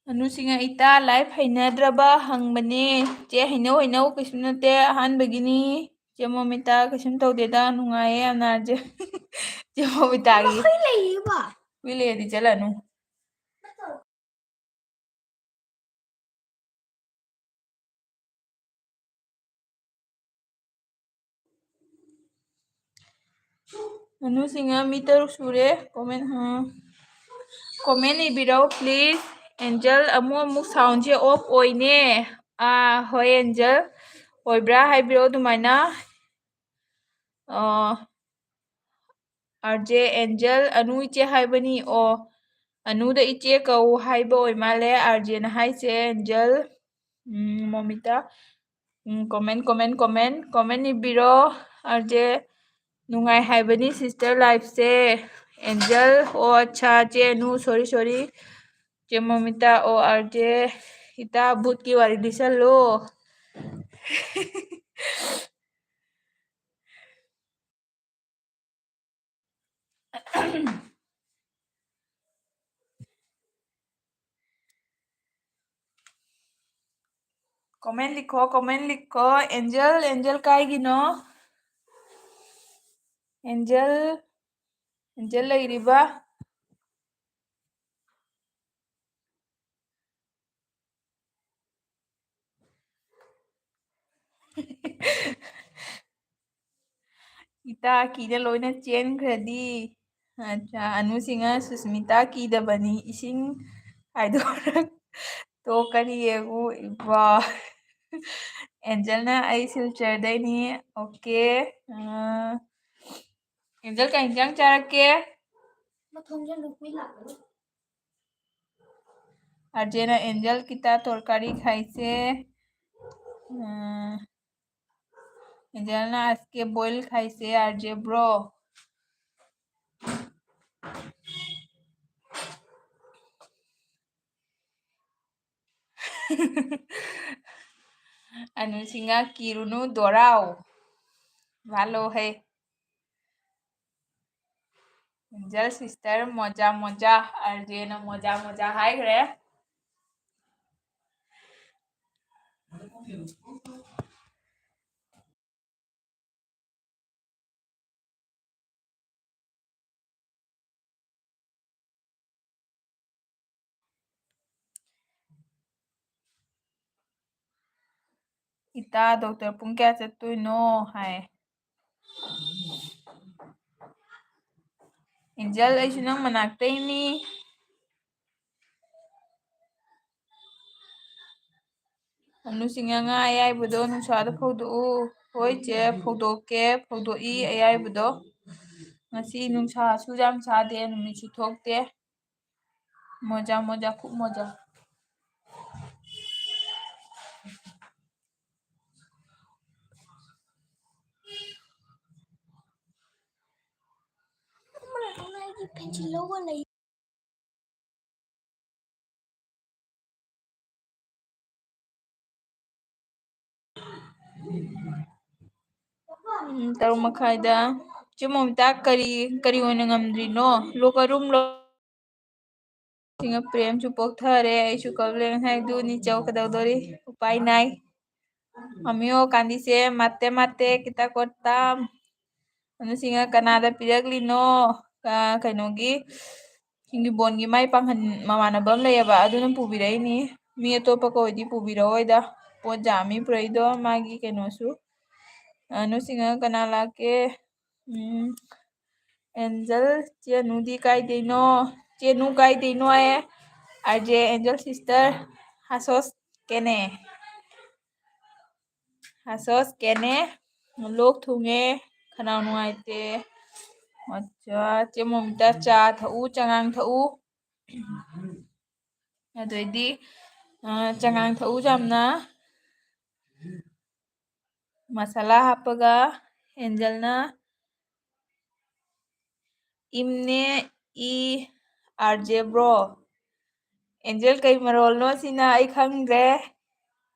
ꯑꯅꯨ ꯁꯤꯡꯍ, ꯏꯇꯥ, live ꯍꯩꯅꯗ꯭ꯔꯕ ꯍꯪꯕꯅꯦ꯫ ꯆꯦ, ꯍꯩꯅꯧ ꯍꯩꯅꯧ, ꯀꯩꯁꯨ ꯅꯠꯇꯦ, ꯑꯍꯥꯟꯕꯒꯤꯅꯤ꯫ ꯆꯦ ꯃꯣꯃꯤꯇꯥ, ꯀꯩꯁꯨꯝ ꯇꯧꯗꯦꯗ, ꯅꯨꯡꯉꯥꯏꯌꯦ ꯌꯥꯝꯅ ꯆꯦ꯫ ꯆꯦ ꯃꯣꯃꯤꯇꯥꯒꯤ꯫ ꯃꯈꯣꯏ ꯂꯩꯌꯦꯕ꯫ ꯍꯨꯏ ꯂꯩꯔꯗꯤ ꯆꯠꯂꯅꯨ꯫ ꯑꯅꯨ ꯁꯤꯡꯍ, ꯃꯤ ꯇꯔꯨꯛ ꯁꯨꯔꯦ꯫ Comment, ꯑ, comment ꯏꯕꯤꯔꯛꯎ, please꯫ ꯑꯦꯟꯖꯦꯜ, ꯑꯃꯨꯛ ꯑꯃꯨꯛ soundꯁꯦ off ꯑꯣꯏꯅꯦ꯫ ꯑꯥ, ꯍꯣꯏ, ꯑꯦꯟꯖꯦꯜ꯫ ꯑꯣꯏꯕ꯭ꯔꯥ ꯍꯥꯏꯕꯤꯔꯛꯑꯣ ꯑꯗꯨꯃꯥꯏꯅ꯫ ꯑ, RJ ꯑꯦꯟꯖꯦꯜ, ꯑꯅꯨ ꯏꯆꯦ ꯍꯥꯏꯕꯅꯤ꯫ ꯑꯣ, ꯑꯅꯨꯗ ꯏꯆꯦ ꯀꯧ ꯍꯥꯏꯕ ꯑꯣꯏ ꯃꯥꯜꯂꯦ RJꯅ ꯍꯥꯏꯁꯦ, ꯑꯦꯟꯖꯦꯜ꯫ ꯎꯝ, ꯃꯣꯃꯤꯇꯥ꯫ ꯎꯝ, comment, comment, comment, comment ꯏꯕꯤꯔꯣ꯫ RJ, ꯅꯨꯡꯉꯥꯏ ꯍꯥꯏꯕꯅꯤ sister lifeꯁꯦ꯫ ꯑꯦꯟꯖꯦꯜ, ꯑꯣ, ꯑꯠꯁꯥ, ꯆꯦ ꯑꯅꯨ, sorry, sorry꯫ ꯆꯦ ꯃꯣꯃꯤꯇꯥ, ꯑꯣ, RJ, ꯏꯇꯥ, ꯚꯨꯠꯀꯤ ꯋꯥꯔꯤ ꯂꯤꯁꯜꯂꯣ꯫ Comment ꯂꯤꯈꯣ, comment ꯂꯤꯈꯣ꯫ ꯑꯦꯟꯖꯦꯜ, ꯑꯦꯟꯖꯦꯜ ꯀꯥꯏꯒꯤꯅꯣ? ꯑꯦꯟꯖꯦꯜ, ꯑꯦꯟꯖꯦꯜ ꯂꯩꯔꯤꯕ? ꯏꯇꯥ ꯀꯤꯗ ꯂꯣꯏꯅ ꯆꯦꯟꯈ꯭ꯔꯗꯤ꯫ ꯑꯠꯆꯥ, ꯑꯅꯨ ꯁꯤꯡꯍ, ꯁꯨꯁꯃꯤꯇꯥ ꯀꯤꯗꯕꯅꯤ, ꯏꯁꯤꯡ ꯍꯥꯏꯗꯣꯔꯛ ꯇꯣꯛꯀꯅꯤ ꯌꯦꯡꯉꯨ, ꯏꯕꯥ꯫ ꯑꯦꯟꯖꯦꯜꯅ ꯑꯩ ꯁꯤꯜꯆꯔꯗꯩꯅꯤ꯫ Okay꯫ ꯑ, ꯑꯦꯟꯖꯦꯜ ꯀꯩ ꯏꯟꯖꯥꯡ ꯆꯥꯔꯛꯀꯦ? RJꯅ ꯑꯦꯟꯖꯦꯜ ꯀꯤꯇꯥ ꯇꯣꯔꯀꯥꯔꯤ ꯈꯥꯏꯁꯦ꯫ ꯎꯝ, ꯑꯦꯟꯖꯦꯜꯅ ꯑꯁꯀꯦ boil ꯈꯥꯏꯁꯦ, RJ bro꯫ ꯑꯅꯨꯁꯤꯡꯅ ꯀꯤꯔꯨꯅꯨ ꯗꯣꯔꯥꯎ꯫ ꯋꯥꯂꯣ ꯍꯦ꯫ ꯑꯦꯟꯖꯦꯜ ꯁꯤꯁꯇꯔ ꯃꯣꯖꯥ ꯃꯣꯖꯥ꯫ ꯑꯥꯔꯖꯦꯅ ꯃꯣꯖꯥ ꯃꯣꯖꯥ ꯍꯥꯏꯈ꯭ꯔꯦ꯫ "ꯏꯇꯥ, ꯗꯣꯛꯇꯔ ꯄꯨꯡ ꯀꯌꯥ ꯆꯠꯇꯣꯏꯅꯣ?" ꯍꯥꯏ꯫ "ꯑꯦꯟꯖꯦꯜ, ꯑꯩꯁꯨ ꯅꯪ ꯃꯅꯥꯛꯇꯩꯅꯤ꯫" ꯑꯅꯨꯁꯤꯡꯅ, "ꯉꯥ ꯑꯌꯥꯏꯕꯗꯣ ꯅꯨꯡꯁꯥꯗ ꯐꯧꯗꯣꯛꯎ꯫" "ꯍꯣꯏ ꯆꯦ, ꯐꯧꯗꯣꯛꯀꯦ, ꯐꯧꯗꯣꯛꯏ ꯑꯌꯥꯏꯕꯗꯣ꯫ ꯉꯁꯤ ꯅꯨꯡꯁꯥꯁꯨ ꯌꯥꯝ ꯁꯥꯗꯦ, ꯅꯨꯃꯤꯠꯁꯨ ꯊꯣꯛꯇꯦ꯫ ꯃꯣꯖꯥ, ꯃꯣꯖꯥ, ꯈꯨꯠ ꯃꯣꯖꯥ꯫" ꯎꯝ, ꯇꯔꯨꯛ ꯃꯈꯥꯏꯗ꯫ "ꯆꯦ ꯃꯣꯃꯤꯇꯥ, ꯀꯔꯤ, ꯀꯔꯤ ꯑꯣꯏꯅ ꯉꯝꯗ꯭ꯔꯤꯅꯣ? ꯂꯣꯛ ꯑꯔꯨꯝꯂꯣ?" ꯁꯤꯡꯅ, "ꯄ꯭ꯔꯦꯝꯁꯨ ꯄꯣꯛꯊꯔꯦ, ꯑꯩꯁꯨ ꯀꯞꯂꯦ ꯉꯁꯥꯏ, ꯑꯗꯨꯅꯤ ꯆꯧ ꯀꯗꯧꯗꯧꯔꯤ, ꯎꯄꯥꯏ ꯅꯥꯏ꯫ ꯃꯃꯤꯌꯣ ꯀꯥꯟꯗꯤꯁꯦ ꯃꯥꯇꯦ ꯃꯥꯇꯦ ꯀꯤꯇꯥ ꯀꯣꯠꯇꯥꯝ꯫" ꯑꯗꯨꯁꯤꯡꯅ, "ꯀꯅꯥꯗ ꯄꯤꯔꯛꯂꯤꯅꯣ?" ꯑ, ꯀꯩꯅꯣꯒꯤ, ꯍꯤꯡꯒꯤꯕꯣꯟꯒꯤ ꯃꯥꯏ ꯄꯥꯡꯍꯟ ꯃꯃꯥꯟꯅꯕ ꯑꯃ ꯂꯩꯌꯦꯕ, ꯑꯗꯨꯅ ꯄꯨꯕꯤꯔꯛꯏꯅꯤ꯫ ꯃꯤ ꯑꯇꯣꯞꯄ ꯀꯧꯗꯤ ꯄꯨꯕꯤꯔꯛꯑꯣꯏꯗ꯫ ꯄꯣꯠ ꯌꯥꯝꯃꯤ ꯄꯨꯔꯛꯏꯗꯣ, ꯃꯥꯒꯤ ꯀꯩꯅꯣꯁꯨ꯫ ꯑ, ꯅꯨꯡꯁꯤꯡꯉꯒ ꯀꯅꯥ ꯂꯥꯛꯀꯦ? ꯎꯝ, ꯑꯦꯟꯖꯦꯜ, ꯆꯦꯅꯨꯗꯤ ꯀꯥꯏꯗꯩꯅꯣ? ꯆꯦꯅꯨ ꯀꯥꯏꯗꯩꯅꯣ ꯍꯥꯏꯌꯦ? ꯑꯥꯔ ꯖꯦ ꯑꯦꯟꯖꯦꯜ ꯁꯤꯁꯇꯔ, ꯍꯥꯁꯣꯁ ꯀꯦꯅꯦ꯫ ꯍꯥꯁꯣꯁ ꯀꯦꯅꯦ꯫ ꯂꯣꯛ ꯊꯨꯡꯉꯦ, ꯈꯅꯥꯎ ꯅꯨꯡꯉꯥꯏꯇꯦ꯫ ꯑꯠꯆꯥ, ꯆꯦ ꯃꯣꯃꯤꯇꯥ, ꯆꯥ ꯊꯛꯎ, ꯆꯉꯥꯡ ꯊꯛꯎ꯫ ꯑꯗꯨꯑꯣꯏꯗꯤ, ꯑ, ꯆꯉꯥꯡ ꯊꯛꯎ ꯌꯥꯝꯅ꯫ ꯃꯁꯥꯂꯥ ꯍꯥꯞꯄꯒ ꯑꯦꯟꯖꯦꯜꯅ ꯏꯝꯅꯦ ꯏ ꯑꯥꯔ ꯖꯦ ꯕ꯭ꯔꯣ꯫ ꯑꯦꯟꯖꯦꯜ ꯀꯩ ꯃꯔꯣꯜꯅꯣ ꯁꯤꯅ ꯑꯩ ꯈꯪꯗ꯭ꯔꯦ꯫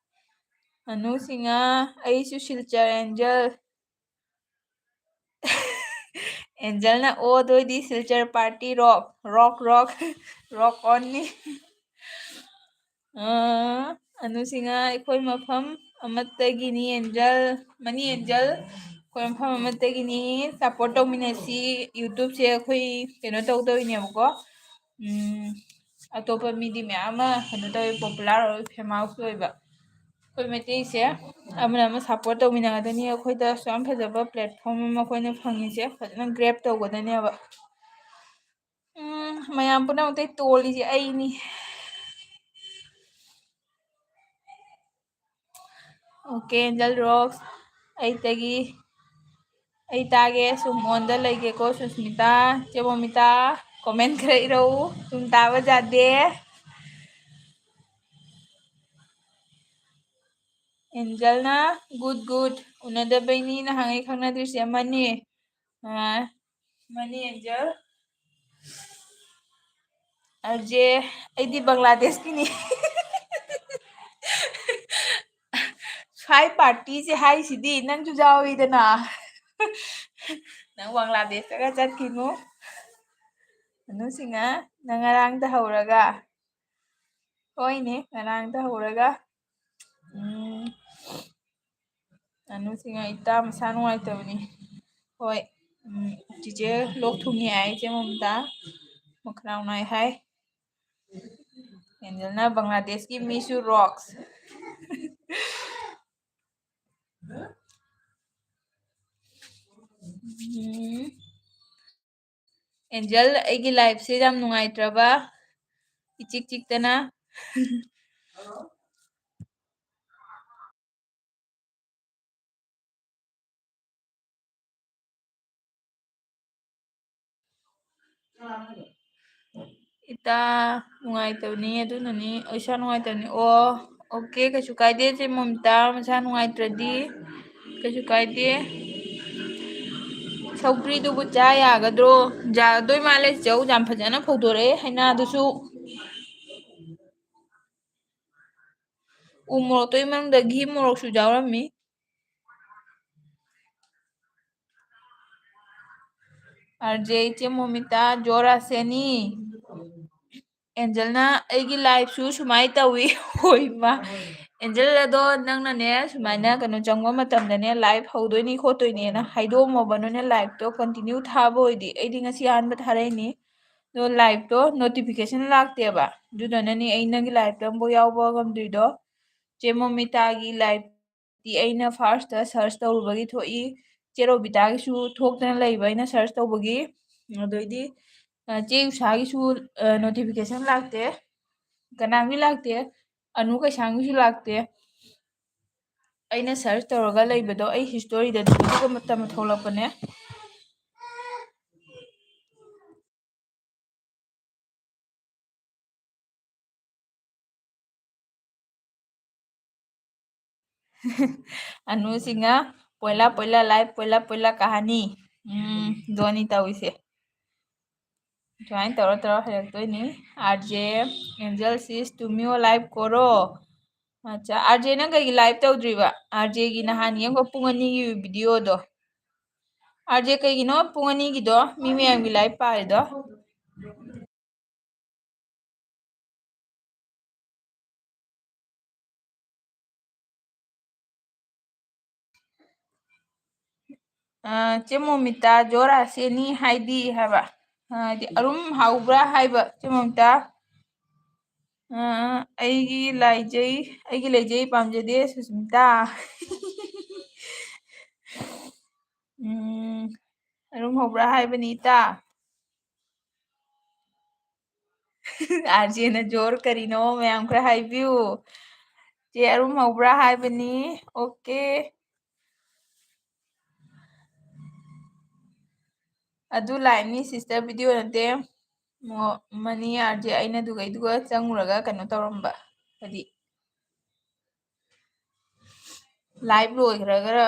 ꯑꯅꯨ ꯁꯤꯡꯍ, ꯑꯩꯁꯨ ꯁꯤꯜꯆꯔ ꯑꯦꯟꯖꯦꯜ꯫ ꯑꯦꯟꯖꯦꯜꯅ ꯑꯣ ꯑꯗꯨ ꯑꯣꯏꯗꯤ Silchar party rock, rock, rock, rock only. ꯑꯥ, ꯑꯅꯨ ꯁꯤꯡꯍ, ꯑꯩꯈꯣꯏ ꯃꯐꯝ ꯑꯃꯠꯇꯒꯤꯅꯤ ꯑꯦꯟꯖꯦꯜ, ꯃꯅꯤ ꯑꯦꯟꯖꯦꯜ, ꯑꯩꯈꯣꯏ ꯃꯐꯝ ꯑꯃꯠꯇꯒꯤꯅꯤ꯫ ꯁꯞꯄꯣꯔꯠ ꯇꯧꯃꯤꯟꯅꯁꯤ꯫ ꯌꯨꯇ꯭ꯌꯨꯕꯁꯦ ꯑꯩꯈꯣꯏ ꯀꯩꯅꯣ ꯇꯧꯗꯧꯔꯤꯅꯦꯕꯀꯣ꯫ ꯎꯝ, ꯑꯇꯣꯞꯄ ꯃꯤꯗꯤ ꯃꯌꯥꯝ ꯑꯃ ꯀꯩꯅꯣ ꯇꯧꯋꯦ, ꯄꯣꯄꯨꯂꯔ ꯑꯣꯏ, ꯐꯦꯃꯁ ꯑꯣꯏꯕ꯫ ꯑꯩꯈꯣꯏ ꯃꯩꯇꯩꯁꯦ ꯑꯃꯅ ꯑꯃ ꯁꯞꯄꯣꯔꯠ ꯇꯧꯃꯤꯟꯅꯒꯗꯕꯅꯤ꯫ ꯑꯩꯈꯣꯏꯗ ꯑꯁꯨꯛ ꯌꯥꯝ ꯐꯖꯕ ꯄ꯭ꯂꯦꯠꯐꯣꯝ ꯑꯃ ꯑꯩꯈꯣꯏꯅ ꯐꯪꯉꯤꯁꯦ ꯐꯖꯅ ꯒ꯭ꯔꯦꯞ ꯇꯧꯒꯗꯕꯅꯦꯕ꯫ ꯎꯝ, ꯃꯌꯥꯝ ꯄꯨꯝꯅꯃꯛꯇꯩ ꯇꯣꯜꯂꯤꯁꯦ ꯑꯩꯅꯤ꯫ ꯑꯣꯀꯦ, ꯑꯦꯟꯖꯦꯜ ꯔꯣꯛꯁ, ꯑꯩꯇꯒꯤ, ꯑꯩ ꯇꯥꯒꯦ꯫ ꯁꯨꯝ ꯑꯣꯟꯗ ꯂꯩꯒꯦꯀꯣ, ꯁꯨꯁꯃꯤꯇꯥ, ꯆꯦ ꯃꯣꯃꯤꯇꯥ, ꯀꯣꯃꯦꯟ ꯈꯔ ꯏꯔꯛꯎ꯫ ꯁꯨꯝ ꯇꯥꯕ ꯌꯥꯗꯦ꯫ ꯑꯦꯟꯖꯦꯜꯅ, ꯒꯨꯗ, ꯒꯨꯗ꯫ ꯎꯅꯗꯕꯩꯅꯤ ꯅꯍꯥꯟꯉꯩ ꯈꯪꯅꯗ꯭ꯔꯤꯁꯦ꯫ ꯑꯃꯅꯤ꯫ ꯑꯥ, ꯑꯃꯅꯤ ꯑꯦꯟꯖꯦꯜ꯫ ꯑꯔꯖꯦ, ꯑꯩꯗꯤ ꯕꯪꯒ꯭ꯂꯥꯗꯦꯁꯀꯤꯅꯤ꯫ ꯁ꯭ꯋꯥꯏ ꯄꯥꯔꯇꯤꯁꯦ ꯍꯥꯏꯁꯤꯗꯤ ꯅꯪꯁꯨ ꯌꯥꯎꯏꯗꯅ꯫ ꯅꯪ ꯕꯪꯒ꯭ꯂꯥꯗꯦꯁꯇꯒ ꯆꯠꯈꯤꯅꯨ꯫ ꯑꯅꯨ ꯁꯤꯡꯍ, ꯅꯪ ꯉꯔꯥꯡꯗ ꯍꯧꯔꯒ꯫ ꯍꯣꯏꯅꯦ, ꯉꯔꯥꯡꯗ ꯍꯧꯔꯒ꯫ ꯎꯝ, ꯑꯅꯨ ꯁꯤꯡꯍ, ꯏꯇꯥ ꯃꯁꯥ ꯅꯨꯡꯉꯥꯏꯇꯕꯅꯤ꯫ ꯍꯣꯏ, ꯎꯝ, ꯆꯤꯆꯦ ꯂꯣꯛ ꯊꯨꯡꯉꯤ ꯍꯥꯏ, ꯏꯆꯦ ꯃꯃꯤꯇꯥ꯫ ꯃꯈꯅꯥꯎ ꯅꯥꯏ ꯍꯥꯏ꯫ ꯑꯦꯟꯖꯦꯜꯅ ꯕꯪꯒ꯭ꯂꯥꯗꯦꯁꯀꯤ ꯃꯤꯁꯨ ꯔꯣꯛꯁ꯫ ꯎꯝ꯫ ꯑꯦꯟꯖꯦꯜ, ꯑꯩꯒꯤ ꯂꯥꯏꯐꯁꯦ ꯌꯥꯝ ꯅꯨꯡꯉꯥꯏꯇ꯭ꯔꯕ? ꯏꯆꯤꯛ ꯆꯤꯛꯇꯅ꯫ ꯏꯇꯥ ꯅꯨꯡꯉꯥꯏꯇꯕꯅꯤ, ꯑꯗꯨꯅꯅꯤ꯫ ꯏꯁꯥ ꯅꯨꯡꯉꯥꯏꯇꯕꯅꯤ꯫ ꯑꯣ, ꯑꯣꯀꯦ, ꯀꯩꯁꯨ ꯀꯥꯏꯗꯦ꯫ ꯆꯦ ꯃꯣꯃꯤꯇꯥ ꯃꯁꯥ ꯅꯨꯡꯉꯥꯏꯇ꯭ꯔꯗꯤ ꯀꯩꯁꯨ ꯀꯥꯏꯗꯦ꯫ ꯁꯧꯒ꯭ꯔꯤꯗꯨꯕꯨ ꯆꯥ ꯌꯥꯒꯗ꯭ꯔꯣ? ꯌꯥꯒꯗꯣꯏ ꯃꯥꯜꯂꯦ꯫ ꯆꯧ ꯌꯥꯝ ꯐꯖꯅ ꯐꯧꯗꯣꯔꯛꯑꯦ ꯍꯩꯅꯥꯗꯨꯁꯨ꯫ ꯎ ꯃꯣꯔꯣꯛꯇꯨꯒꯤ ꯃꯅꯨꯡꯗ ꯘꯤ ꯃꯣꯔꯣꯛꯁꯨ ꯌꯥꯎꯔꯝꯃꯤ꯫ ꯑꯥꯔ ꯖꯦ, ꯏꯆꯦ ꯃꯣꯃꯤꯇꯥ, ꯖꯣꯔ ꯑꯁꯦꯅꯤ꯫ ꯑꯦꯟꯖꯦꯜꯅ ꯑꯩꯒꯤ liveꯁꯨ ꯁꯨꯃꯥꯏꯅ ꯇꯧꯏ꯫ ꯍꯣꯏ ꯏꯃꯥ꯫ ꯑꯦꯟꯖꯦꯜ, ꯑꯗꯣ ꯅꯪꯅꯅꯦ ꯁꯨꯃꯥꯏꯅ ꯀꯩꯅꯣ ꯆꯪꯕ ꯃꯇꯝꯗꯅꯦ, live ꯍꯧꯗꯣꯏꯅꯤ ꯈꯣꯠꯇꯣꯏꯅꯦꯅ ꯍꯥꯏꯗꯣꯛꯑꯝꯃꯣꯕ, ꯅꯣꯏꯅ liveꯇꯣ continue ꯊꯥꯕ ꯑꯣꯏꯗꯤ꯫ ꯑꯩꯗꯤ ꯉꯁꯤ ꯑꯍꯥꯟꯕ ꯊꯥꯔꯛꯏꯅꯤ꯫ ꯑꯗꯣ liveꯇꯣ notification ꯂꯥꯛꯇꯦꯕ꯫ ꯑꯗꯨꯗꯨꯅꯅꯤ ꯑꯩ ꯅꯪꯒꯤ liveꯇ ꯑꯃꯨꯛ ꯌꯥꯎꯕ ꯉꯝꯗ꯭ꯔꯤꯗꯣ꯫ ꯆꯦ ꯃꯣꯃꯤꯇꯥꯒꯤ live ꯇꯤ ꯑꯩꯅ firstꯇ search ꯇꯧꯔꯨꯕꯒꯤ ꯊꯣꯛꯏ꯫ ꯆꯦ ꯔꯣꯕꯤꯇꯥꯒꯤꯁꯨ ꯊꯣꯛꯇꯅ ꯂꯩꯕ ꯑꯩꯅ search ꯇꯧꯕꯒꯤ꯫ ꯑꯗꯩꯗꯤ, ꯑ, ꯆꯦ ꯎꯁꯥꯒꯤꯁꯨ, ꯑ, notification ꯂꯥꯛꯇꯦ꯫ ꯀꯅꯥꯝꯒꯤ ꯂꯥꯛꯇꯦ꯫ ꯑꯅꯨ ꯀꯩꯁꯥꯝꯒꯤꯁꯨ ꯂꯥꯛꯇꯦ꯫ ꯑꯩꯅ search ꯇꯧꯔꯒ ꯂꯩꯕꯗꯣ ꯑꯩ historyꯗ ꯑꯗꯨꯒ ꯃꯇꯝ ꯊꯣꯛꯂꯛꯄꯅꯦ꯫ ꯑꯅꯨꯁꯤꯡꯅ ꯄꯣꯏꯂꯥ ꯄꯣꯏꯂꯥ live, ꯄꯣꯏꯂꯥ ꯄꯣꯏꯂꯥ ꯀꯍꯥꯅꯤ꯫ ꯎꯝ, ꯗꯣꯅꯤ ꯇꯧꯏꯁꯦ꯫ ꯁꯨꯃꯥꯏꯅ ꯇꯧꯔ ꯇꯧꯔ ꯍꯜꯂꯛꯇꯣꯏꯅꯤ꯫ ꯑꯥꯔ ꯖꯦ, ꯑꯦꯟꯖꯦꯜ ꯁꯤꯁ ꯇꯨꯃꯤꯌꯣ live ꯀꯣꯔꯣ꯫ ꯑꯠꯆꯥ, ꯑꯥꯔ ꯖꯦ, ꯅꯪ ꯀꯩꯒꯤ live ꯇꯧꯗ꯭ꯔꯤꯕ? ꯑꯥꯔ ꯖꯦꯒꯤ ꯅꯍꯥꯟ ꯌꯦꯡꯕ ꯄꯨꯡ ꯑꯅꯤꯒꯤ videoꯗꯣ꯫ ꯑꯥꯔ ꯖꯦ, ꯀꯩꯒꯤꯅꯣ ꯄꯨꯡ ꯑꯅꯤꯒꯤꯗꯣ ꯃꯤ ꯃꯌꯥꯝꯒꯤ live ꯄꯥꯔꯤꯗꯣ? ꯑ, ꯆꯦ ꯃꯣꯃꯤꯇꯥ, ꯖꯣꯔ ꯑꯁꯦꯅꯤ ꯍꯥꯏꯗꯤ ꯍꯥꯏꯕ꯫ ꯑ, ꯍꯥꯏꯗꯤ ꯑꯔꯨꯝ ꯍꯧꯕ꯭ꯔꯥ ꯍꯥꯏꯕ, ꯆꯦ ꯃꯣꯃꯤꯇꯥ꯫ ꯑ, ꯑꯩꯒꯤ ꯂꯥꯏꯖꯩ, ꯑꯩꯒꯤ ꯂꯩꯖꯩ ꯄꯥꯝꯖꯗꯦ ꯁꯨꯁꯃꯤꯇꯥ꯫ ꯎꯝ, ꯑꯔꯨꯝ ꯍꯧꯕ꯭ꯔꯥ ꯍꯥꯏꯕꯅꯤ ꯏꯇꯥ꯫ ꯑꯥꯔ ꯖꯦꯅ ꯖꯣꯔ ꯀꯔꯤꯅꯣ ꯃꯌꯥꯝ ꯈꯔ ꯍꯥꯏꯕꯤꯌꯨ꯫ ꯆꯦ ꯑꯔꯨꯝ ꯍꯧꯕ꯭ꯔꯥ ꯍꯥꯏꯕꯅꯤ꯫ Okay꯫ ꯑꯗꯨ liveꯅꯤ sister, video ꯅꯠꯇꯦ꯫ ꯃꯣ-, ꯃꯅꯤ ꯑꯥꯔ ꯖꯦ, ꯑꯩꯅ ꯑꯗꯨꯒꯩꯗꯨꯒ ꯆꯪꯉꯨꯔꯒ ꯀꯩꯅꯣ ꯇꯧꯔꯝꯕ꯫ ꯍꯥꯏꯗꯤ live ꯂꯣꯏꯈ꯭ꯔꯒꯔ꯫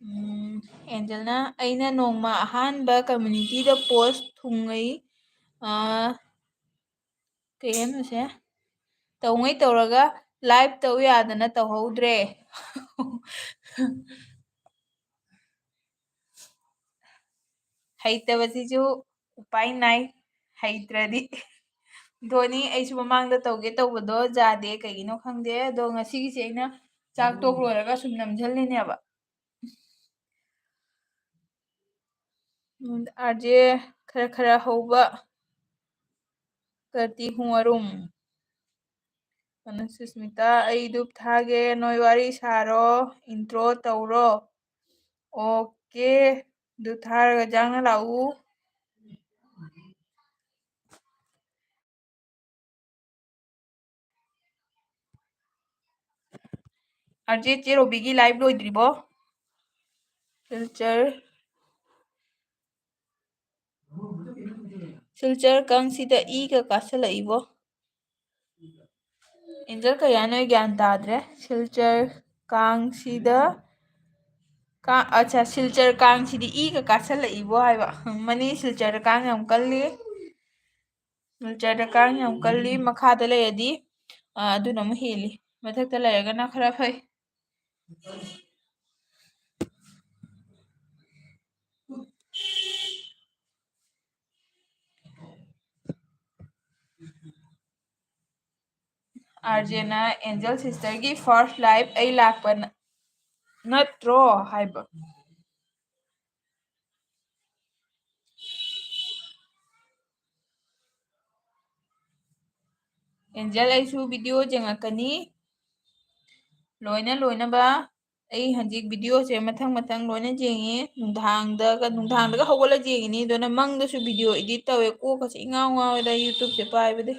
ꯎꯝ, ꯑꯦꯟꯖꯦꯜꯅ, "ꯑꯩꯅ ꯅꯣꯡꯃ ꯑꯍꯥꯟꯕ communityꯗ post ꯊꯨꯡꯉꯩ, ꯑ, ꯀꯩ ꯍꯥꯏꯅꯣ ꯁꯦ? ꯇꯧꯉꯩ ꯇꯧꯔꯒ live ꯇꯧ ꯌꯥꯗꯅ ꯇꯧꯍꯧꯗ꯭ꯔꯦ꯫ ꯍꯩꯇꯕꯁꯤꯁꯨ ꯎꯄꯥꯏ ꯅꯥꯏ꯫ ꯍꯩꯇ꯭ꯔꯗꯤ ꯙꯣꯅꯤ, ꯑꯩꯁꯨ ꯃꯃꯥꯡꯗ ꯇꯧꯒꯦ ꯇꯧꯕꯗꯣ ꯌꯥꯗꯦ, ꯀꯩꯒꯤꯅꯣ ꯈꯪꯗꯦ꯫ ꯑꯗꯣ ꯉꯁꯤꯒꯤꯁꯦ ꯑꯩꯅ ꯆꯥꯛ ꯇꯣꯛ ꯂꯣꯏꯔꯒ ꯁꯨꯝ ꯅꯝꯁꯤꯜꯂꯤꯅꯦꯕ꯫ ꯎꯝ, RJ ꯈꯔ ꯈꯔ ꯍꯧꯕ꯫ ꯀꯔꯇꯤ ꯍꯨꯡ ꯑꯔꯨꯝ꯫ ꯑꯗꯨ ꯁꯨꯁꯃꯤꯇꯥ, ꯑꯩ ꯙꯨꯞ ꯊꯥꯒꯦ, ꯅꯣꯏ ꯋꯥꯔꯤ ꯁꯥꯔꯣ, intro ꯇꯧꯔꯣ꯫ Okay, ꯙꯨꯞ ꯊꯥꯔꯒ ꯖꯥꯡꯅ ꯂꯥꯛꯎ꯫ RJ ꯆꯦ ꯔꯣꯕꯤꯒꯤ live ꯂꯣꯏꯗ꯭ꯔꯤꯕꯣ? ꯁꯤꯜꯆꯔ, ꯁꯤꯜꯆꯔ ꯀꯥꯡꯁꯤꯗ ꯏꯒ ꯀꯥꯁꯜꯂꯛꯏꯕꯣ꯫ ꯑꯦꯟꯖꯦꯜ ꯀꯌꯥ ꯅꯣꯏ ꯒ꯭ꯌꯥꯟ ꯇꯥꯗ꯭ꯔꯦ꯫ ꯁꯤꯜꯆꯔ ꯀꯥꯡꯁꯤꯗ, ꯀꯥ-, ꯑꯠꯆꯥ, ꯁꯤꯜꯆꯔ ꯀꯥꯡꯁꯤꯗꯤ ꯏꯒ ꯀꯥꯁꯜꯂꯛꯏꯕꯣ ꯍꯥꯏꯕ꯫ ꯍꯪꯕꯅꯤ, ꯁꯤꯜꯆꯔꯗ ꯀꯥꯡ ꯌꯥꯝ ꯀꯜꯂꯤ꯫ ꯁꯤꯜꯆꯔꯗ ꯀꯥꯡ ꯌꯥꯝ ꯀꯜꯂꯤ꯫ ꯃꯈꯥꯗ ꯂꯩꯔꯗꯤ, ꯑ, ꯑꯗꯨꯅ ꯑꯃꯨꯛ ꯍꯦꯜꯂꯤ꯫ ꯃꯊꯛꯇ ꯂꯩꯔꯒꯅ ꯈꯔ ꯐꯩ꯫ RJꯅ ꯑꯦꯟꯖꯦꯜ sisterꯒꯤ first live ꯑꯩ ꯂꯥꯛꯄ ꯅ-, ꯅꯠꯇ꯭ꯔꯣ ꯍꯥꯏꯕ꯫ ꯑꯦꯟꯖꯦꯜ, ꯑꯩꯁꯨ video ꯌꯦꯡꯉꯛꯀꯅꯤ꯫ ꯂꯣꯏꯅ ꯂꯣꯏꯅꯕ꯫ ꯑꯩ ꯍꯧꯖꯤꯛ videoꯁꯦ ꯃꯊꯪ ꯃꯊꯪ ꯂꯣꯏꯅ ꯌꯦꯡꯉꯤ꯫ ꯅꯨꯡꯗꯥꯡꯗꯒ, ꯅꯨꯡꯗꯥꯡꯗꯒ ꯍꯧꯒꯠꯂ ꯌꯦꯡꯉꯤꯅꯤ꯫ ꯑꯗꯨꯅ ꯃꯪꯗꯁꯨ video edit ꯇꯧꯋꯦ꯫ ꯀꯣꯛꯀꯁꯦ ꯏꯉꯥꯎ ꯉꯥꯎꯋꯦꯗ YouTubeꯁꯦ ꯄꯥꯏꯕꯗꯩ꯫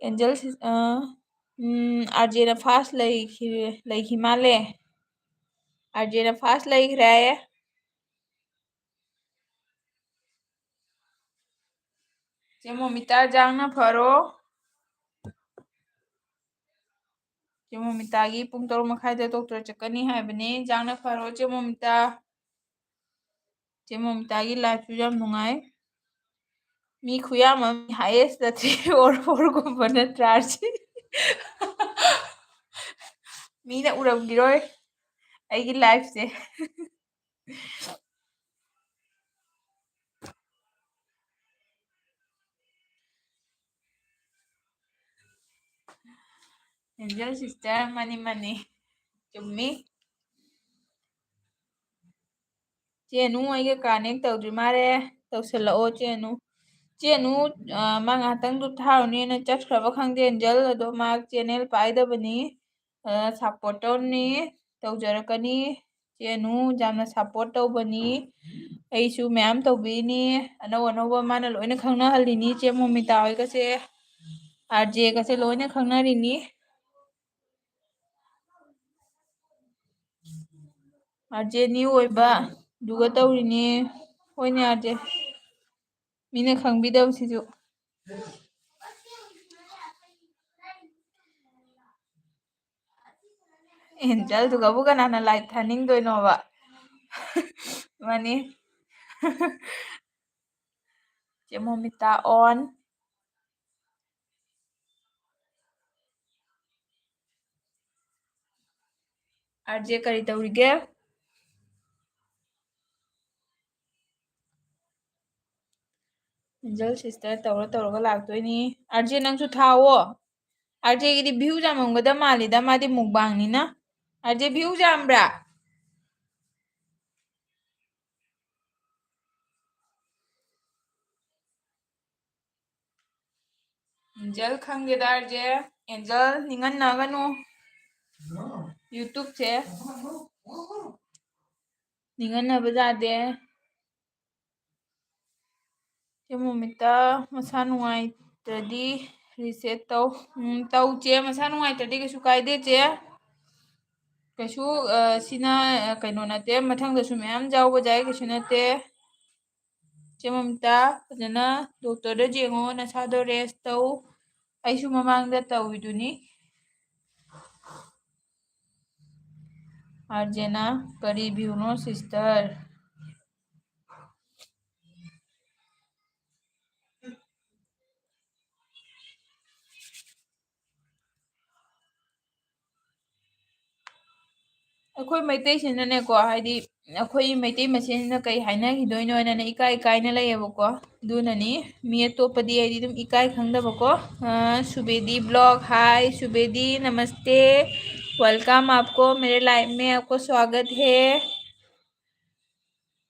ꯑꯦꯟꯖꯦꯜ sis-, ꯑ, ꯎꯝ, RJꯅ first ꯂꯩꯈꯤ-, ꯂꯩꯈꯤ ꯃꯥꯜꯂꯦ꯫ RJꯅ first ꯂꯩꯈ꯭ꯔꯦ꯫ ꯆꯦ ꯃꯣꯃꯤꯇꯥ, ꯖꯥꯡꯅ ꯐꯔꯣ꯫ ꯆꯦ ꯃꯣꯃꯤꯇꯥꯒꯤ ꯄꯨꯡ ꯇꯔꯨꯛ ꯃꯈꯥꯏꯗ doctor ꯆꯠꯀꯅꯤ ꯍꯥꯏꯕꯅꯦ꯫ ꯖꯥꯡꯅ ꯐꯔꯣ, ꯆꯦ ꯃꯣꯃꯤꯇꯥ꯫ ꯆꯦ ꯃꯣꯃꯤꯇꯥꯒꯤ liveꯁꯨ ꯌꯥꯝ ꯅꯨꯡꯉꯥꯏ꯫ ꯃꯤ ꯈꯨꯌꯥꯝ ꯑꯃ, highest ꯇ three or four ꯒꯨꯝꯕ ꯅꯠꯇ꯭ꯔꯥ, ꯑꯥꯔꯖꯦ? ꯃꯤꯅ ꯎꯔꯝꯈꯤꯔꯣꯏ ꯑꯩꯒꯤ live ꯁꯦ꯫ ꯑꯦꯟꯖꯦꯜ sister, ꯃꯥꯅꯤ, ꯃꯥꯅꯤ, ꯆꯨꯝꯃꯤ꯫ ꯆꯦ ꯑꯅꯨ ꯑꯩꯒ connect ꯇꯧꯗ꯭ꯔꯤ ꯃꯥꯜꯂꯦ꯫ ꯇꯧꯁꯜꯂꯛꯑꯣ, ꯆꯦ ꯑꯅꯨ꯫ ꯆꯦ ꯑꯅꯨ, ꯑ, ꯃꯥ ꯉꯥꯏꯍꯥꯛꯇꯪꯗꯨ ꯊꯥꯔꯨꯅꯦꯅ ꯆꯠꯈ꯭ꯔꯕ ꯈꯪꯗꯦ, ꯑꯦꯟꯖꯦꯜ꯫ ꯑꯗꯣ ꯃꯥ channel ꯄꯥꯏꯗꯕꯅꯤ꯫ ꯑ, support ꯇꯧꯅꯤ, ꯇꯧꯖꯔꯛꯀꯅꯤ꯫ ꯆꯦ ꯑꯅꯨ ꯌꯥꯝꯅ support ꯇꯧꯕꯅꯤ꯫ ꯑꯩꯁꯨ ꯃꯌꯥꯝ ꯇꯧꯕꯤꯅꯤ꯫ ꯑꯅꯧ ꯑꯅꯧꯕ ꯃꯥꯅ ꯂꯣꯏꯅ ꯈꯪꯅꯍꯜꯂꯤꯅꯤ꯫ ꯆꯦ ꯃꯣꯃꯤꯇꯥ ꯍꯣꯏꯒꯁꯦ, ꯑꯥꯔ ꯖꯦꯒꯁꯦ ꯂꯣꯏꯅ ꯈꯪꯅꯔꯤꯅꯤ꯫ ꯑꯥꯔ ꯖꯦ new ꯑꯣꯏꯕ ꯑꯗꯨꯒ ꯇꯧꯔꯤꯅꯤ꯫ ꯍꯣꯏꯅꯦ, ꯑꯥꯔ ꯖꯦ꯫ ꯃꯤꯅ ꯈꯪꯕꯤꯗꯕꯁꯤꯁꯨ꯫ ꯑꯦꯟꯖꯦꯜꯗꯨꯒꯕꯨ ꯀꯅꯥꯅ live ꯊꯥꯅꯤꯡꯗꯣꯏꯅꯣꯕ? ꯃꯥꯅꯤ꯫ ꯆꯦ ꯃꯣꯃꯤꯇꯥ on꯫ ꯑꯥꯔ ꯖꯦ ꯀꯔꯤ ꯇꯧꯔꯤꯒꯦ? ꯑꯦꯟꯖꯦꯜ sister ꯇꯧꯔ ꯇꯧꯔꯒ ꯂꯥꯛꯇꯣꯏꯅꯤ꯫ ꯑꯥꯔ ꯖꯦ ꯅꯪꯁꯨ ꯊꯥꯎꯑꯣ꯫ ꯑꯥꯔ ꯖꯦꯒꯤꯗꯤ views ꯌꯥꯝꯃꯝꯒꯗꯕ ꯃꯥꯜꯂꯤꯗ, ꯃꯥꯗꯤ mukbang ꯅꯤꯅ꯫ ꯑꯥꯔ ꯖꯦ views ꯌꯥꯝꯕ꯭ꯔꯥ? ꯑꯦꯟꯖꯦꯜ ꯈꯪꯗꯦꯗ, ꯑꯥꯔ ꯖꯦ꯫ ꯑꯦꯟꯖꯦꯜ ꯅꯤꯡꯍꯟꯅꯒꯅꯨ꯫ YouTube ꯁꯦ ꯅꯤꯡꯍꯟꯅꯕ ꯌꯥꯗꯦ꯫ ꯆꯦ ꯃꯣꯃꯤꯇꯥ ꯃꯁꯥ ꯅꯨꯡꯉꯥꯏꯇ꯭ꯔꯗꯤ reset ꯇꯧ꯫ ꯎꯝ, ꯇꯧ ꯆꯦ, ꯃꯁꯥ ꯅꯨꯡꯉꯥꯏꯇ꯭ꯔꯗꯤ ꯀꯩꯁꯨ ꯀꯥꯏꯗꯦ ꯆꯦ꯫ ꯀꯩꯁꯨ, ꯑ, ꯁꯤꯅ, ꯑ, ꯀꯩꯅꯣ ꯅꯠꯇꯦ, ꯃꯊꯪꯗꯁꯨ ꯃꯌꯥꯝ ꯌꯥꯎꯕ ꯌꯥꯏ, ꯀꯩꯁꯨ ꯅꯠꯇꯦ꯫ ꯆꯦ ꯃꯃꯤꯇꯥ, ꯐꯖꯅ doctor ꯗ ꯌꯦꯡꯉꯣ, ꯅꯁꯥꯗꯣ rest ꯇꯧ꯫ ꯑꯩꯁꯨ ꯃꯃꯥꯡꯗ ꯇꯧꯋꯤꯗꯨꯅꯤ꯫ ꯑꯥꯔ ꯖꯦꯅ ꯀꯔꯤ view ꯅꯣ sister? ꯑꯩꯈꯣꯏ ꯃꯩꯇꯩꯁꯤꯅꯅꯦꯀꯣ, ꯍꯥꯏꯗꯤ ꯑꯩꯈꯣꯏ ꯃꯩꯇꯩ ꯃꯁꯦꯟꯁꯤꯅ ꯀꯩ ꯍꯥꯏꯅꯈꯤꯗꯣꯏꯅꯣꯅꯅꯦ ꯏꯀꯥꯏ ꯏꯀꯥꯏꯅ ꯂꯩꯌꯦꯕꯀꯣ꯫ ꯑꯗꯨꯅꯅꯤ꯫ ꯃꯤ ꯑꯇꯣꯞꯄꯗꯤ ꯑꯩꯗꯤ ꯑꯗꯨꯝ ꯏꯀꯥꯏ ꯈꯪꯗꯕꯀꯣ꯫ ꯑ, सुबेदी ब्लॉग, हाय सुबेदी, नमस्ते, वेलकम आपको मेरे लाइव में, आपको स्वागत है।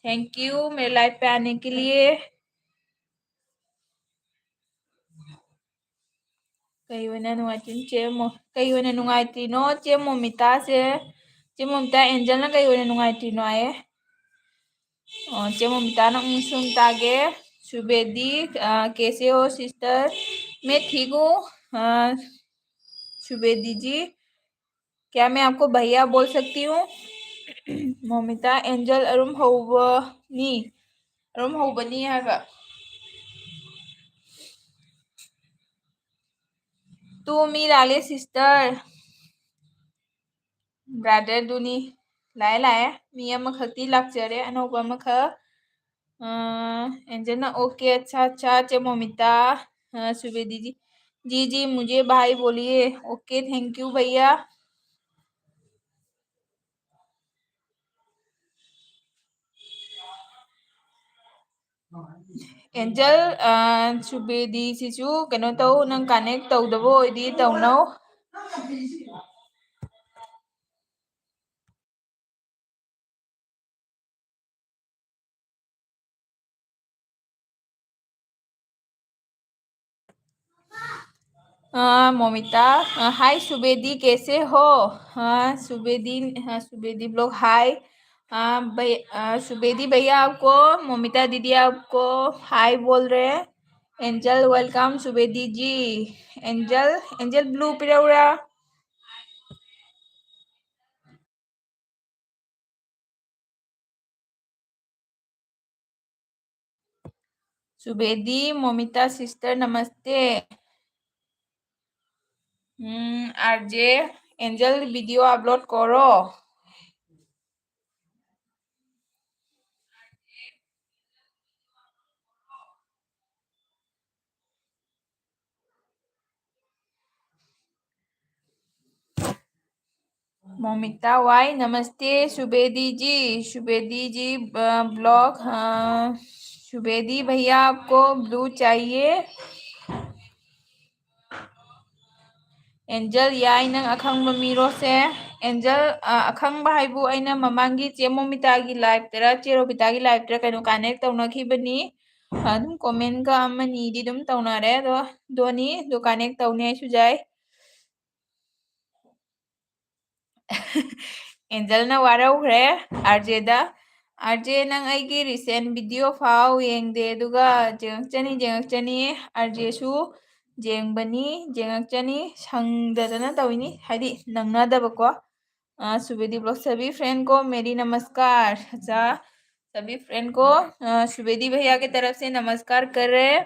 थैंक यू मेरे लाइव पे आने के लिए। ꯀꯩ ꯑꯣꯏꯅ ꯅꯨꯡꯉꯥꯏꯇ꯭ꯔꯤꯅꯣ ꯆꯦ ꯃꯣ-, ꯀꯩ ꯑꯣꯏꯅ ꯅꯨꯡꯉꯥꯏꯇ꯭ꯔꯤꯅꯣ ꯆꯦ ꯃꯣꯃꯤꯇꯥꯁꯦ? ꯆꯦ ꯃꯣꯃꯤꯇꯥ, ꯑꯦꯟꯖꯦꯜꯅ ꯀꯩ ꯑꯣꯏꯅ ꯅꯨꯡꯉꯥꯏꯇ꯭ꯔꯤꯅꯣ ꯍꯥꯏꯌꯦ? ꯑꯣ, ꯆꯦ ꯃꯣꯃꯤꯇꯥꯅ ꯎꯝ ꯁꯨꯝ ꯇꯥꯒꯦ꯫ सुबेदी, अ, कैसे हो सिस्टर? मैं ठीक हूँ। अ, सुबेदी जी, क्या मैं आपको भैया बोल सकती हूँ? मोमिता, एंजल ꯑꯔꯨꯝ ꯍꯧꯕꯅꯤ꯫ ꯑꯔꯨꯝ ꯍꯧꯕꯅꯤ ꯍꯥꯏꯕ꯫ ꯇꯨ ꯃꯤ ꯂꯥꯛꯂꯦ ꯁꯤꯁꯇꯔ꯫ ꯕ꯭ꯔꯥꯗꯔꯗꯨꯅꯤ꯫ ꯂꯥꯛꯑꯦ, ꯂꯥꯛꯑꯦ꯫ ꯃꯤ ꯑꯃꯈꯛꯇꯤ ꯂꯥꯛꯆꯔꯦ, ꯑꯅꯧꯕ ꯑꯃꯈꯛ꯫ ꯑ, ꯑꯦꯟꯖꯦꯜꯅ, "ओके, अच्छा, अच्छा, चे मोमिता, हाँ, सुबेदी जी। जी, जी, मुझे भाई बोलिए।" "ओके, थैंक यू भैया।" ꯑꯦꯟꯖꯦꯜ, ꯑ, ꯁꯨꯕꯦꯗꯤꯁꯤꯁꯨ ꯀꯩꯅꯣ ꯇꯧ, ꯅꯪ ꯀꯅꯦꯛ ꯇꯧꯗꯕ ꯑꯣꯏꯗꯤ ꯇꯧꯅꯧ꯫ हाँ, मोमिता, हाँ, हाय सुबेदी, कैसे हो? हाँ, सुबेदी, हाँ, सुबेदी ब्लॉग, हाय। हाँ, भै-, हाँ, सुबेदी भैया आपको, मोमिता दीदी आपको हाय बोल रहे हैं। Angel, welcome, Subedi ji. Angel, Angel blue पिरौरा। सुबेदी, मोमिता सिस्टर, नमस्ते। हम्म, आरजे एंजल, वीडियो अपलोड करो। मोमिता वाई, नमस्ते सुबेदी जी। सुबेदी जी, अ, ब्लॉग, हाँ, सुबेदी भैया आपको ब्लू चाहिए। ꯑꯦꯟꯖꯦꯜ ꯌꯥꯏ, ꯅꯪ ꯑꯈꯪꯕ ꯃꯤꯔꯣꯁꯦ? ꯑꯦꯟꯖꯦꯜ, ꯑ, ꯑꯈꯪꯕ ꯍꯥꯏꯕꯨ ꯑꯩꯅ ꯃꯃꯥꯡꯒꯤ ꯆꯦ ꯃꯣꯃꯤꯇꯥꯒꯤ ꯂꯥꯏꯞꯇꯔ, ꯆꯦ ꯔꯣꯕꯤꯇꯥꯒꯤ ꯂꯥꯏꯞꯇꯔ ꯀꯩꯅꯣ ꯀꯅꯦꯛ ꯇꯧꯅꯈꯤꯕꯅꯤ꯫ ꯑꯗꯨꯝ ꯀꯣꯃꯦꯟꯒ ꯑꯃꯅꯤꯗꯤ ꯑꯗꯨꯝ ꯇꯧꯅꯔꯦ꯫ ꯑꯗꯣ ꯗꯣꯅꯤ, ꯑꯗꯣ ꯀꯅꯦꯛ ꯇꯧꯅꯤ ꯑꯩꯁꯨ ꯌꯥꯏ꯫ ꯑꯦꯟꯖꯦꯜꯅ ꯋꯥꯔꯧꯈ꯭ꯔꯦ ꯑꯥꯔꯖꯦꯗ꯫ ꯑꯥꯔꯖꯦ, ꯅꯪ ꯑꯩꯒꯤ ꯔꯤꯁꯦꯟ ꯚꯤꯗꯤꯑꯣ ꯐꯥꯎ ꯌꯦꯡꯗꯦ, ꯑꯗꯨꯒ ꯌꯦꯡꯉꯛꯆꯅꯤ, ꯌꯦꯡꯉꯛꯆꯅꯤ꯫ ꯑꯥꯔꯖꯦꯁꯨ ꯌꯦꯡꯕꯅꯤ, ꯌꯦꯡꯉꯛꯆꯅꯤ, ꯁꯪꯗꯗꯅ ꯇꯧꯏꯅꯤ, ꯍꯥꯏꯗꯤ ꯅꯪꯅꯗꯕꯀꯣ꯫ ꯑ, सुबेदी ब्लॉग, सभी फ्रेंड को मेरी नमस्कार। अच्छा, सभी फ्रेंड को, अ, सुबेदी भैया की तरफ से नमस्कार कर रहे हैं।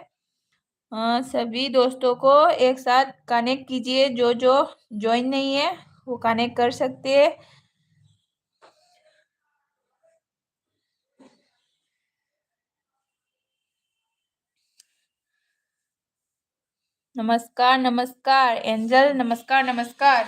अ, सभी दोस्तों को एक साथ कनेक्ट कीजिए, जो जो ज्वाइन नहीं है वो कनेक्ट कर सकते हैं। नमस्कार, नमस्कार एंजल, नमस्कार, नमस्कार।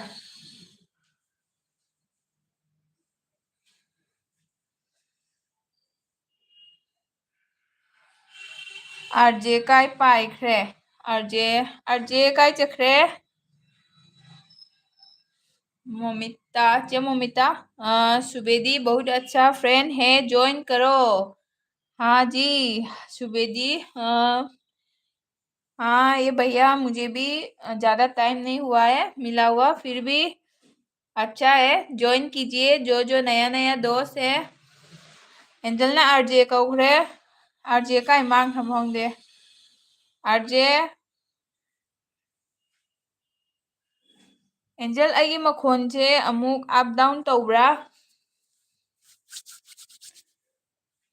आरजे ꯀꯥꯏ ꯄꯥꯏꯈ꯭ꯔꯦ? आरजे, आरजे ꯀꯥꯏ ꯆꯠꯈ꯭ꯔꯦ? मोमिता, चे मोमिता, अ, सुबेदी बहुत अच्छा फ्रेंड है, ज्वाइन करो। हाँ जी, सुबेदी, अ, हाँ, ये भैया, मुझे भी, अ, ज़्यादा टाइम नहीं हुआ है मिला हुआ, फिर भी अच्छा है, ज्वाइन कीजिए जो जो नया नया दोस्त है। एंजल ने आरजे ꯀꯧꯈ꯭ꯔꯦ꯫ आरजे ꯀꯥꯏ ꯃꯥꯡꯈ꯭ꯔꯕ ꯈꯪꯗꯦ꯫ आरजे, ꯑꯦꯟꯖꯦꯜ, ꯑꯩꯒꯤ ꯃꯈꯣꯟꯁꯦ ꯑꯃꯨꯛ ꯑꯞ ꯗꯥꯎꯟ ꯇꯧꯕ꯭ꯔꯥ?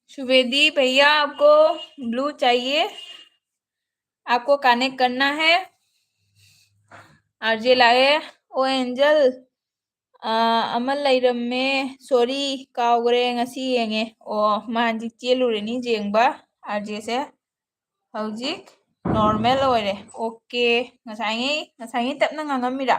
सुबेदी भैया, आपको ब्लू चाहिए, आपको कनेक्ट करना है। आरजे ꯂꯥꯛꯑꯦ꯫ ꯑꯣ ꯑꯦꯟꯖꯦꯜ, ꯑ, ꯑꯃ ꯂꯩꯔꯝꯃꯦ, ꯁꯣꯔꯤ, ꯀꯥꯎꯈ꯭ꯔꯦ, ꯉꯁꯤ ꯌꯦꯡꯉꯦ꯫ ꯑꯣ, ꯃꯥ ꯍꯧꯖꯤꯛ ꯆꯦꯜꯂꯨꯔꯅꯤ ꯌꯦꯡꯕ꯫ ꯑꯥꯔꯖꯦꯁꯦ ꯍꯧꯖꯤꯛ ꯅꯣꯔꯃꯦꯜ ꯑꯣꯏꯔꯦ꯫ ꯑꯣꯀꯦ, ꯉꯁꯥꯏꯉꯩ, ꯉꯁꯥꯏꯉꯩ ꯇꯞꯅ ꯉꯥꯡꯉꯝꯃꯤꯔꯥ?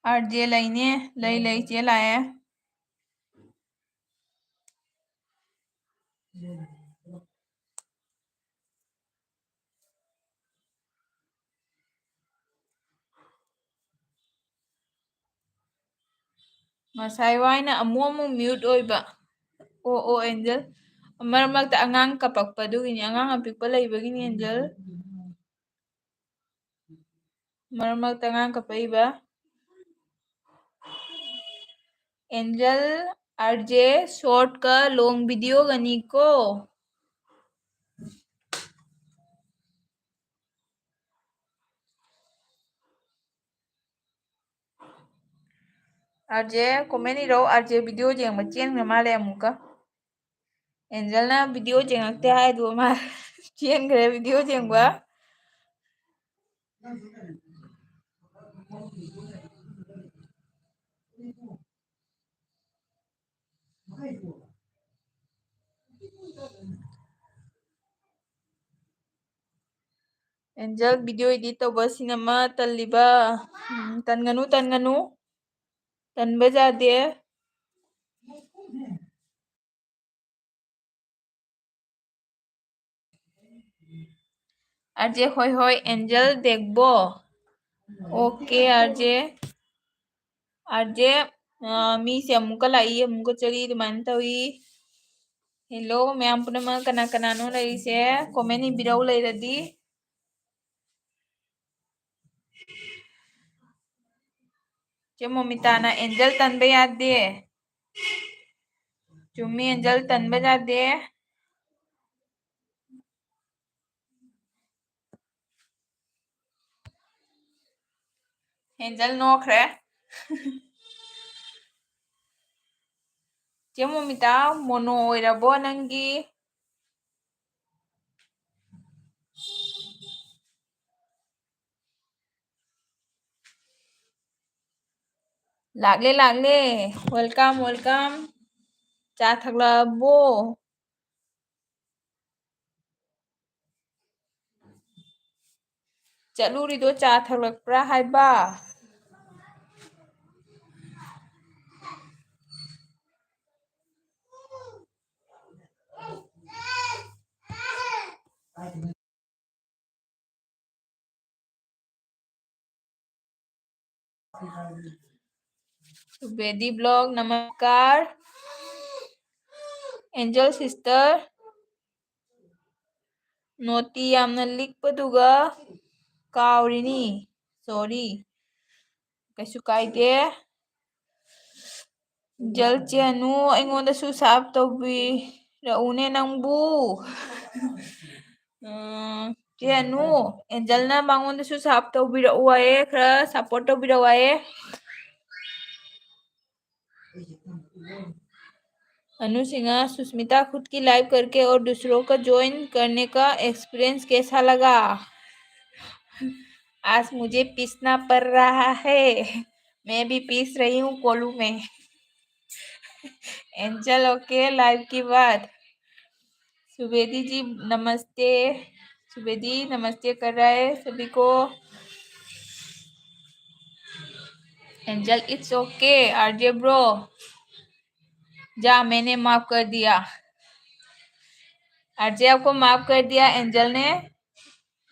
ꯑꯥꯔ ꯖꯦ ꯂꯩꯅꯦ꯫ ꯂꯩ, ꯂꯩ, ꯆꯦ ꯂꯥꯛꯑꯦ꯫ ꯉꯁꯥꯏ ꯋꯥꯏꯅ ꯑꯃꯨꯛ ꯑꯃꯨꯛ mute ꯑꯣꯏꯕ꯫ ꯑꯣ, ꯑꯣ, ꯑꯦꯟꯖꯦꯜ꯫ ꯃꯔꯛ ꯃꯔꯛꯇ ꯑꯉꯥꯡ ꯀꯞꯄꯛꯄ ꯑꯗꯨꯒꯤꯅꯤ, ꯑꯉꯥꯡ ꯑꯄꯤꯛꯄ ꯂꯩꯕꯒꯤꯅꯤ, ꯑꯦꯟꯖꯦꯜ꯫ ꯃꯔꯛ ꯃꯔꯛꯇ ꯑꯉꯥꯡ ꯀꯞꯄꯛꯏꯕ꯫ ꯑꯦꯟꯖꯦꯜ, ꯑꯥꯔ ꯖꯦ, short ꯀ long video ꯒꯅꯤꯀꯣ꯫ ꯑꯥꯔ ꯖꯦ, comment ꯏꯔꯣ, ꯑꯥꯔ ꯖꯦ video ꯌꯦꯡꯕ ꯆꯦꯟꯈ꯭ꯔ ꯃꯥꯜꯂꯦ ꯑꯃꯨꯛꯀ꯫ ꯑꯦꯟꯖꯦꯜꯅ video ꯌꯦꯡꯉꯛꯇꯦ ꯍꯥꯏꯗꯨ ꯃꯥ ꯆꯦꯟꯈ꯭ꯔꯦ video ꯌꯦꯡꯕ꯫ ꯑꯦꯟꯖꯦꯜ, video edit ꯇꯧꯕ ꯁꯤꯅꯃ ꯇꯜꯂꯤꯕ꯫ ꯎꯝ, ꯇꯟꯒꯅꯨ, ꯇꯟꯒꯅꯨ꯫ ꯇꯟꯕ ꯌꯥꯗꯦ꯫ ꯑꯥꯔ ꯖꯦ, ꯍꯣꯏ, ꯍꯣꯏ, ꯑꯦꯟꯖꯦꯜ ꯗꯦꯛꯕꯣ꯫ OK, R J. R J, ꯑ, ꯃꯤꯁꯦ ꯑꯃꯨꯛꯀ ꯂꯥꯛꯏ, ꯑꯃꯨꯛꯀ ꯆꯠꯂꯤ, ꯑꯗꯨꯃꯥꯏꯅ ꯇꯧꯏ꯫ Hello, ꯃꯌꯥꯝ ꯄꯨꯝꯅꯃꯛ ꯀꯅꯥ ꯀꯅꯥꯅꯣ ꯂꯩꯔꯤꯁꯦ? Comment ꯏꯕꯤꯔꯧ ꯂꯩꯔꯗꯤ꯫ ꯆꯦ ꯃꯣꯃꯤꯇꯥꯅ ꯑꯦꯟꯖꯦꯜ ꯇꯟꯕ ꯌꯥꯗꯦ꯫ ꯆꯨꯝꯃꯤ, ꯑꯦꯟꯖꯦꯜ ꯇꯟꯕ ꯌꯥꯗꯦ꯫ ꯑꯦꯟꯖꯦꯜ ꯅꯣꯛꯈ꯭ꯔꯦ꯫ ꯆꯦ ꯃꯣꯃꯤꯇꯥ, mono ꯑꯣꯏꯔꯕꯣ ꯅꯪꯒꯤ? ꯂꯥꯛꯂꯦ, ꯂꯥꯛꯂꯦ꯫ Welcome, welcome. ꯆꯥ ꯊꯛꯂꯛꯑꯕꯣ? ꯆꯠꯂꯨꯔꯤꯗꯣ ꯆꯥ ꯊꯛꯂꯛꯄ꯭ꯔꯥ ꯍꯥꯏꯕ? ꯁꯨꯕꯦꯗꯤ ꯕ꯭ꯂꯣꯛ, ꯅꯃꯁꯀꯥꯔ꯫ ꯑꯦꯟꯖꯦꯜ ꯁꯤꯁꯇꯔ, ꯅꯣꯇꯤ ꯌꯥꯝꯅ ꯂꯤꯛꯄꯗꯨꯒ ꯀꯥꯎꯔꯤꯅꯤ꯫ ꯁꯣꯔꯤ꯫ ꯀꯩꯁꯨ ꯀꯥꯏꯗꯦ꯫ ꯑꯦꯟꯖꯦꯜ ꯆꯦꯅꯨ, ꯑꯩꯉꯣꯟꯗꯁꯨ ꯁꯞ ꯇꯧꯕꯤꯔꯛꯎꯅꯦ ꯅꯪꯕꯨ꯫ ꯎꯝ, ꯆꯦꯅꯨ, ꯑꯦꯟꯖꯦꯜꯅ ꯃꯉꯣꯟꯗꯁꯨ ꯁꯞ ꯇꯧꯕꯤꯔꯛꯎ ꯍꯥꯏꯌꯦ, ꯈꯔ ꯁꯞꯄꯣꯔꯠ ꯇꯧꯕꯤꯔꯛꯎ ꯍꯥꯏꯌꯦ꯫ अनु सिंह, सुष्मिता, खुद की लाइव करके और दूसरों का ज्वाइन करने का एक्सपीरियंस कैसा लगा? आज मुझे पीसना पड़ रहा है, मैं भी पीस रही हूँ कोलू में। एंजल, ओके, लाइव की बात। सुबेदी जी नमस्ते। सुबेदी नमस्ते कर रहा है सभी को। Angel, it's okay, RJ bro. जा, मैंने माफ कर दिया। आरजे आपको माफ कर दिया एंजल ने।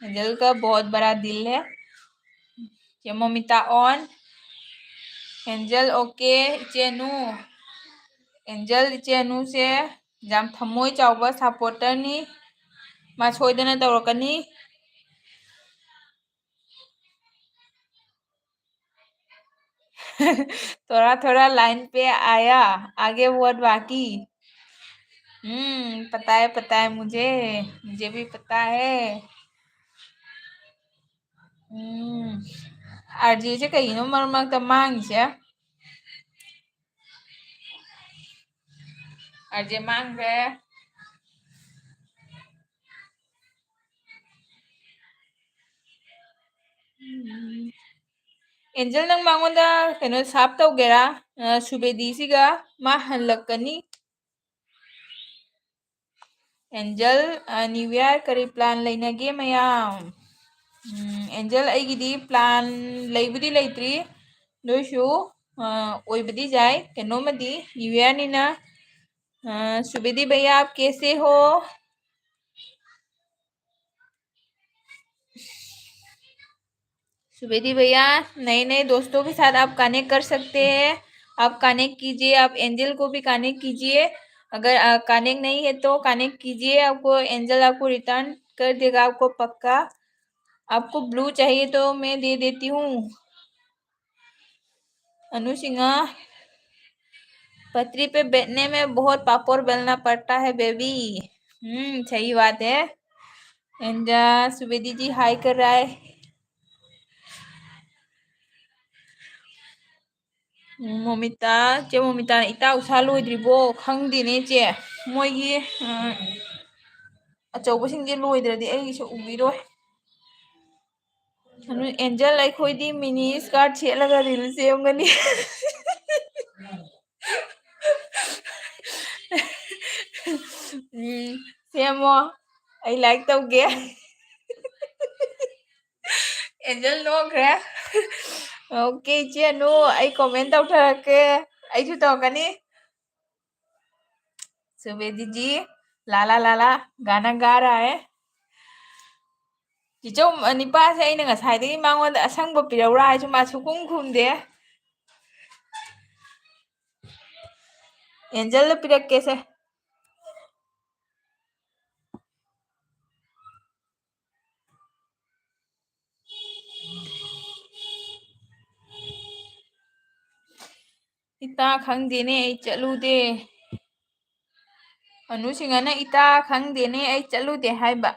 एंजल का बहुत बड़ा दिल है। ये ममिता ऑन। एंजल, ओके, चेनू। एंजल ꯏꯆꯦꯅꯨꯁꯦ ꯌꯥꯝ ꯊꯃꯣꯏ ꯆꯥꯎꯕ ꯁꯞꯄꯣꯔꯇꯔꯅꯤ꯫ ꯃꯥ ꯁꯣꯏꯗꯅ ꯇꯧꯔꯛꯀꯅꯤ꯫ थोड़ा थोड़ा लाइन पे आया, आगे बहुत बाकी। हम्म, पता है, पता है मुझे, मुझे भी पता है। ꯎꯝ, ꯑꯥꯔꯖꯦꯁꯦ ꯀꯩꯒꯤꯅꯣ ꯃꯔꯛ ꯃꯔꯛꯇ ꯃꯥꯡꯉꯤꯁꯦ? ꯑꯥꯔꯖꯦ ꯃꯥꯡꯈ꯭ꯔꯦ꯫ ꯎꯝ꯫ ꯑꯦꯟꯖꯦꯜ, ꯅꯪ ꯃꯉꯣꯟꯗ ꯀꯩꯅꯣ ꯁꯥꯞ ꯇꯧꯒꯦꯔꯥ? ꯑ, ꯁꯨꯕꯦꯗꯤꯁꯤꯒ ꯃꯥ ꯍꯜꯂꯛꯀꯅꯤ꯫ ꯑꯦꯟꯖꯦꯜ, ꯑ, ꯅ꯭ꯌꯨ ꯏꯌꯥꯔ ꯀꯔꯤ ꯄ꯭ꯂꯥꯟ ꯂꯩꯅꯒꯦ ꯃꯌꯥꯝ? ꯎꯝ, ꯑꯦꯟꯖꯦꯜ, ꯑꯩꯒꯤꯗꯤ ꯄ꯭ꯂꯥꯟ ꯂꯩꯕꯨꯗꯤ ꯂꯩꯇ꯭ꯔꯤ, ꯑꯗꯨ ꯑꯣꯏꯁꯨ, ꯑ, ꯑꯣꯏꯕꯗꯤ ꯌꯥꯏ꯫ ꯀꯩꯅꯣꯝꯃꯗꯤ ꯅ꯭ꯌꯨ ꯏꯌꯥꯔꯅꯤꯅ, ꯑ, ꯁꯨꯕꯦꯗꯤ ꯚꯩꯌꯥ, ꯑꯥꯞ ꯀꯦꯁꯦ ꯍꯣ? सुबेदी भैया, नए नए दोस्तों के साथ आप कनेक्ट कर सकते हैं। आप कनेक्ट कीजिए, आप एंजल को भी कनेक्ट कीजिए। अगर कनेक्ट नहीं है तो कनेक्ट कीजिए, आपको एंजल आपको रिटर्न कर देगा, आपको पक्का। आपको ब्लू चाहिए तो मैं दे देती हूँ। अनुसिंगा, पतरी पे बैठने में बहुत पापड़ बेलना पड़ता है बेबी। हम्म, सही बात है। एंजा सुबेदी जी हाय कर रहा है। ꯎꯝ, ꯃꯣꯃꯤꯇꯥ, ꯆꯦ ꯃꯣꯃꯤꯇꯥꯅ ꯏꯇꯥ ꯎꯁꯥ ꯂꯣꯏꯗ꯭ꯔꯤꯕꯣ? ꯈꯪꯗꯦꯅꯦ ꯆꯦ꯫ ꯃꯣꯏꯒꯤ, ꯎꯝ, ꯑꯆꯧꯕꯁꯤꯡꯁꯦ ꯂꯣꯏꯗ꯭ꯔꯗꯤ ꯑꯩꯒꯤꯁꯨ ꯎꯕꯤꯔꯣꯏ꯫ ꯑꯗꯨ ꯑꯦꯟꯖꯦꯜ, ꯑꯩꯈꯣꯏꯗꯤ ꯃꯤꯅꯤ ꯁ꯭ꯀꯔꯠ ꯁꯦꯠꯂꯒ ꯔꯤꯜꯁ ꯁꯦꯝꯒꯅꯤ꯫ ꯎꯝ, ꯁꯦꯝꯃꯣ꯫ ꯑꯩ ꯂꯥꯏꯛ ꯇꯧꯒꯦ꯫ ꯑꯦꯟꯖꯦꯜ ꯅꯣꯛꯈ꯭ꯔꯦ꯫ ꯑꯣꯀꯦ, ꯏꯆꯦ ꯑꯅꯨ, ꯑꯩ ꯀꯣꯃꯦꯟ ꯇꯧꯊꯔꯛꯀꯦ꯫ ꯑꯩꯁꯨ ꯇꯧꯔꯛꯀꯅꯤ꯫ ꯁꯨꯕꯦꯗꯤꯖꯤ, ꯂꯥꯂꯥ ꯂꯥꯂꯥ, ꯒꯥꯅꯥ ꯒꯥ ꯔꯍꯥ ꯍꯦ꯫ ꯆꯤꯆꯧ, ꯑ, ꯅꯤꯄꯥꯁꯦ ꯑꯩꯅ ꯉꯁꯥꯏꯗꯒꯤ ꯃꯉꯣꯟꯗ ꯑꯁꯪꯕ ꯄꯤꯔꯛꯎꯔꯥ ꯍꯥꯏꯁꯨ ꯃꯥ ꯁꯨꯈꯨꯝ ꯈꯨꯝꯗꯦ꯫ ꯑꯦꯟꯖꯦꯜꯗ ꯄꯤꯔꯛꯀꯦꯁꯦ꯫ ꯏꯇꯥ ꯈꯪꯗꯦꯅꯦ, ꯑꯩ ꯆꯠꯂꯨꯗꯦ꯫ ꯑꯅꯨꯁꯤꯡꯍꯅ ꯏꯇꯥ ꯈꯪꯗꯦꯅꯦ, ꯑꯩ ꯆꯠꯂꯨꯗꯦ ꯍꯥꯏꯕ꯫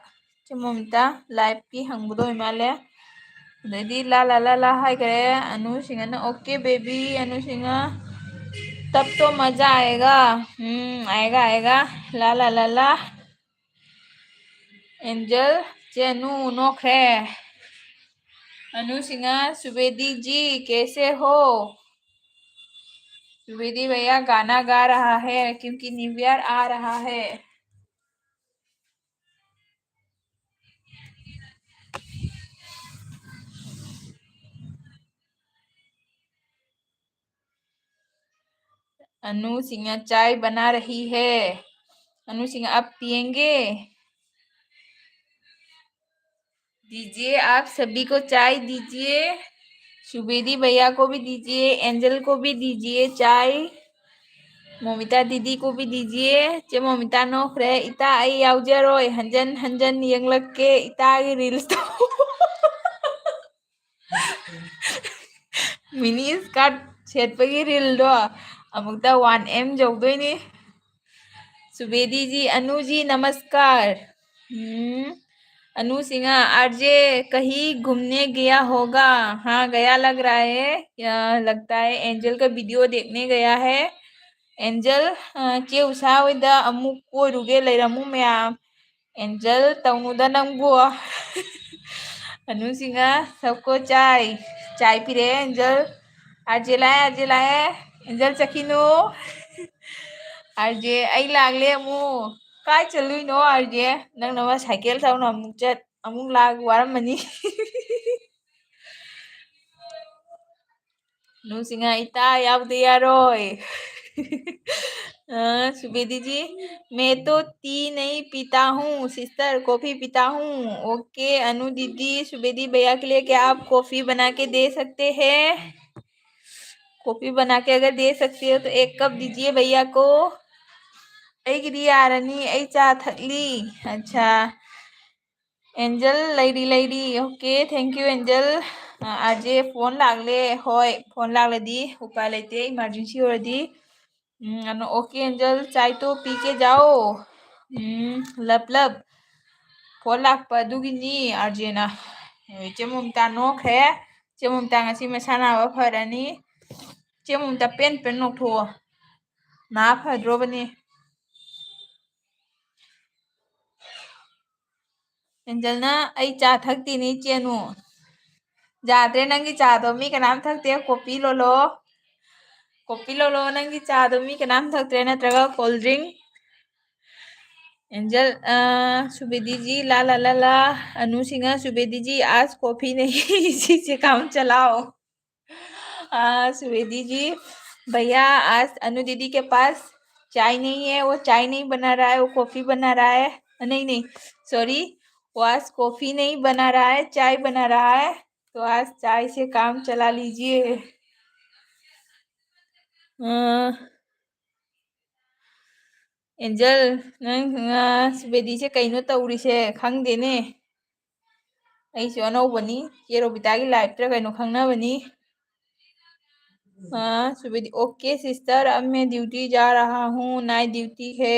ꯆꯦ ꯃꯣꯃꯤꯇꯥ ꯂꯥꯏꯐꯀꯤ ꯍꯪꯕꯗꯣ ꯑꯣꯏ ꯃꯥꯜꯂꯦ꯫ ꯑꯗꯩꯗꯤ ꯂꯥ ꯂꯥ ꯂꯥ ꯂꯥ ꯍꯥꯏꯈ꯭ꯔꯦ꯫ ꯑꯅꯨꯁꯤꯡꯍꯅ okay baby, ꯑꯅꯨꯁꯤꯡꯍ ꯇꯞ ꯇꯣ ꯃꯖꯥ ꯑꯥꯌꯦꯒꯥ꯫ ꯎꯝ, ꯑꯥꯌꯦꯒꯥ, ꯑꯥꯌꯦꯒꯥ꯫ ꯂꯥ ꯂꯥ ꯂꯥ ꯂꯥ꯫ ꯑꯦꯟꯖꯦꯜ, ꯆꯦ ꯑꯅꯨ ꯅꯣꯛꯈ꯭ꯔꯦ꯫ ꯑꯅꯨꯁꯤꯡꯍ, सुबेदी जी कैसे हो? सुबेदी भैया गाना गा रहा है क्योंकि न्यू ईयर आ रहा है। अनु सिंह चाय बना रही है। अनु सिंह, अब पियेंगे। दीजिए, आप सभी को चाय दीजिए। सुबेदी भैया को भी दीजिए, एंजल को भी दीजिए चाय। मोमिता दीदी को भी दीजिए। चे मोमिता नोखरे, इता आई याउजर ओय, हंजन हंजन यंगलक के इता आई reels तो। Mini skirt छेद पगी reel दो। अमुक्ता one M जोक दो इनी। सुबेदी जी, अनु जी, नमस्कार। हम्म, अनु सिंह, आरजे कहीं घूमने गया होगा? हाँ, गया लग रहा है, या लगता है एंजल का वीडियो देखने गया है। एंजल, अ, चे उषा होइदा अमुक कोई रुगे ले रमू मैं आ। एंजल, तौनुदा नंगबो। अनु सिंह, सबको चाय, चाय पी रहे हैं एंजल। आरजे लाए, आरजे लाए, एंजल चखिनो। आरजे, आई लागले अमु। काय चलुई नो आरजे? नंग नवा साइकिल साउन अमुक चत, अमुक लाग वारम मनी। नुसिंगा इता याव दिया रोय। अ, सुबेदी जी, मैं तो टी नहीं पीता हूँ सिस्टर, कॉफी पीता हूँ। ओके अनु दीदी, सुबेदी भैया के लिए क्या आप कॉफी बना के दे सकते हैं? कॉफी बना के अगर दे सकती हो तो एक कप दीजिए भैया को। ऐ गिरी आ रनी, ऐ चा थकली। अच्छा, एंजल लैरी लैरी। Okay, thank you Angel. अ, आजे फोन लागले, होय, फोन लागले दी, उपाय लेते, emergency हो दी। हम्म, अन ओके एंजल, चाय तो पी के जाओ। हम्म, लप लप। फोन लाग पा दुगिनी, आरजेना। ए, चे मुमता नोखरे, चे मुमता ngasi मसाना वा फरनी, चे मुमता पेन पेन नोखो। ना फद्रो बनी। एंजल ना, ऐ चा थकती नहीं चेनू। जात्रे नंगी चा तो मी का नाम थकते, कॉफी लो लो। कॉफी लो लो, नंगी चा तो मी का नाम थकते, नत्रगा cold drink। एंजल, अ, सुबेदी जी, ला, ला, ला, ला, अनु सिंह, सुबेदी जी, आज कॉफी नहीं, इसी से काम चलाओ। अ, सुबेदी जी, भैया, आज अनु दीदी के पास चाय नहीं है, वो चाय नहीं बना रहा है, वो कॉफी बना रहा है। अ, नहीं, नहीं, sorry, वो आज कॉफी नहीं बना रहा है, चाय बना रहा है, तो आज चाय से काम चला लीजिए। अ, ꯑꯦꯟꯖꯦꯜ, ꯅꯪ, ꯑ, ꯁꯨꯕꯦꯗꯤꯁꯦ ꯀꯩꯅꯣ ꯇꯧꯔꯤꯁꯦ? ꯈꯪꯗꯦꯅꯦ꯫ ꯑꯩꯁꯨ ꯑꯅꯧꯕꯅꯤ꯫ ꯆꯦ ꯔꯣꯕꯤꯇꯥꯒꯤ liveꯇ ꯀꯩꯅꯣ ꯈꯪꯅꯕꯅꯤ꯫ हाँ, सुबेदी, OK sister, अब मैं duty जा रहा हूँ, night duty है।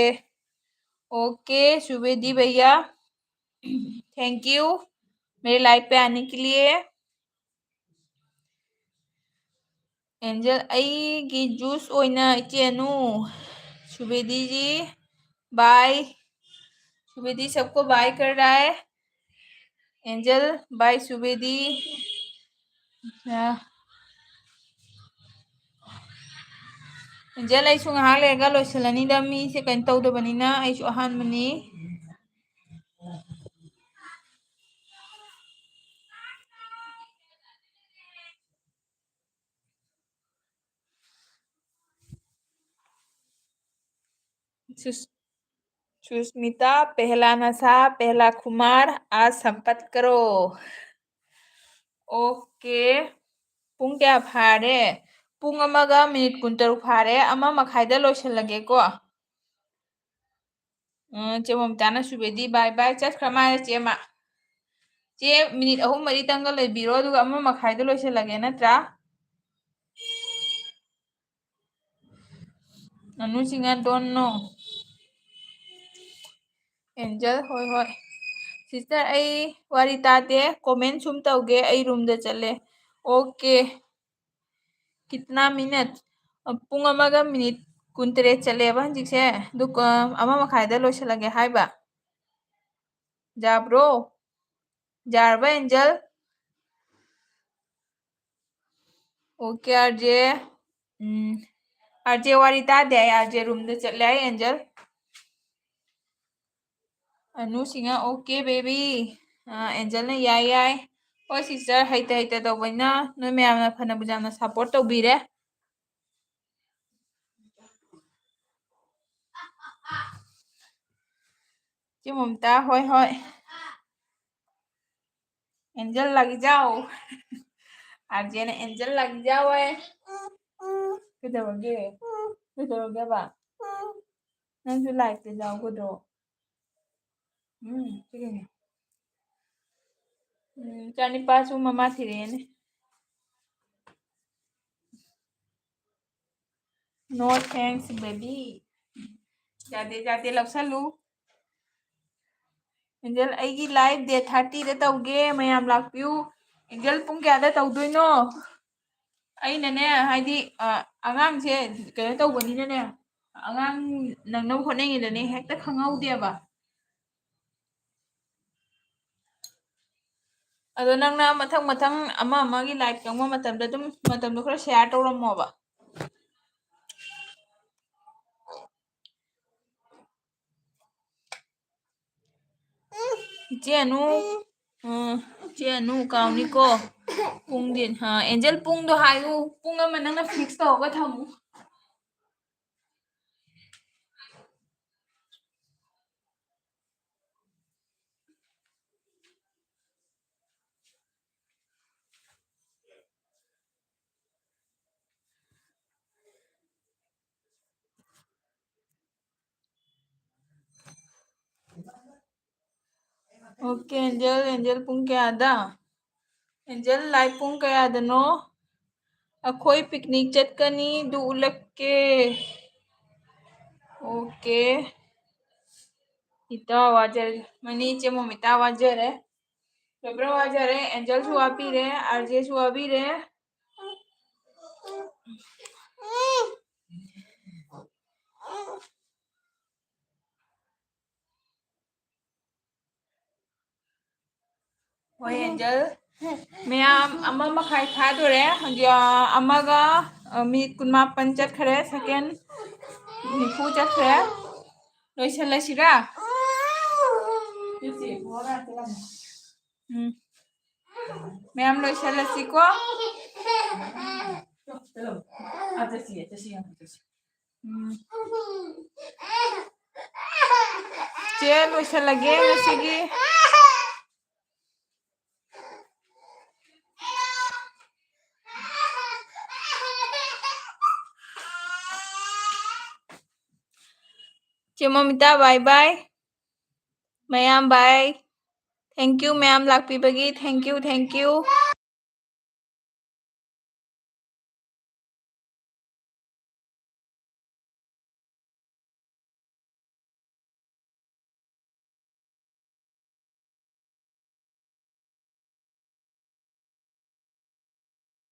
OK सुबेदी भैया, thank you मेरे live पे आने के लिए। एंजल, ꯑꯩꯒꯤ juice ꯑꯣꯏꯅ ꯏꯆꯦ ꯑꯅꯨ꯫ सुबेदी जी, bye। सुबेदी सबको bye कर रहा है। Angel, bye Subedi. ꯑꯦꯟꯖꯦꯜ, ꯑꯩꯁꯨ ꯉꯥꯏꯍꯥꯛ ꯂꯩꯔꯒ ꯂꯣꯏꯁꯤꯜꯂꯅꯤꯗ, ꯃꯤꯁꯦ ꯀꯩꯅꯣ ꯇꯧꯗꯕꯅꯤꯅ꯫ ꯑꯩꯁꯨ ꯑꯍꯥꯟꯕꯅꯤ꯫ सुस-, सुष्मिता, पहला नशा, पहला खुमार, आज संपत करो। OK। ꯄꯨꯡ ꯀꯌꯥ ꯐꯥꯔꯦ? ꯄꯨꯡ ꯑꯃꯒ minute ꯀꯨꯟꯇꯔꯨꯛ ꯐꯥꯔꯦ꯫ ꯑꯃ ꯃꯈꯥꯏꯗ ꯂꯣꯏꯁꯤꯜꯂꯒꯦꯀꯣ꯫ ꯑ, ꯆꯦ ꯃꯃꯇꯥꯅ ꯁꯨꯕꯦꯗꯤ bye bye ꯆꯠꯈ꯭ꯔ ꯃꯥꯜꯂꯦ, ꯆꯦ ꯑꯃ꯫ ꯆꯦ, minute ꯑꯍꯨꯝ ꯃꯔꯤꯇꯪꯒ ꯂꯩꯕꯤꯔꯣ, ꯑꯗꯨꯒ ꯑꯃ ꯃꯈꯥꯏꯗ ꯂꯣꯏꯁꯤꯜꯂꯒꯦ, ꯅꯠꯇ꯭ꯔꯥ? ꯑꯅꯨꯁꯤꯡꯅ don't know꯫ ꯑꯦꯟꯖꯦꯜ, ꯍꯣꯏ, ꯍꯣꯏ꯫ Sister, ꯑꯩ ꯋꯥꯔꯤ ꯇꯥꯗꯦ, comment ꯁꯨꯝ ꯇꯧꯒꯦ, ꯑꯩ roomꯗ ꯆꯠꯂꯦ꯫ OK꯫ कितना मिनट? ꯄꯨꯡ ꯑꯃꯒ minute ꯀꯨꯟꯇꯔꯦꯠ ꯆꯠꯂꯦꯕ ꯍꯧꯖꯤꯛꯁꯦ꯫ ꯑꯗꯨ, ꯑ, ꯑꯃ ꯃꯈꯥꯏꯗ ꯂꯣꯏꯁꯤꯜꯂꯒꯦ ꯍꯥꯏꯕ꯫ ꯌꯥꯕ꯭ꯔꯣ? ꯌꯥꯔꯕ, ꯑꯦꯟꯖꯦꯜ? OK, RJ꯫ ꯎꯝ, RJ ꯋꯥꯔꯤ ꯇꯥꯗꯦ, ꯑꯩ RJ roomꯗ ꯆꯠꯂꯦ, ꯑꯩ ꯑꯦꯟꯖꯦꯜ꯫ ꯑꯅꯨꯁꯤꯡꯅ OK baby꯫ ꯑ, ꯑꯦꯟꯖꯦꯜꯅ ꯌꯥꯏ, ꯌꯥꯏ꯫ ꯍꯣꯏ sister, ꯍꯩꯇ ꯍꯩꯇ ꯇꯧꯕꯅꯤꯅ ꯅꯣꯏ ꯃꯌꯥꯝꯅ ꯐꯅꯕꯨ ꯌꯥꯝꯅ support ꯇꯧꯕꯤꯔꯦ꯫ ꯆꯦ ꯃꯃꯇꯥ, ꯍꯣꯏ, ꯍꯣꯏ꯫ ꯑꯦꯟꯖꯦꯜ ꯂꯥꯛꯏꯖꯥꯎ꯫ ꯑꯥꯔꯖꯦꯅ ꯑꯦꯟꯖꯦꯜ ꯂꯥꯛꯏꯖꯥꯎ ꯍꯥꯏ꯫ ꯀꯩꯗꯧꯔꯒꯦ? ꯀꯩꯗꯧꯔꯒꯦꯕ? ꯅꯪꯁꯨ ꯂꯥꯏꯛꯇ ꯌꯥꯎꯒꯗ꯭ꯔꯣ? ꯎꯝ, ꯁꯤ ꯀꯩꯅꯣ? ꯎꯝ, ꯏꯆꯥꯅꯤꯄꯥꯁꯨ ꯃꯃꯥ ꯊꯤꯔꯛꯑꯦꯅꯦ꯫ No thanks, baby. ꯌꯥꯗꯦ, ꯌꯥꯗꯦ, ꯂꯧꯁꯜꯂꯨ꯫ ꯑꯦꯟꯖꯦꯜ, ꯑꯩꯒꯤ live date thirty ꯗ ꯇꯧꯒꯦ, ꯃꯌꯥꯝ ꯂꯥꯛꯄꯤꯌꯨ꯫ ꯑꯦꯟꯖꯦꯜ, ꯄꯨꯡ ꯀꯌꯥꯗ ꯇꯧꯗꯣꯏꯅꯣ? ꯑꯩꯅꯅꯦ, ꯍꯥꯏꯗꯤ, ꯑ, ꯑꯉꯥꯡꯁꯦ ꯀꯩꯅꯣ ꯇꯧꯕꯅꯤꯅꯅꯦ, ꯑꯉꯥꯡ ꯅꯪꯅꯕ ꯍꯣꯠꯅꯉꯩꯗꯅꯦ ꯍꯦꯛꯇ ꯈꯪꯍꯧꯗꯦꯕ꯫ ꯑꯗꯣ ꯅꯪꯅ ꯃꯊꯪ ꯃꯊꯪ ꯑꯃ ꯑꯃꯒꯤ live ꯆꯪꯕ ꯃꯇꯝꯗ ꯑꯗꯨꯝ ꯃꯇꯝꯗꯣ ꯈꯔ share ꯇꯧꯔꯝꯃꯣꯕ꯫ ꯏꯆꯦ ꯑꯅꯨ, ꯎꯝ, ꯏꯆꯦ ꯑꯅꯨ ꯀꯥꯎꯅꯤꯀꯣ꯫ ꯄꯨꯡꯗꯤ, ꯑ, ꯑꯦꯟꯖꯦꯜ, ꯄꯨꯡꯗꯣ ꯍꯥꯏꯌꯨ꯫ ꯄꯨꯡ ꯑꯃ ꯅꯪꯅ fix ꯇꯧꯔꯒ ꯊꯝꯃꯨ꯫ Okay, ꯑꯦꯟꯖꯦꯜ, ꯑꯦꯟꯖꯦꯜ ꯄꯨꯡ ꯀꯌꯥꯗ? ꯑꯦꯟꯖꯦꯜ, live ꯄꯨꯡ ꯀꯌꯥꯗꯅꯣ? ꯑꯩꯈꯣꯏ picnic ꯆꯠꯀꯅꯤ, ꯑꯗꯨ ꯎꯠꯂꯛꯀꯦ꯫ Okay꯫ ꯏꯇꯥ ꯋꯥꯖꯔꯦ꯫ ꯃꯅꯤ ꯏꯆꯦ ꯃꯣꯃꯤꯇꯥ ꯋꯥꯖꯔꯦ꯫ ꯕꯦꯕ꯭ꯔ ꯋꯥꯖꯔꯦ꯫ ꯑꯦꯟꯖꯦꯜꯁꯨ ꯋꯥꯕꯤꯔꯦ꯫ ꯑꯥꯔꯖꯦꯁꯨ ꯋꯥꯕꯤꯔꯦ꯫ ꯍꯣꯏ, ꯑꯦꯟꯖꯦꯜ꯫ ꯃꯌꯥꯝ ꯑꯃ ꯃꯈꯥꯏ ꯐꯥꯗꯣꯔꯦ꯫ ꯍꯧꯖꯤꯛ, ꯑ, ꯑꯃꯒ, ꯑ, ꯃꯤꯅꯤꯠ ꯀꯨꯟꯃꯥꯄꯟ ꯆꯠꯈ꯭ꯔꯦ, second ꯅꯤꯐꯨ ꯆꯠꯈ꯭ꯔꯦ꯫ ꯂꯣꯏꯁꯤꯜꯂꯁꯤꯔꯥ? ꯎꯝ꯫ ꯃꯌꯥꯝ ꯂꯣꯏꯁꯤꯜꯂꯁꯤꯀꯣ꯫ ꯎꯝ꯫ ꯆꯦ, ꯂꯣꯏꯁꯤꯜꯂꯒꯦ ꯉꯁꯤꯒꯤ꯫ ꯃꯣꯃꯤꯇꯥ, bye bye꯫ ꯃꯌꯥꯝ bye꯫ Thank you ꯃꯌꯥꯝ ꯂꯥꯛꯄꯤꯕꯒꯤ, thank you, thank you꯫